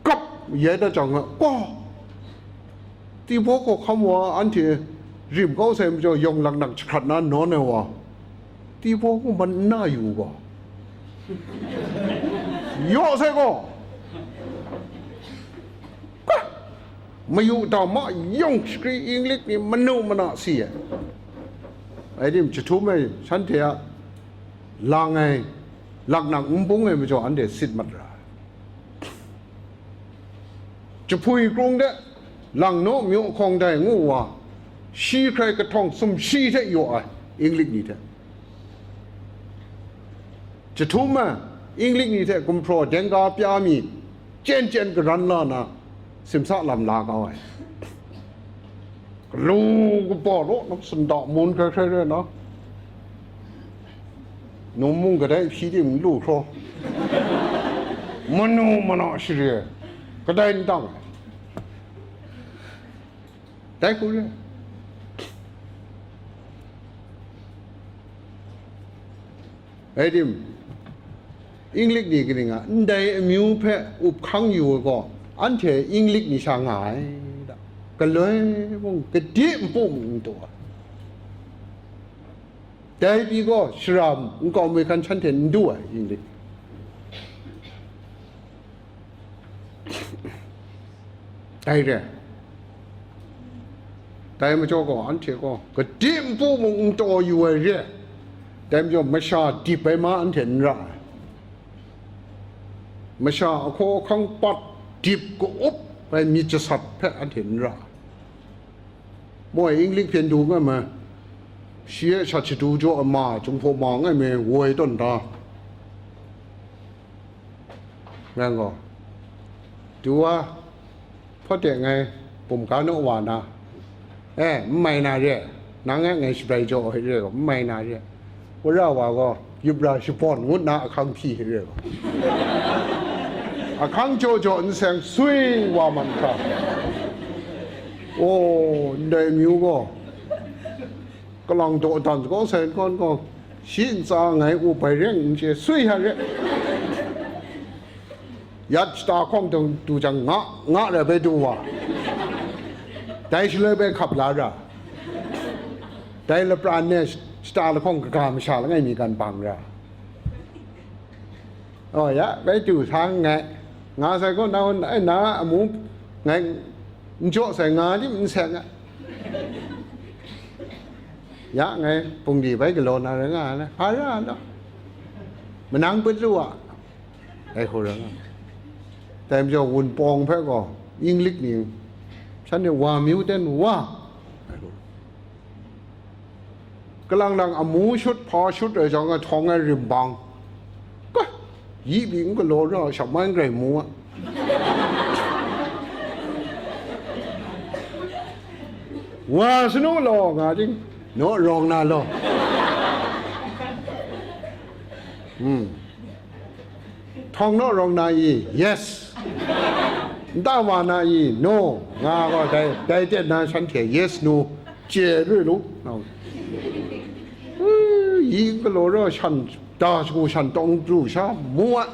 kap yai dat jang, gaw, tibaw hkawhkam wa anhte rim kau sai majaw, yawng laknak jahkrat na nawn ai wa, tibaw ku man n na yu gaw, yaw sai gaw, ka, mayu da ma yawng shakri Inglik ni manu mana si ai. Ai tim jahtum ai shanhte a lang ai, laknak n bung ai majaw anhte sit mat ra ai. Jahpui krung de, Langnaw myu hkawng dai ngu wa, shi hkrai kahtawng sumshi hte yaw ai, Inglik ni hte. Jahtum ai, Inglik ni hte gumhpraw dengga pya mi, chyen chyen karan la na, simsa lam la kau ai. Galu kaba law na sunda mun hkrai hkrai rai na, num mung kadai hpyi ting n lu hkraw, manu mana share ai, kadai n tang ai, dai hku re ai. Rai tim, Inglik ni kaning a, ndai amyu hpe up hkang yu ai gaw, anhte Inglik ni sha nga ai da. Galoi mung, gade npu mung n taw ai. Dai pyi gaw, shara nkau mi hkan shanhte n du ai, Inglik. Dai re. Dai majaw gaw, anhte gaw gade npu mung n taw yu ai re. Dai majaw, masha dip ai ma anhte n ra ai. Masha ahkaw ahkang pat dip ka-up ai myit jasat hpe anhte n ra ai. Moi, Inglik hpyen du nga ma, shi e shat shadu jaw ai ma, Jinghpaw ma ngai me woi tawn da. Ngang gaw, du wa, hpawt de ngai bum ga naw wa na, e, n mai na re, nang e ngai shabrai jaw ai re gaw, n mai na re. Wora wa gaw, yubra shabawn ngut na ahkang hpyi re gaw, ahkang jaw jaw n seng sui wa man hkra. O, ndai amyu gaw, kalang daw dan gaw sai kawn gaw, shi ntsa ngai up ai reng n chye, sui ha re. Yat shata hkawng du jang, nga, nga rai bai du wa. Dai shaloi bai hkap la ra. Dai lapran e shata lahkawng kaga masha langai mi gan bang ra. Oh, ya, bai du sa nngai. Nga sai gaw, na, na, na amu ngai n jaw sai, nga tim n seng ai. Ya, ngai pungdi bai galaw na rai nga ai, hpa ra law. Manang put lu a, dai hku rai nga. Dai majaw, wunpawng hpe gaw, Inglik ni, shanhte wa myu ten wa. Kalang lang amu shut hpa shut ai jang, a htawng ai rimbang, ka, yi pyi n galaw ra, shap mai n grai mu a. Wa sanu law nga ting, naw rawng na law. Hmm. Htawng naw rawng na i? Yes. Nta wa na i? No. Nga gaw dai, dai ten na shanhte yes, no, chye lu lu. Ui, yi galaw ra shan, da shagu shan tawng pru sha mu ai.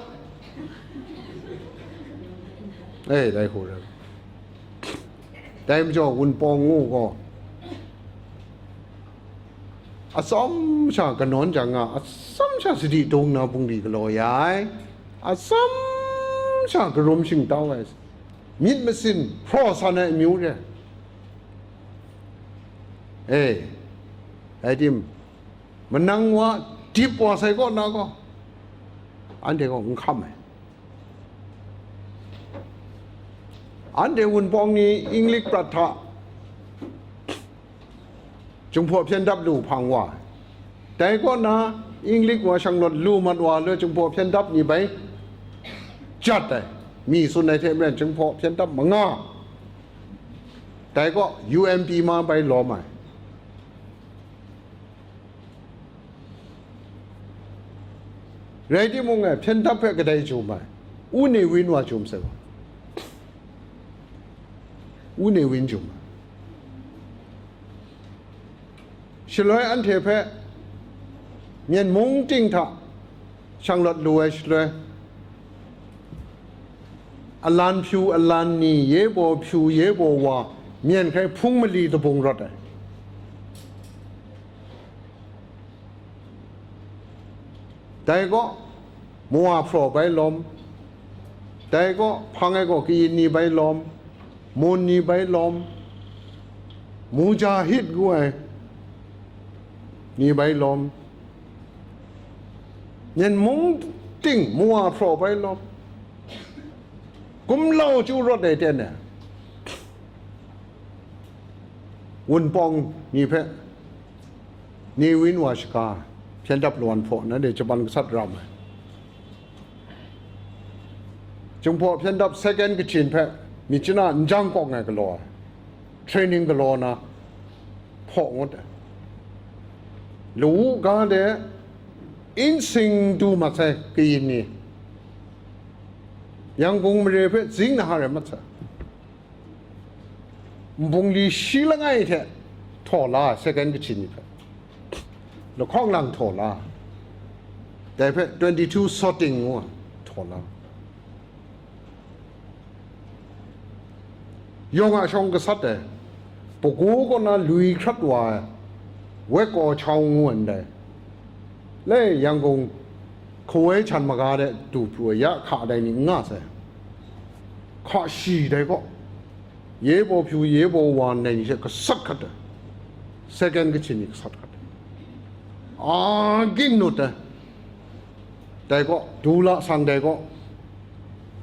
E, dai hku rai. Dai majaw, wunpawng ngu gaw, atsawm sha kanawn jang nga, atsawm sha sadi dung na bungli galaw ya ai, atsawm sha karum shingtau ai, myit masin hpraw san ai amyu re. E, rai tim, manang wa dip wa sai kaw na gaw, anhte gaw n hkam ai. Anhte wunpawng ni Inglik prat hta Jinghpaw hpyen dap lu hpang wa ai. Dai kaw na, Inglik wa shanglawt lu mat wa le, Jinghpaw hpyen dap ni bai jat ai. Mi tsun ai hte maren, Jinghpaw hpyen dap manga. Dai kaw, U M P ma bai lawm ai. Rai timung, e, hpyen dap hpe kadai jum ai? U Ne Win wa jum sai wa. U Ne Win jum ai. Shaloi anhte hpe Myen mung ting hta shanglawt lu ai shaloi, alan hpyu alan ni, ye baw hpyu ye baw wa, myen hkrai hpung mali dabung rawt ai. Dai gaw, Muwa hpraw bai lawm, dai gaw, hpang ai gaw kayin ni bai lawm, mun ni bai lawm, Mujahid ngu ai ni bai lawm, Myen mung ting Muwa hpraw bai lawm, gumlau chyu rawt ai ten e, Wunpawng ni hpe Ne Win wa shaga, hpyen dap lawan hpaw nanhte Japan gasat ram ai. Jinghpaw hpyen dap second kachyin hpe myit chana n jang kawng ai galaw ai, training galaw na hpaw ngut ai. Lawu ga de n sing du mat sai kayin ni, Yangon mare hpe zing na har ai mat sai. Nbungli shi langai hte htaw la ai, second kachyin ni hpe lahkawng lang htaw la ai. Dai hpe twenty-two sorting ngu ai, htaw na. Yawng a shawng gasat ai, Pagu kaw na lui hkrat wa ai, Wek Kaw Chau ngu ai ndai. Lai Yangkung hkawoi htan maga de du pru ai ya hka dai ni n nga sai. Hka shi dai kaw, ye baw pyu, ye baw wa ndai ni hte gasat hkat ai. Second kachyin ni gasat hkat ai. A ging nut ai. Dai kaw, du la sang dai kaw,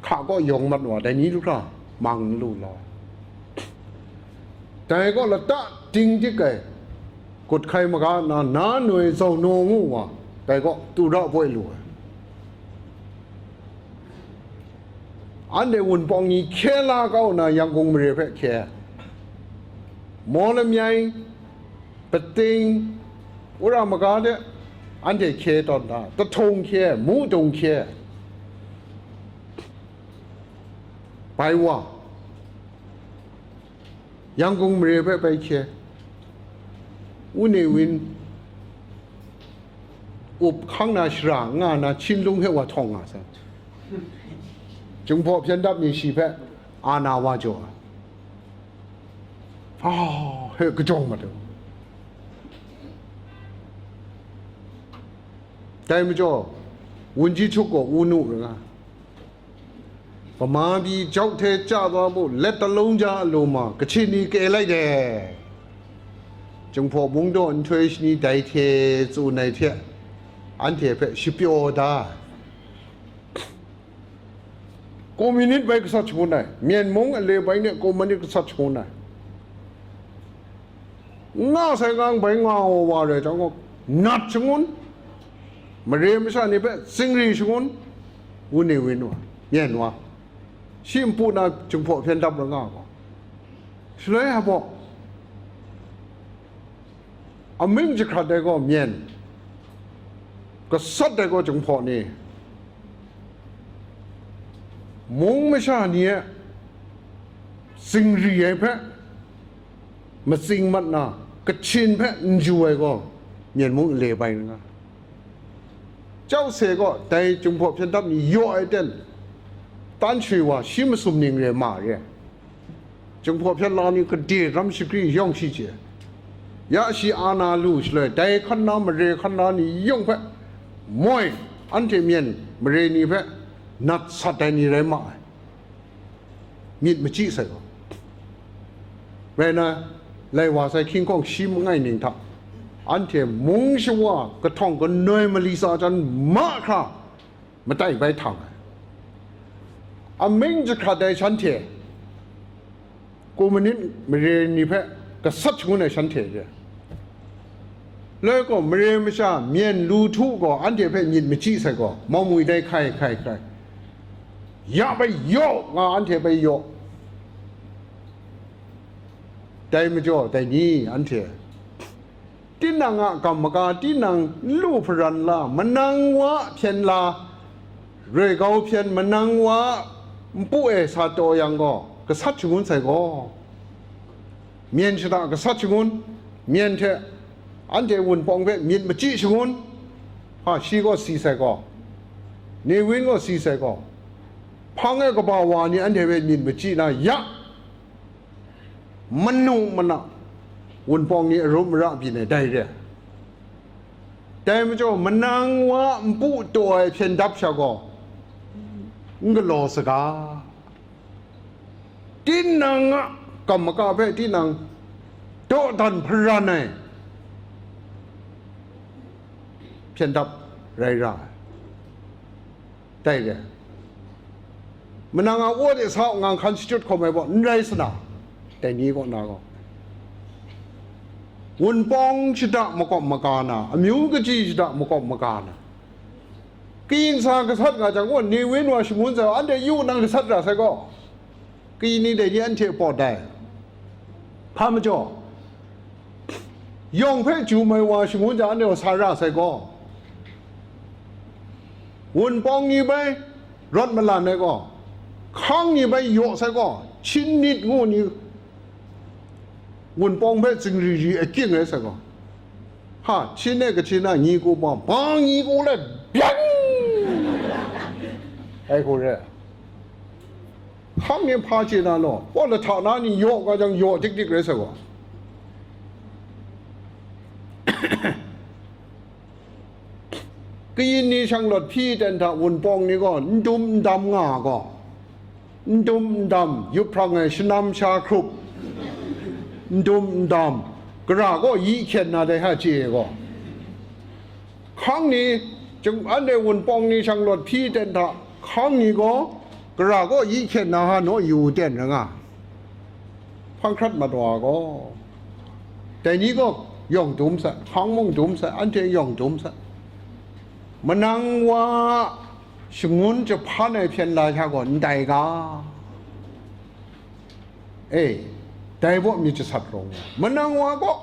hka kaw yawng mat wa, dai ni du hkra, mang n lu la. Dai kaw, lata ting dik ai, kut hkai maga na, na noi zau naw ngu wa, dai kaw, tu ra poi lu ai. Anhte wunpawng ni hkye la kau na, Yangkung mare hpe hkye ai. Maw lamyai, Pating, wora maga de, anhte hkye tawn da, Tahtong hkye, Mudung hkye, bai wa, Yangkung mare hpe bai hkye, Wu Ne Win, up hkang na shara nga na, Chin lung hpe wa htawng nga sai. Jinghpaw hpyen dap ni shi hpe, a na wa jaw ai. Ah, he kajawng mat ai. Dai majaw, Wunji Chuk gaw wu nu ra nga. Kama pyi jau hte chya wa bu, let talung ja a lu ma, Kachin ni kei lai de. Jinghpaw Mungdaw nhtoi shani dai hte tsun ai hte, anhte hpe shapyaw da ai. Komunit bai gasat shangun ai, Myen mung ale bai ni komunit gasat shangun ai. Nga sai ngang bai nga wa wa re jang gaw, nat shangun, mare masha ni hpe tsingri shangun, Wu Ne Win wa, Myen wa, shi npu na Jinghpaw hpyen dap ra nga gaw, shaloi a baw, amying jahkrat ai gaw Myen, gasat ai gaw Jinghpaw ni, mung masha ni e tsingri ai hpe matsing mat na, Kachin hpe n ju ai gaw, Myen mung ale bai nga. Jau se gaw, dai Jinghpaw hpyen dap ni yaw ai ten, tan shui wa shi masum ning re ma re. Jinghpaw hpyen la ni gade ram shagri yawng shi chye. Ya shi a na lu shaloi, dai hkan na mare hkan na ni yawng hpe moi, anhte Myen mare ni hpe nat sat ai ni rai ma ai. Myit machyi sai gaw. Rai na, lai wa sai hkying hkawng shi mangai ning hta, anhte mung shawa kahtawng kanoi mali tsa jan mahkra matai bai htang ai. Amying jahkrat ai shanhte, komunit mare ni hpe gasat shangun ai shanhte re. Loi gaw, mare masha Myen lu htu gaw, anhte hpe myit machyi sai gaw, maumwi dai hkai hkai hkai, ya bai yaw nga, anhte bai yaw. Dai majaw, dai ni anhte, tinang a kam maga tinang n lu hparan la, manang wa a hpyen la, roi kau hpyen manang wa a npu e sa taw yang gaw, gasat shangun sai gaw. Myen shada gasat shangun, Myen hte anhte Wunpawng hpe myit machyi shangun, ha, shi gaw si sai gaw, Ne Win gaw si sai gaw, hpang e kaba wa ni anhte hpe myit machyi na ya, manu mana Wunpawng ni arup mara byin ai dai re. Dai majaw, manang wa npu taw ai hpyen dap sha gaw, n galaw saga. Tinang a kam maka hpe tinang dawdan hparan ai hpyen dap rai ra ai. Dai re. Manang a wa de sa u ngang hkan shachyut hkawm ai baw n rai sa na, dai ni kaw na gaw, Wunpawng shada makawp maga na, amyu kaji shada makawp maga na, kayin sa gasat nga jang gaw, Ne Win wa shangun sai, anhte yu nang gasat ra sai gaw, kayin ni dai ni anhte pawt ai. Hpa majaw, yawng hpe jum ai wa shangun jang, anhte gaw sa ra sai gaw, Wunpawng ni bai rawt malan ai gaw, hkang ni bai yaw sai gaw, Chin nit ngu ni Wunpawng hpe tsingri ri ai king rai sai gaw, ha, Chin e Kachin a nyi ku ba, ba nyi ku let, Byan! Ai hku re. Hkang ni hpa chye na law, wa lahta na ni yaw ga jang, yaw dik dik rai sai gaw. Kayin ni shanglawt hpyi ten hta wunpawng ni gaw n dum n dam nga gaw, n dum n dam, yup hprang ai shanam sha hkrup, n dum n dam, gara gaw yi hkyen na dai hta chye gaw, hkang ni, anhte wunpawng ni shanglawt hpyi ten hta, hkang ni gaw, gara gaw yi hkyen na ha naw yu ten ra nga. Hpang hkrat mat wa gaw, dai ni gaw yawng dum sai, hkang mung dum sai, anhte yawng dum sai. Manang wa shangun jahpan ai hpyen la sha gaw ndai ga. E, dai baw myit jasat rawng wa. Manang wa gaw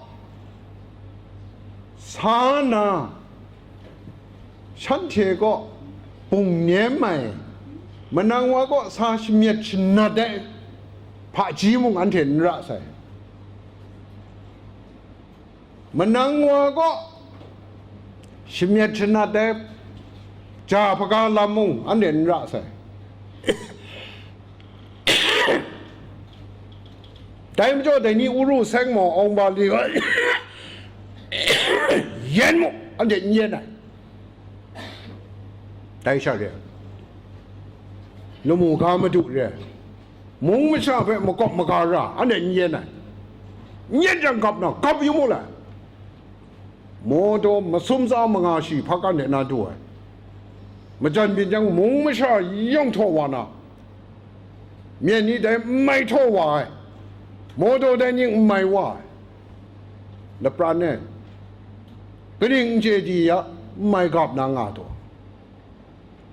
sa na, shanhte kaw bungnem ai, manang wa kaw sa shamyet shanat ai hpaji mung anhte n ra sai. Manang wa kaw shamyet shanat ai ja hpaga lam mung anhte n ra sai. Dai majaw dai ni uru seng maw, awng bali gaw yen mu, anhte n yen ai. Dai sha re ai, lamu ga madu re ai, mung masha hpe makawp maga ra, anhte n yen ai. N yen jang gap na, gap yu mu lai. Mawdaw masum tsa manga shi hpa kan de na du ai. Majan byin jang mung masha yawng htaw wa na, myen ni dai n mai htaw wa ai, mawdaw dai ning n mai wa ai, lapran e, kaning n chye di ya, n mai gap na nga taw.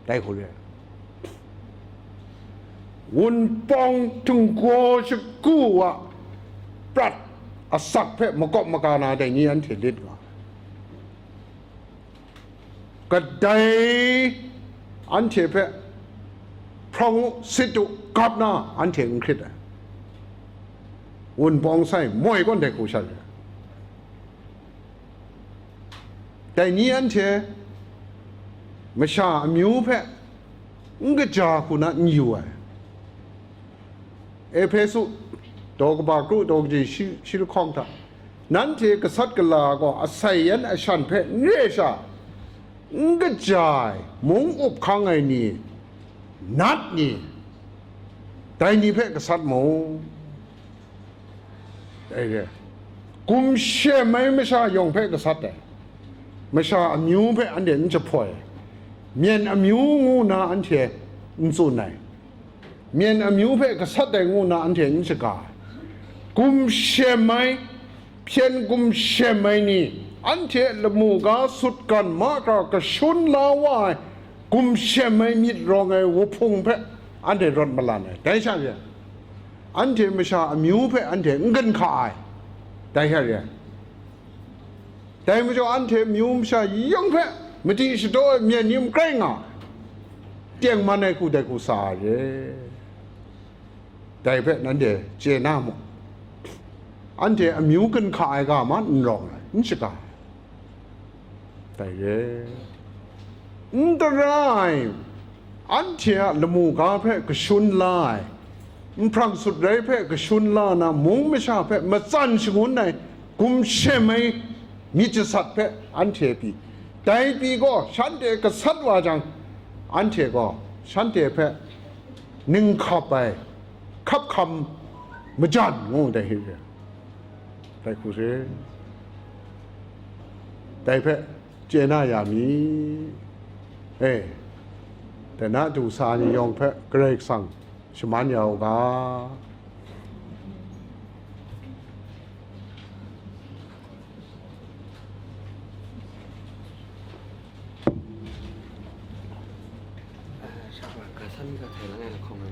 Dai hku re ai. Wunpawng htinggaw shagu a prat asak hpe makawp maga na dai ni anhte lit nga. Kadai anhte hpe hprawng u, sit u, gap na anhte n hkrit ai. Wunpawng sai moi gawn dai hku sha re ai. Dai ni anhte masha amyu hpe n kaja hku na n yu ai. Ehpesu daw kaba kru daw kaji shi, shi lahkawng hta, nanhte gasat gala gaw asai yan ashan hpe n re sha, n kaja ai, mung up hkang ai ni, nat ni, dai ni hpe gasat mu. Dai re, gumshem ai masha yawng hpe gasat ai, masha amyu hpe anhte n jahpoi, myen amyu ngu na anhte n tsun ai, myen amyu hpe gasat ai ngu na anhte n shaga ai, gumshem ai, hpyen gumshem ai ni, anhte lamu ga sutgan mahkra kashun la wa ai, gumshem ai myit rawng ai wuhpung hpe anhte rawt malan ai. Dai sha re ai, anhte masha amyu hpe anhte n gun hka ai. Dai sha re ai, dai majaw anhte amyu masha yawng hpe madi shadaw ai myen ni makrai nga ai, tengman ai hku dai hku sa ai re. Dai hpe nanhte chye na mu. Anhte amyu gun hka ai ga ma n rawng ai, n shaga ai. Dai re, n tara ai, anhte a lamu ga hpe kashun la ai, nhprang sut rai hpe kashun la na, mung masha hpe matsan shangun ai, gumshem ai myit jasat hpe anhte pyi. Dai pyi gaw, shanhte gasat wa jang, anhte gaw shanhte hpe ning hkap ai, hkap hkam majan ngu dai hte re ai. Dai hku re, dai hpe chye na ya mi. E, dai na du sa ni yawng hpe Karai Kasang shaman ya u ga.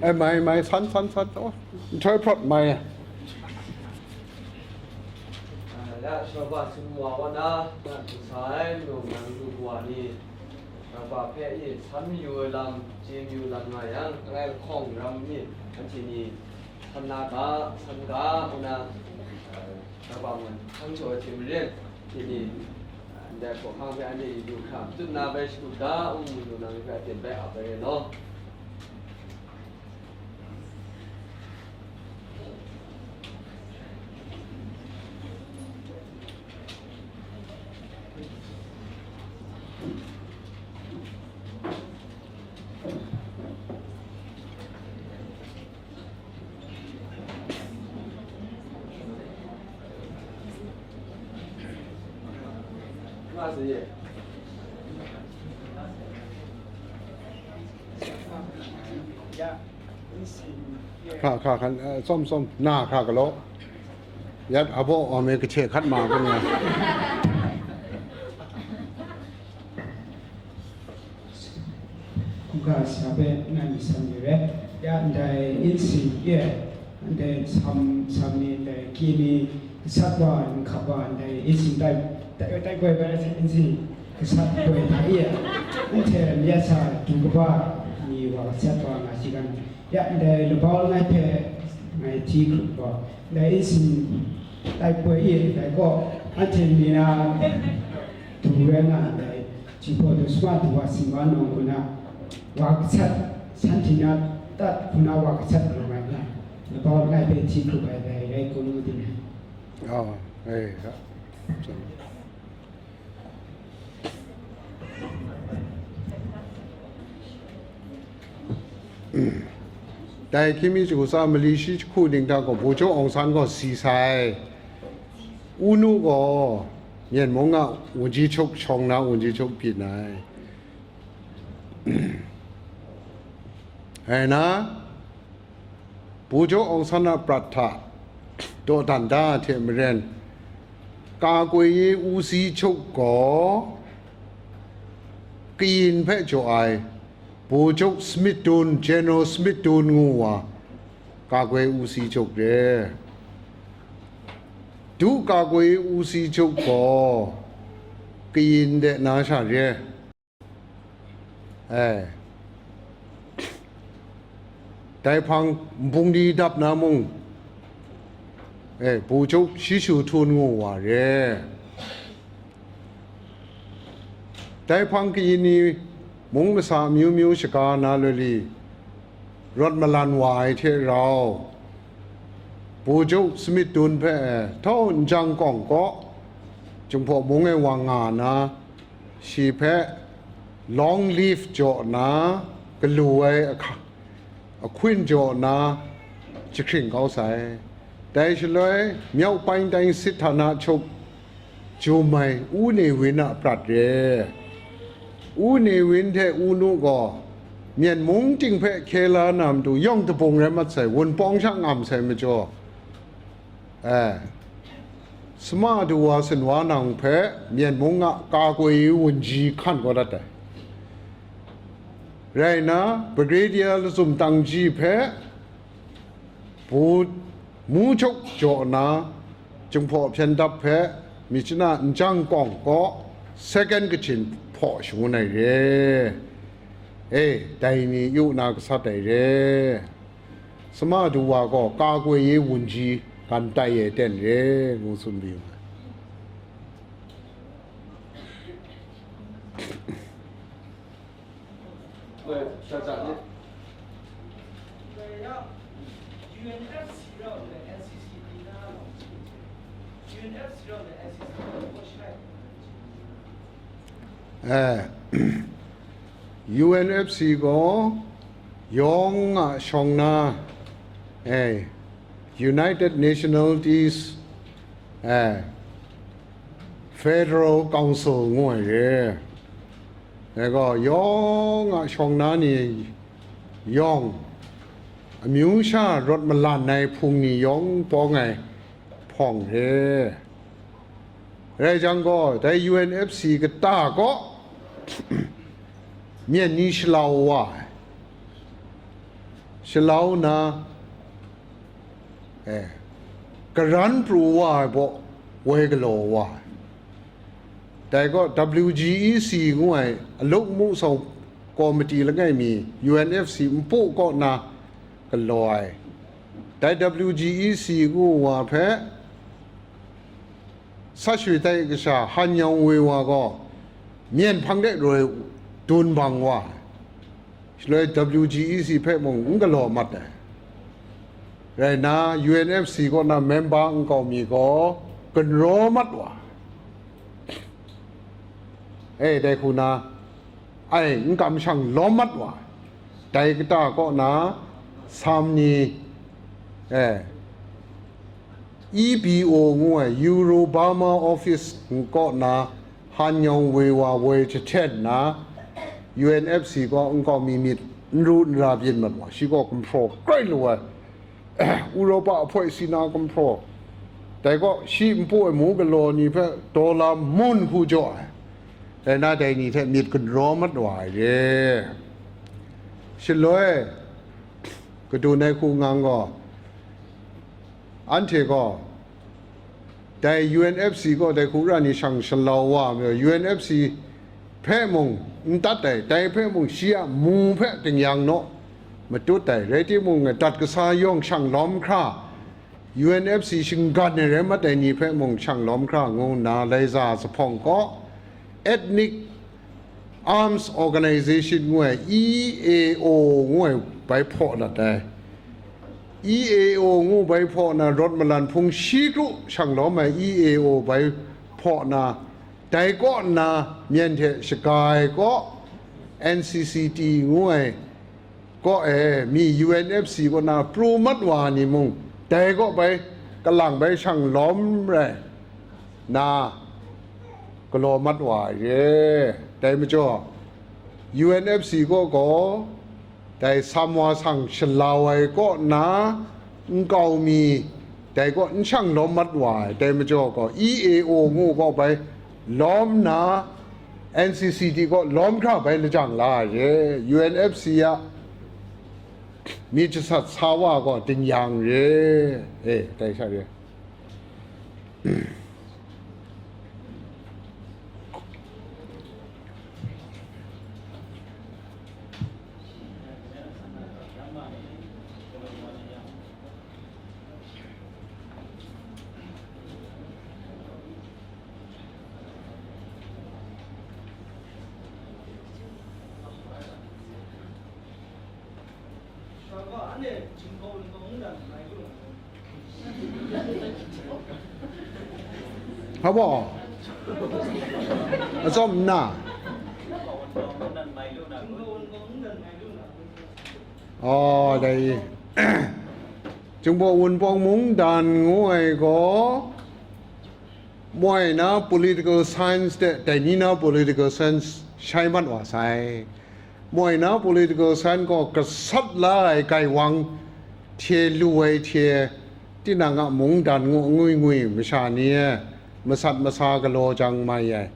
E, mai, mai, san, san, san, oh, nhtoi hprawt mai. Ya, shawba sumwa wa na, na du sa ai, nung nang du wa ni, shawba hpe i san mayu ai lam, chye mayu lam nga yang, langai lahkawng ram ni, anhte ni, san na ga, san ga, ngu na, eh, shawba ngun hkang jaw ai hte maren, anhte ni, eh, Ndai hkawhkam hpe anhte yu du hkra, matut na bai shakut ga, n mu lu na myit hpe aten bai ap ai rai law. Hkra, hkra, hkra, eh, tsawm, tsawm, na hkra galaw. Yat, abaw, wa me kahte hkat ma, kun nga. Hkungga sara hpe ngai myit san yu re. Ya ndai insin e, ndai sam, sam ni, ndai ki ni, gasat wa, nhkap wa, ndai insin tai, tai, tai goi bai insin gasat goi hta e, anhte myit sa du kaba ni wa gasat wa nga shi kan. Ya ndai labau langai hpe ngai hti hkrup gaw, ndai insin tai goi e, ndai gaw anhte ni na du rai nga ndai. Jingpawt du suma du wa, singwa nawng hku na, wa gasat, san hti na tat hku na wa gasat lu ai na, labau langai hpe hti hkrup ai dai rai hkrum ngu ding ai. Oh, eh, ya. Dai hkying mi shagu tsa mali shi jahku ning hta gaw, Bojawk Aung San gaw si sai. Unu gaw Myen mung a wunji chuk shawng na wunji chuk byin ai. Ai na, Bojawk Aung San a prat hta dawdan da ai hte maren, Kakwoi ye U Si Chuk gaw kayin hpe jaw ai, Bojawk Smith Dun, General Smith Dun ngu wa, Kakwoi U Si Chuk re. Du Kakwoi U Si Chuk gaw kayin de na sha re. Eh. Dai hpang nbungli dap na mung, eh, Bojawk Shi Shu Htun ngu wa re. Dai hpang kayin ni mung masa amyu myu shaga na loi li rawt malan wa ai hte rau, Bojawk Smith Dun hpe, eh, htau njang kawng kaw, Jinghpaw mung e wa nga na, shi hpe long live jaw na, galu ai ahka-, ahkun jaw na, jahkring kau sai. Dai shaloi, Myauk Paing Taing Sit Htana Chuk jum ai U Ne Win a prat re. U Ne Win hte U Nu gaw, Myen mung ting hpe hkye la na matu yawng dabung rai mat sai, Wunpawng sha ngam sai majaw, eh, Sema du wa Sin Wa Nang hpe Myen mung a Kakwoi wunji hkan kau dat ai. Rai nna, Brigadier Lazum Tang Ji hpe Bu, Mu Chuk jaw nna, Jinghpaw Hpyen Dap hpe myit chana njang kawng kaw, second kachin hpaw shangun ai re. E, dai ni yu na gasat ai re. Sema du wa gaw Kakwoi ye wunji gan tai e ten re, ngu tsun mayu ai. Eh, U N F C gaw yawng a shawng na, eh, United Nationalities, eh, Federal Council ngu ai re. Dai gaw yawng a shawng na ni yawng, amyu sha rawt malan ai hpung ni yawng pawng ai hpawng re. Rai jang gaw, dai U N F C kata kaw, myen ni shalau wa ai, shalau na, eh, karan pru wa ai baw, woi galaw wa ai. Dai gaw W G E C ngu ai, aluk mu sau komiti langai mi, U N F C npu kaw na galaw ai. Dai W G E C ngu wa hpe, Sashui tai kasha Han Yawng Wei Wa gaw myen hpang de roi dun bang wa ai. Shaloi W G E C hpe mung n galaw mat ai. Rai nna, U N F C kaw na memba nkau mi gaw gunraw mat wa ai. E, dai hku na, ai, n kamshang lawm mat wa ai. Dai kata kaw na, Sam ni, e, E B O ngu ai Euro Burma Office kaw na, Han Yawng Wei Wa woi jahten nna, U N F C gaw nkau mi myit n ru n ra byin mat wa, shi gaw gumhpraw grai lu ai. Europa ahpoi si na gumhpraw, dai gaw shi npu ai mu galaw ni hpe dollar mun hku jaw ai. Dai na, dai ni hte myit gunraw mat wa ai re. Shaloi, kadun ai hku ngang gaw, anhte gaw, dai U N F C gaw dai hku ra ni shang shalau wa ai majaw, U N F C hpe mung n tat ai, dai hpe mung shi a mu hpe tingyan naw matut ai, rai timung, dat kasa yawng shang lawm hkra, U N F C shinggan ai rai mat ai ni hpe mung shang lawm hkra ngu nna, Laiza Zahpawng kaw Ethnic Arms Organization ngu ai, E A O ngu ai bai hpaw dat ai. E A O ngu bai hpaw na, rawt malan hpung shi kru shang lawm ai E A O bai hpaw na, dai kaw nna myen hte shaga ai kaw, N C C T ngu ai kaw e, mi U N F C kaw na pru mat wa ni mung, dai kaw bai kalang bai shang lawm rai na, galaw mat wa ai re. Dai majaw, U N F C kaw gaw, dai Sam wa sang shalau ai kaw na, nkau mi, dai kaw n shang lawm mat wa ai. Dai majaw gaw, E A O ngu gaw bai lawm na, N C C T gaw lawm hkra bai lajang la ai re. U N F C a myit jasat sa wa gaw tingyan re. E, dai sha re. Hpa baw? Atsawm nna? Aw, dai. Jinghpaw Wunpawng mungdan ngu ai gaw, moi na political science de, dai ni na political science shai mat wa sai. Moi na political science gaw gasat la ai gaiwang hte lu ai hte, tinang a mungdan ngu ngwi ngwi masha ni e masat masa galaw jang mai ai.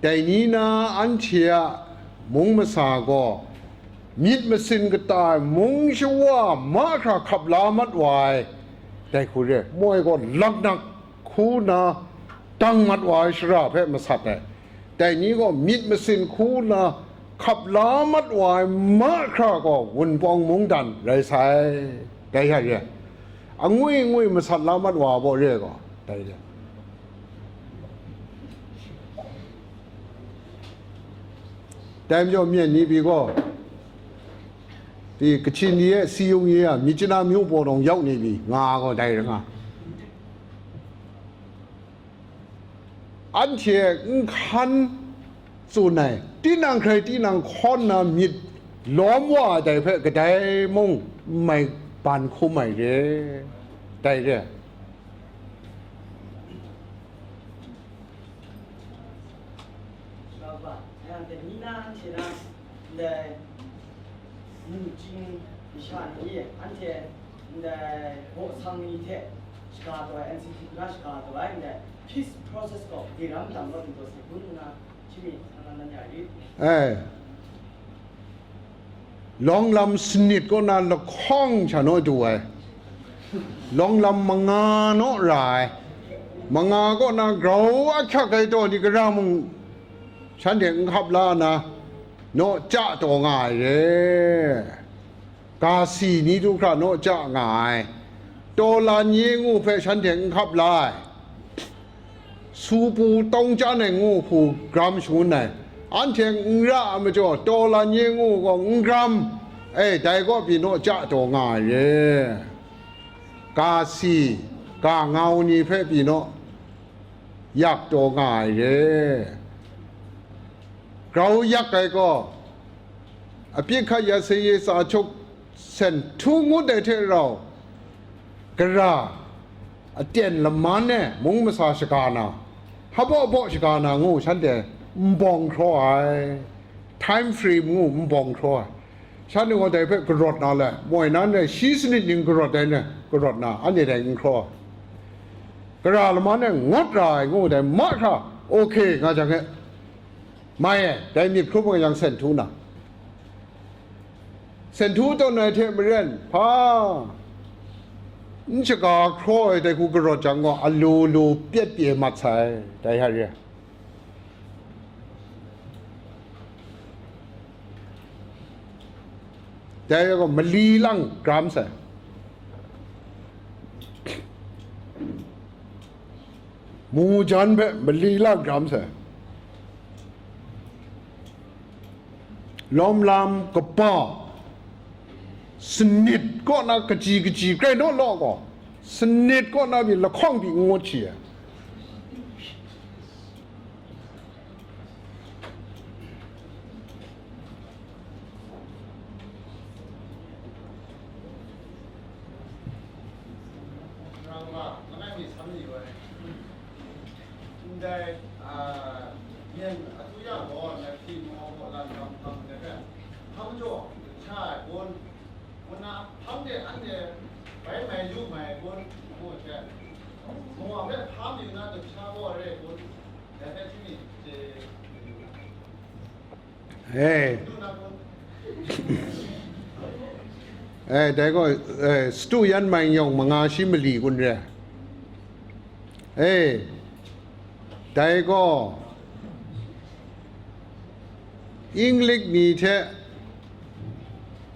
Dai ni na anhte a mung masa gaw myit masin kata ai mung shawa mahkra hkap la mat wa ai. Dai hku re, moi gaw laknak hku na dang mat wa ai shara hpe masat ai. Dai ni gaw myit masin hku na hkap la mat wa ai mahkra gaw Wunpawng mungdan rai sai. Dai hta re, angwi ngwi masat la mat wa baw re gaw, dai re. Dai majaw, myen ni pyi gaw, di Kachin ni e si yung ye a, Myitkyina myu paw nawng yau ni pyi nga gaw, dai rai nga. Anhte n hkan tsun ai, tinang hkrai tinang hkawn na myit lawm wa ai dai hpe, kadai mung n mai ban hkum ai re, dai re. Shalom, yang dai ni na anhte na ndai mu ching masha ni, anhte ndai baw sang ni hte shaga taw ai, N C C T na shaga taw ai ndai peace process gaw, de ram dang gaw, n taw sai bun nna, shi mi, sa nan nan ya yu. Ai. Lawng lam sanit kaw na lahkawng sha naw du ai. Lawng lam manga naw ra ai. Manga kaw na grau ahkyak ai taw ni gara mung shanhte n hkap la na, naw chya taw nga ai re. Ga si ni du hkra naw chya nga ai. Taw lan ye ngu hpe shanhte n hkap la ai. Supu tawng chyam ai ngu hku gram shangun ai, anhte n ra ai majaw, taw lan ye ngu gaw n gram, e, dai gaw pyi naw ja taw nga ai re. Ga si, ga ngau ni hpe pyi naw yak taw nga ai re. Grau yak ai gaw, Apyik hkat ya se ye tsa htuk sen htu ngut ai hte rau, gara aten laman e mung masa shaga na, hpaw hpaw shaga na ngu shanhte n bawng hkraw ai, time frame ngu n bawng hkraw ai. Shanhte gaw dai hpe karawt na le, moi nan e shi sanit ning karawt ai ne, karawt na, anhte dai n hkraw ai. Gara laman e ngut ra ai ngu dai mahkra, ok nga jang e, mai e, dai myit hkrum ai yang sen htu na, sen htu tawn ai hte maren, hpa n shaga hkraw ai dai hku karawt jang gaw, alu lu pyet pye mat sai, dai hta re ai. Dai gaw mali lang gram sai. Mu jan hpe mali lang gram sai. Lawm lam kaba, sanit kaw na kaji kaji grai naw law gaw, sanit kaw na pyi lahkawng pyi n ngut shi ai. Ndai, a, myen adu ya gaw na hpyi maw gaw lan gam hpang de hpe, hpang jaw sha ai kun, ngu na hpang de anhte bai mai yu mai ai kun, ngu hte, mawa hpe hpa mayu na sha gaw re ai kun, dai hpe hti mi chye mayu na. E, e, dai gaw, e, satu yan mai yawng manga shi mali kun re. E, dai gaw, English ni hte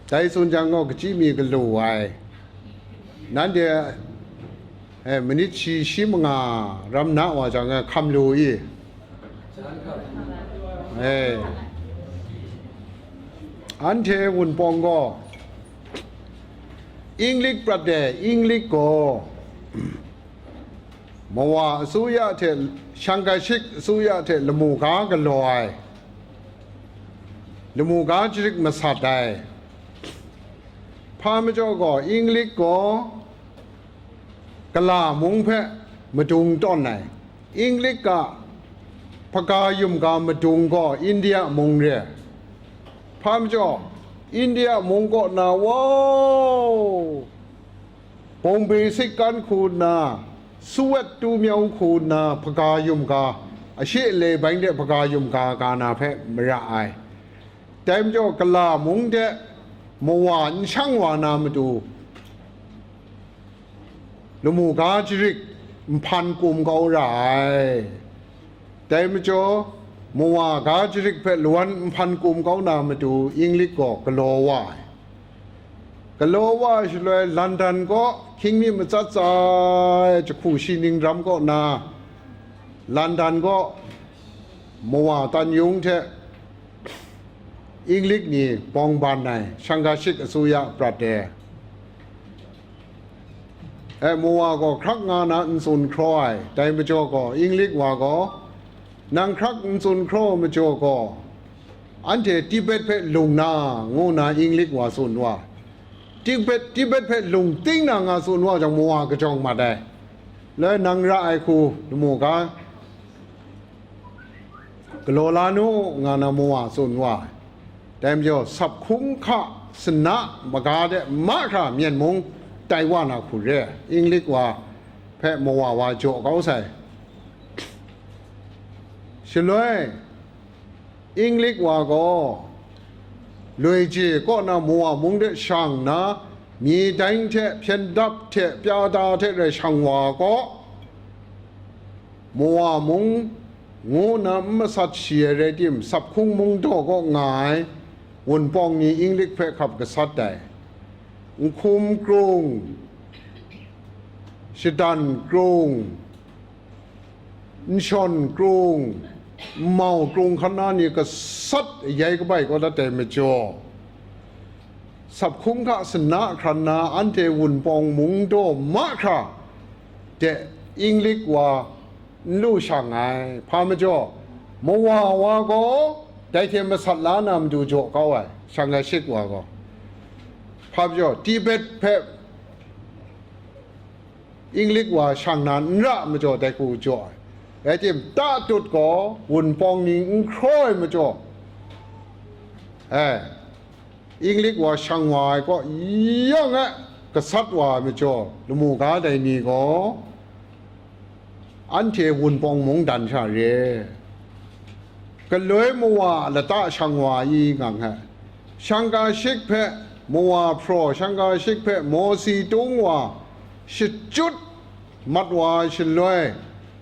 dai tsun jang gaw, kachyi mi galu ai. Nanhte, e, minit shi, shi manga ram na wa jang, e, hkam lu i? E, anhte Wunpawng gaw, English prat de, English gaw, Mawa asuya hte, Shangkashik asuya hte lamu ga galaw ai, lamu ga jarit masat ai. Hpa majaw gaw, English gaw, Kala mung hpe madung tawn ai, English ga hpaga yum ga madung gaw India mung re ai. Hpa majaw, India mung kaw na, wow, Bombay sikkan hku nna, Suwet tu myau hku nna, hpaga yum ga, ashe ale bai de hpaga yum ga ga na hpe mara ai. Dai majaw, Kala mung de mawa n shang wa na matu, lamu ga jarit nhpan kum kau ra ai. Dai majaw, mawa ga jarit hpe lawan nhpan kum kau na matu, English gaw galaw wa ai. Galaw wa ai shaloi, London kaw hkying mi matsat tsa ai jahku shi ning ram kaw na, London kaw mawa tan yung hte English ni bawng ban ai, Shangkashik asuya prat de. E, mawa gaw hkrak nga na n tsun hkraw ai, dai majaw gaw, English wa gaw, nang hkrak n tsun hkraw majaw gaw, anhte Tibet hpe lung na, ngu na English wa tsun wa. Tibet, Tibet hpe lung ting na nga tsun wa jang, mawa kajawng mat ai. Loi nang ra ai hku, lamu ga, galaw la nu, nga na mawa tsun wa ai. Dai majaw, sap hkung hka sana maga de mahkra myen mung tai wa na hku re ai, English wa hpe mawa wa jaw kau sai. Shaloi, English wa gaw, loi je kaw na mawa mung de shang nna, myi dang hte, hpyen dap hte, pyada hte rai shang wa gaw, mawa mung ngu na n masat shi ai rai tim, sap hkung mung daw kaw nga ai Wunpawng ni English hpe hkap gasat ai. Nhkum krung, shadan krung, Nshawn krung, nmau krung hkan na ni gasat ayai kabai kau dat ai majaw, sap hkungga sanna hkran na anhte Wunpawng mung daw mahkra de Inglik wa n lu shang ai. Hpa majaw, mawa wa gaw dai hte masat la na matu jaw kau ai, Shangashik wa gaw. Hpa majaw, Tibet hpe Inglik wa shang na n ra majaw, dai hku jaw ai. Rai tim, ta tut gaw Wunpawng ni n hkraw ai majaw, e, Inglik wa shang wa ai kaw yawng e gasat wa ai majaw, lamu ga dai ni gaw anhte Wunpawng mungdan sha re. Galoi mawa a lata shang wa i ngang hte, Shangashik hpe mawa hpraw, Shangashik hpe Mawsi tung wa shachyut mat wa ai shaloi,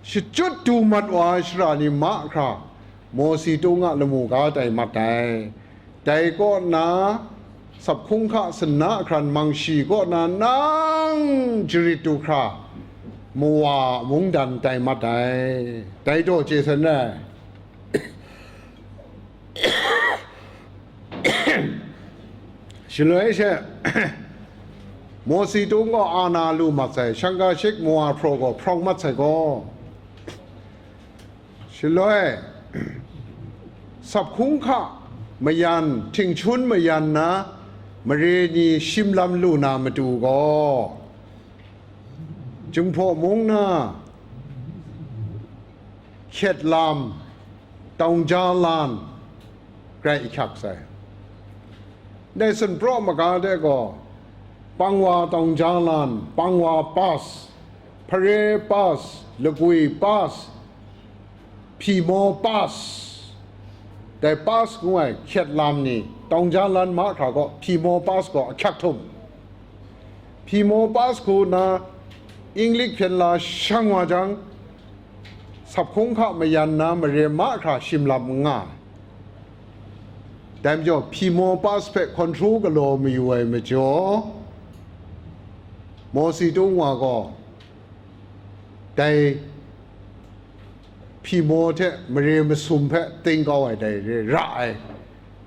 shachyut du mat wa ai shara ni mahkra, Mawsi tung a lamu ga tai mat ai. Dai kaw na, sap hkungga sanna hkran mangshi kaw na nang jarit du hkra, mawa mungdan tai mat ai. Dai daw chye sai n rai. Shaloi she, Mawsi tung gaw ana lu mat sai, Shangashik mawa hpraw gaw hprawng mat sai gaw, shaloi, sap hkungga mayan, htingchun mayan na mare ni shim lam lu na matu gaw, Jinghpaw mung na hkyet lam, taungja lan, grai ahkyak sai. Ndai sunpraw maga de gaw, Pangwa taungja lan, Pangwa pass, Hpare pass, Lagwi pass, Phimo pass, dai pass ngu ai hkyet lam ni, taungja lan mahkra gaw Phimo pass gaw ahkyak htum. Phimo pass hku na Inglik hpyen la shang wa jang, sap hkungga mayan na mare mahkra shim lam n nga ai. Dai majaw, Phimo pass hpe hkawn hkru galaw mayu ai majaw, Mawsi tung wa gaw dai Phimo hte mare masum hpe ting kau ai dai re, ra ai,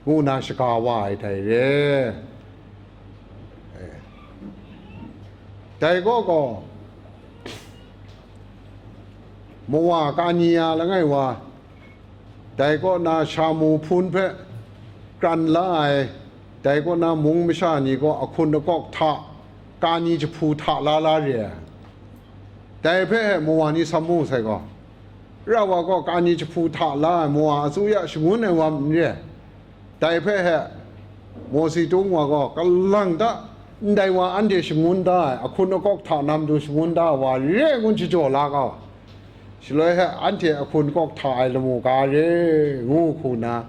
ngu na shaga wa ai dai re. Dai kaw gaw, mawa Kaniya langai wa, dai kaw na shamu hpun hpe kran la ai, dai kaw na mung masha ni gaw ahkun akawk hta, kani jahpu hta la la re ai. Dai hpe he mawa ni sam mu sai gaw, ra wa gaw kani jahpu hta la ai mawa atsu ya shangun ai wa n re ai. Dai hpe he, Mawsi tung wa gaw, kalang ta, ndai wa anhte shangun da ai, ahkun akawk hta na matu shangun da ai wa re ai ngun shajaw la kau. Shaloi he, anhte ahkun akawk hta ai lamu ga re, ngu hku na,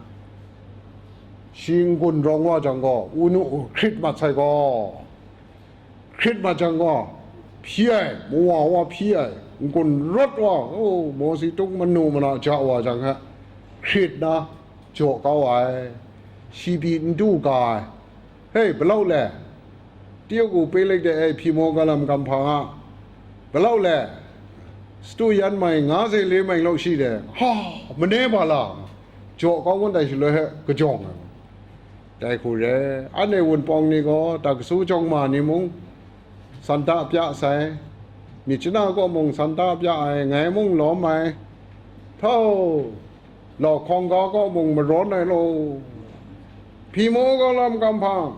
shi n-gun rawng wa jang gaw, wunu hkrit mat sai gaw, hkrit mat jang gaw, hpyi ai, mawa wa hpyi ai, n-gun rawt wa, o, Mawsi tung manu mana ja wa jang hte, hkrit na jaw kau ai, shi pyi n du ga ai. Hei, Balau le, Tiyuku Pelik de, e, Hpyi Maw Galam Gampang a, Balau le, Satu Yan Mai nga se le mai law shi de, ha, mane ba la, jaw kau ngun dai shaloi hte kajawng ai. Dai hku re, anhte Wunpawng ni gaw, Dakasu Jawng Ma ni mung, santa pya sai, myit chana kaw mung santa pya ai, ngai mung lawm ai, htau, Law Hkawng ga kaw mung marawn ai law, Hpyi Maw Galam Gampang,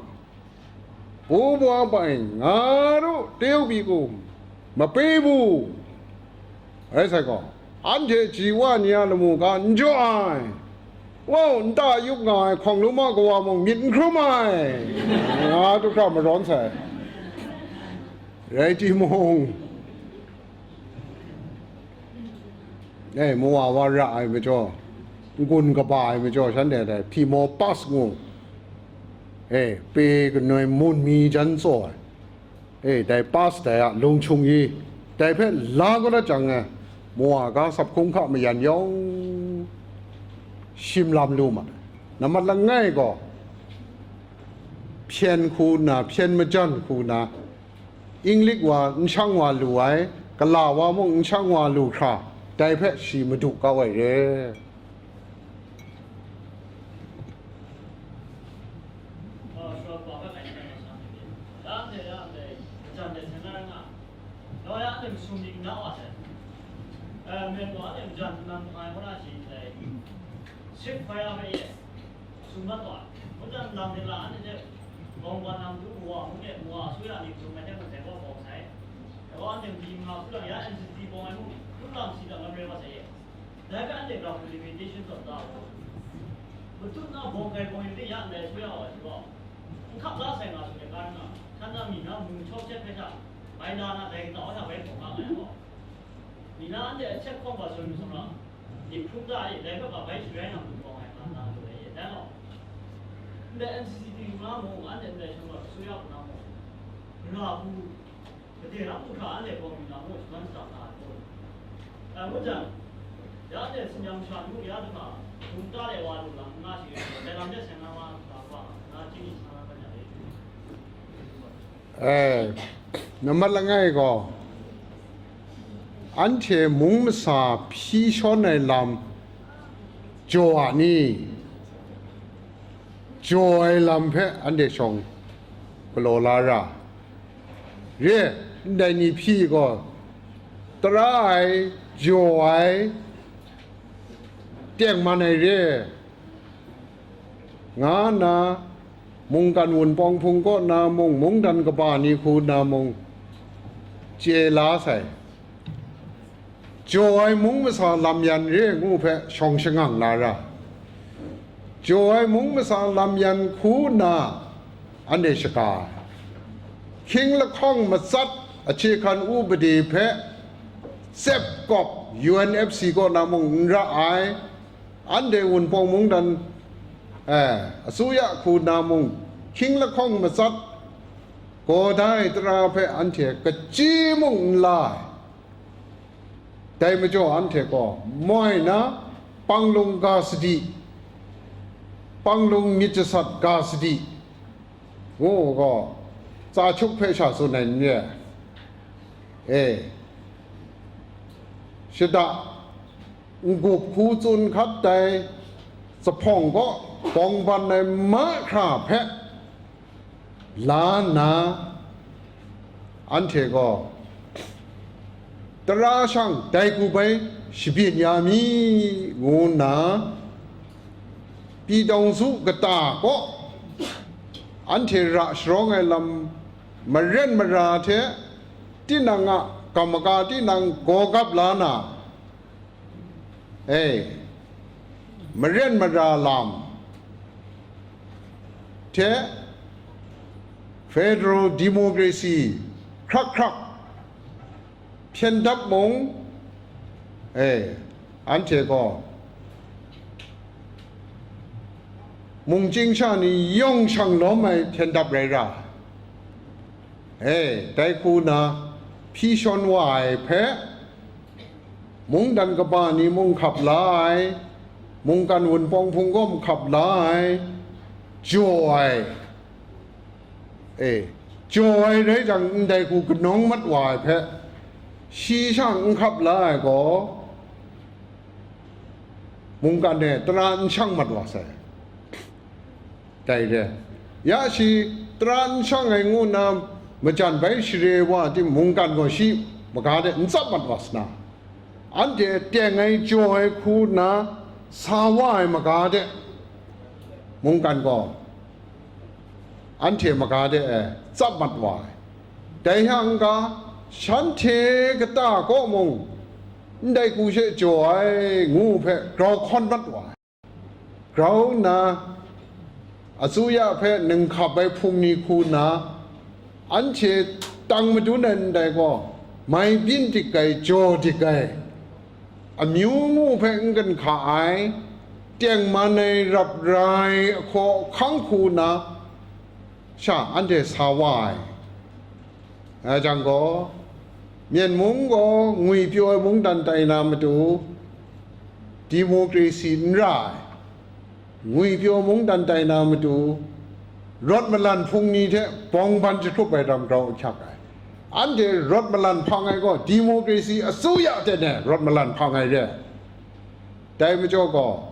Pu Bwa Bai nga ru, Tiyuku Mape Bu, rai sai gaw, anhte ji wa ni a lamu ga n jaw ai. Wau, nta yup nga ai hkawng lum a kawa mung myit n hkrum ai, nga du hkra marawn sai. Rai timung, e, mawa wa ra ai majaw, n-gun kaba ai majaw, shanhte dai Hpyi Maw pass ngu, e, pe kanoi mun mi jan tsaw ai. E, dai pass dai a lung hkyung i, dai hpe la kau dat jang e, mawa ga sap hkungga mayan yawng shim lam lu ma ai. Nambat langai gaw, hpyen hku nna, hpyen majan hku nna, Inglik wa n shang wa lu ai, gala wa mung n shang wa lu hkra, Dai hpe shi madu kau ai re. Dai hpe anhte grau hkrit limitation tawn da ai gaw, matut na bawng kai bawng yu de ya ndai soi ya wa ai gaw, n hkap la sai nga su de, ka nna, hkan na mi na mu chawk chyet hpe sha, bai la na dai kata wa sha bai hkawm nga ai gaw, mi na anhte a hkyet hkawm wa zawn mi sumra, myit hkrum da e, dai hpe ga bai sharai na mu hkawm ai nga na lu ai e, dai gaw, ndai N C C T nga mung, anhte ndai shanglawt asuya hku na mung, ra hku, Eh, nambat langai gaw, anhte mung masa hpyi shawn ai lam jaw a ni? Jaw ai lam hpe anhte shawng galaw la ra. Re, ndai ni hpyi gaw, tara ai, jaw ai, tengman ai re, nga nna, mungkan wunpawng hpung kaw na mung, mungdan kaba ni hku na mung, chye la sai. Jaw ai mung masa lam yan re ngu hpe shawng shangang la ra. Jaw ai mung masa lam yan hku nna anhte shaga ai. Hkying lahkawng matsat a hkye hkan upade hpe tsep kawp U N F C kaw na mung n ra ai, anhte wunpawng mungdan, eh, asuya hku na mung, hkying lahkawng matsat gaw da ai tara hpe anhte kachyi mung n la ai. Dai majaw anhte gaw moi na panglung ga sadi, panglung myit jasat ga sadi, ngu gaw, tsa hkyuk hpe sha tsun ai n re? E, shada, n-gup hku tsun hkat ai, zahpawng kaw bawng ban ai mahkra hpe la nna, anhte gaw, tara shang dai hku bai shabyin ya mi, ngu nna, Pidawng Zu kata kaw anhte ra sharawng ai lam maren mara hte tinang a kamaka tinang gawgap la na, e, maren mara lam hte federal democracy hkrak hkrak hpyen dap mung, e, anhte gaw mungchying sha ni yawng shang lawm ai hpyen dap rai ra, e, dai hku na hpyi shawn wa ai hpe, mungdan kaba ni mung hkap la ai, mungkan wunpawng hpung gaw hkap la ai, jaw ai, e, jaw ai rai jang, ndai hku kanawng mat wa ai hpe, shi sha n hkap la ai gaw, mungkan e tara n shang mat wa sai. Dai re, ya shi tara n shang ai ngu nna majan bai share wa ai timung, mungkan gaw shi maga de n tsap mat wa sa na, anhte teng ai jaw ai hku nna sa wa ai maga de, mungkan gaw anhte maga de e tsap mat wa ai. Dai hta n-ga, shanhte kata kaw mung ndai hku she jaw ai ngu hpe grau hkawn mat wa ai. Grau nna, asuya hpe ninghkap ai hpung ni hku nna, anhte tang madun ai ndai gaw, mai byin dik ai, jaw dik ai, amyu ngu hpe n gun hka ai, tengman ai rap rai ahkaw ahkang hku nna, sha anhte sa wa ai. Ngai jang gaw, Myen mung gaw ngwipyaw ai mungdan tai na matu, democracy n ra ai, ngwipyaw mungdan tai na matu, rawt malan hpung ni hte bawng ban jahkrup ai ram grau ahkyak ai. Anhte rawt malan hpang ai gaw, democracy asuya ten e rawt malan hpang ai re. Dai majaw gaw,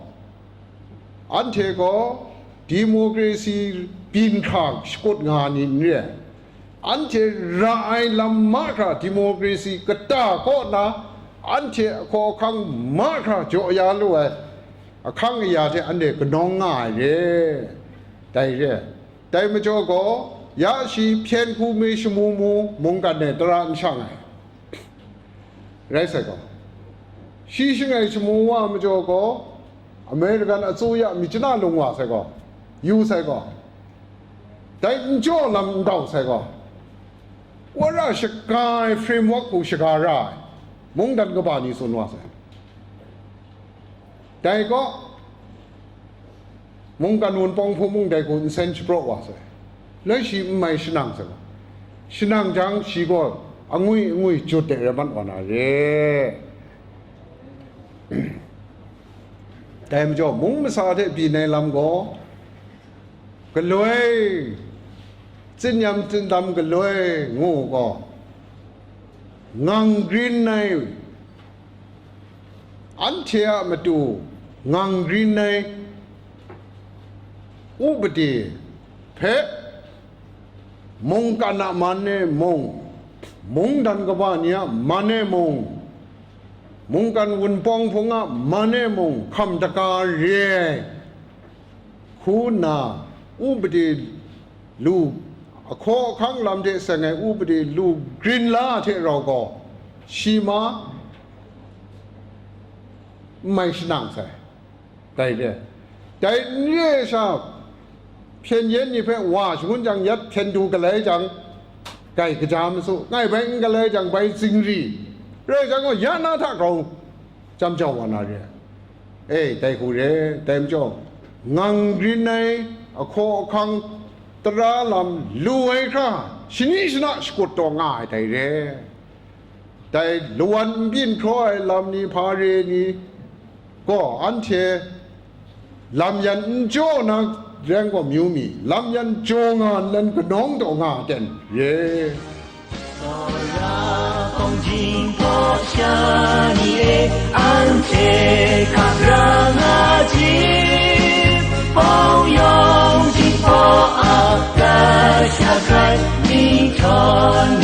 anhte gaw democracy byin hkra shakut nga ni n re. Anhte ra ai lam mahkra, democracy kata kaw na anhte ahkaw ahkang mahkra jaw ya lu ai ahkang aya hte anhte kanawng nga ai re. Dai re. Dai majaw gaw, ya shi hpyen hku mi shamu mu mungkan e tara n shang ai. Rai sai gaw, shi shangai shamu wa majaw gaw, American asuya mi chana lung wa sai gaw, yu sai gaw, dai n jaw lam n dau sai gaw, wora shaga ai framework hku shaga ra ai mungdan kaba ni tsun wa sai. Dai gaw, mungkan wunpawng hpung mung dai hku nsen shapraw wa sai. Loi shi n mai shanang sai gaw, shanang jang shi gaw angwi angwi jut de rai mat wa na re. Dai majaw, mung masa hte byin ai lam gaw, galoi, tsinyam tsindam galoi ngu gaw, ngang grin ai, anhte a matu ngang grin ai upade hpe, mungkan a man e mung, mungdan kaba ni a man e mung, mungkan wunpawng hpung a man e mung, hkam daga re ai hku nna, upade lu, ahkaw ahkang lam hte seng ai upade lu grin la hte rau gaw, shi ma n mai shanang sai. Dai re, dai n re ai sha, hpyen yen ni hpe wa shangun jang, yat hpyen du galai jang, gai kaja masu, ngai bai n galai jang, bai zingri, rai jang gaw, ya na hta grau jam jau wa na re. E, dai hku re, dai majaw, ngang rin ai ahkaw ahkang tara lam lu ai hkra, shani shana shakut taw nga ai dai re. Dai lawan n byin hkraw ai lam ni, hpa re ni gaw, anhte lam yan n jaw na ren gaw, myu mi lam yan jaw nga nnan kanawng taw nga ai ten re. Tsawra hpawng jinggaw sha ni e, anhte hkap ra nga jip, hpawng yawng jinggaw a kasha grai, myihtawng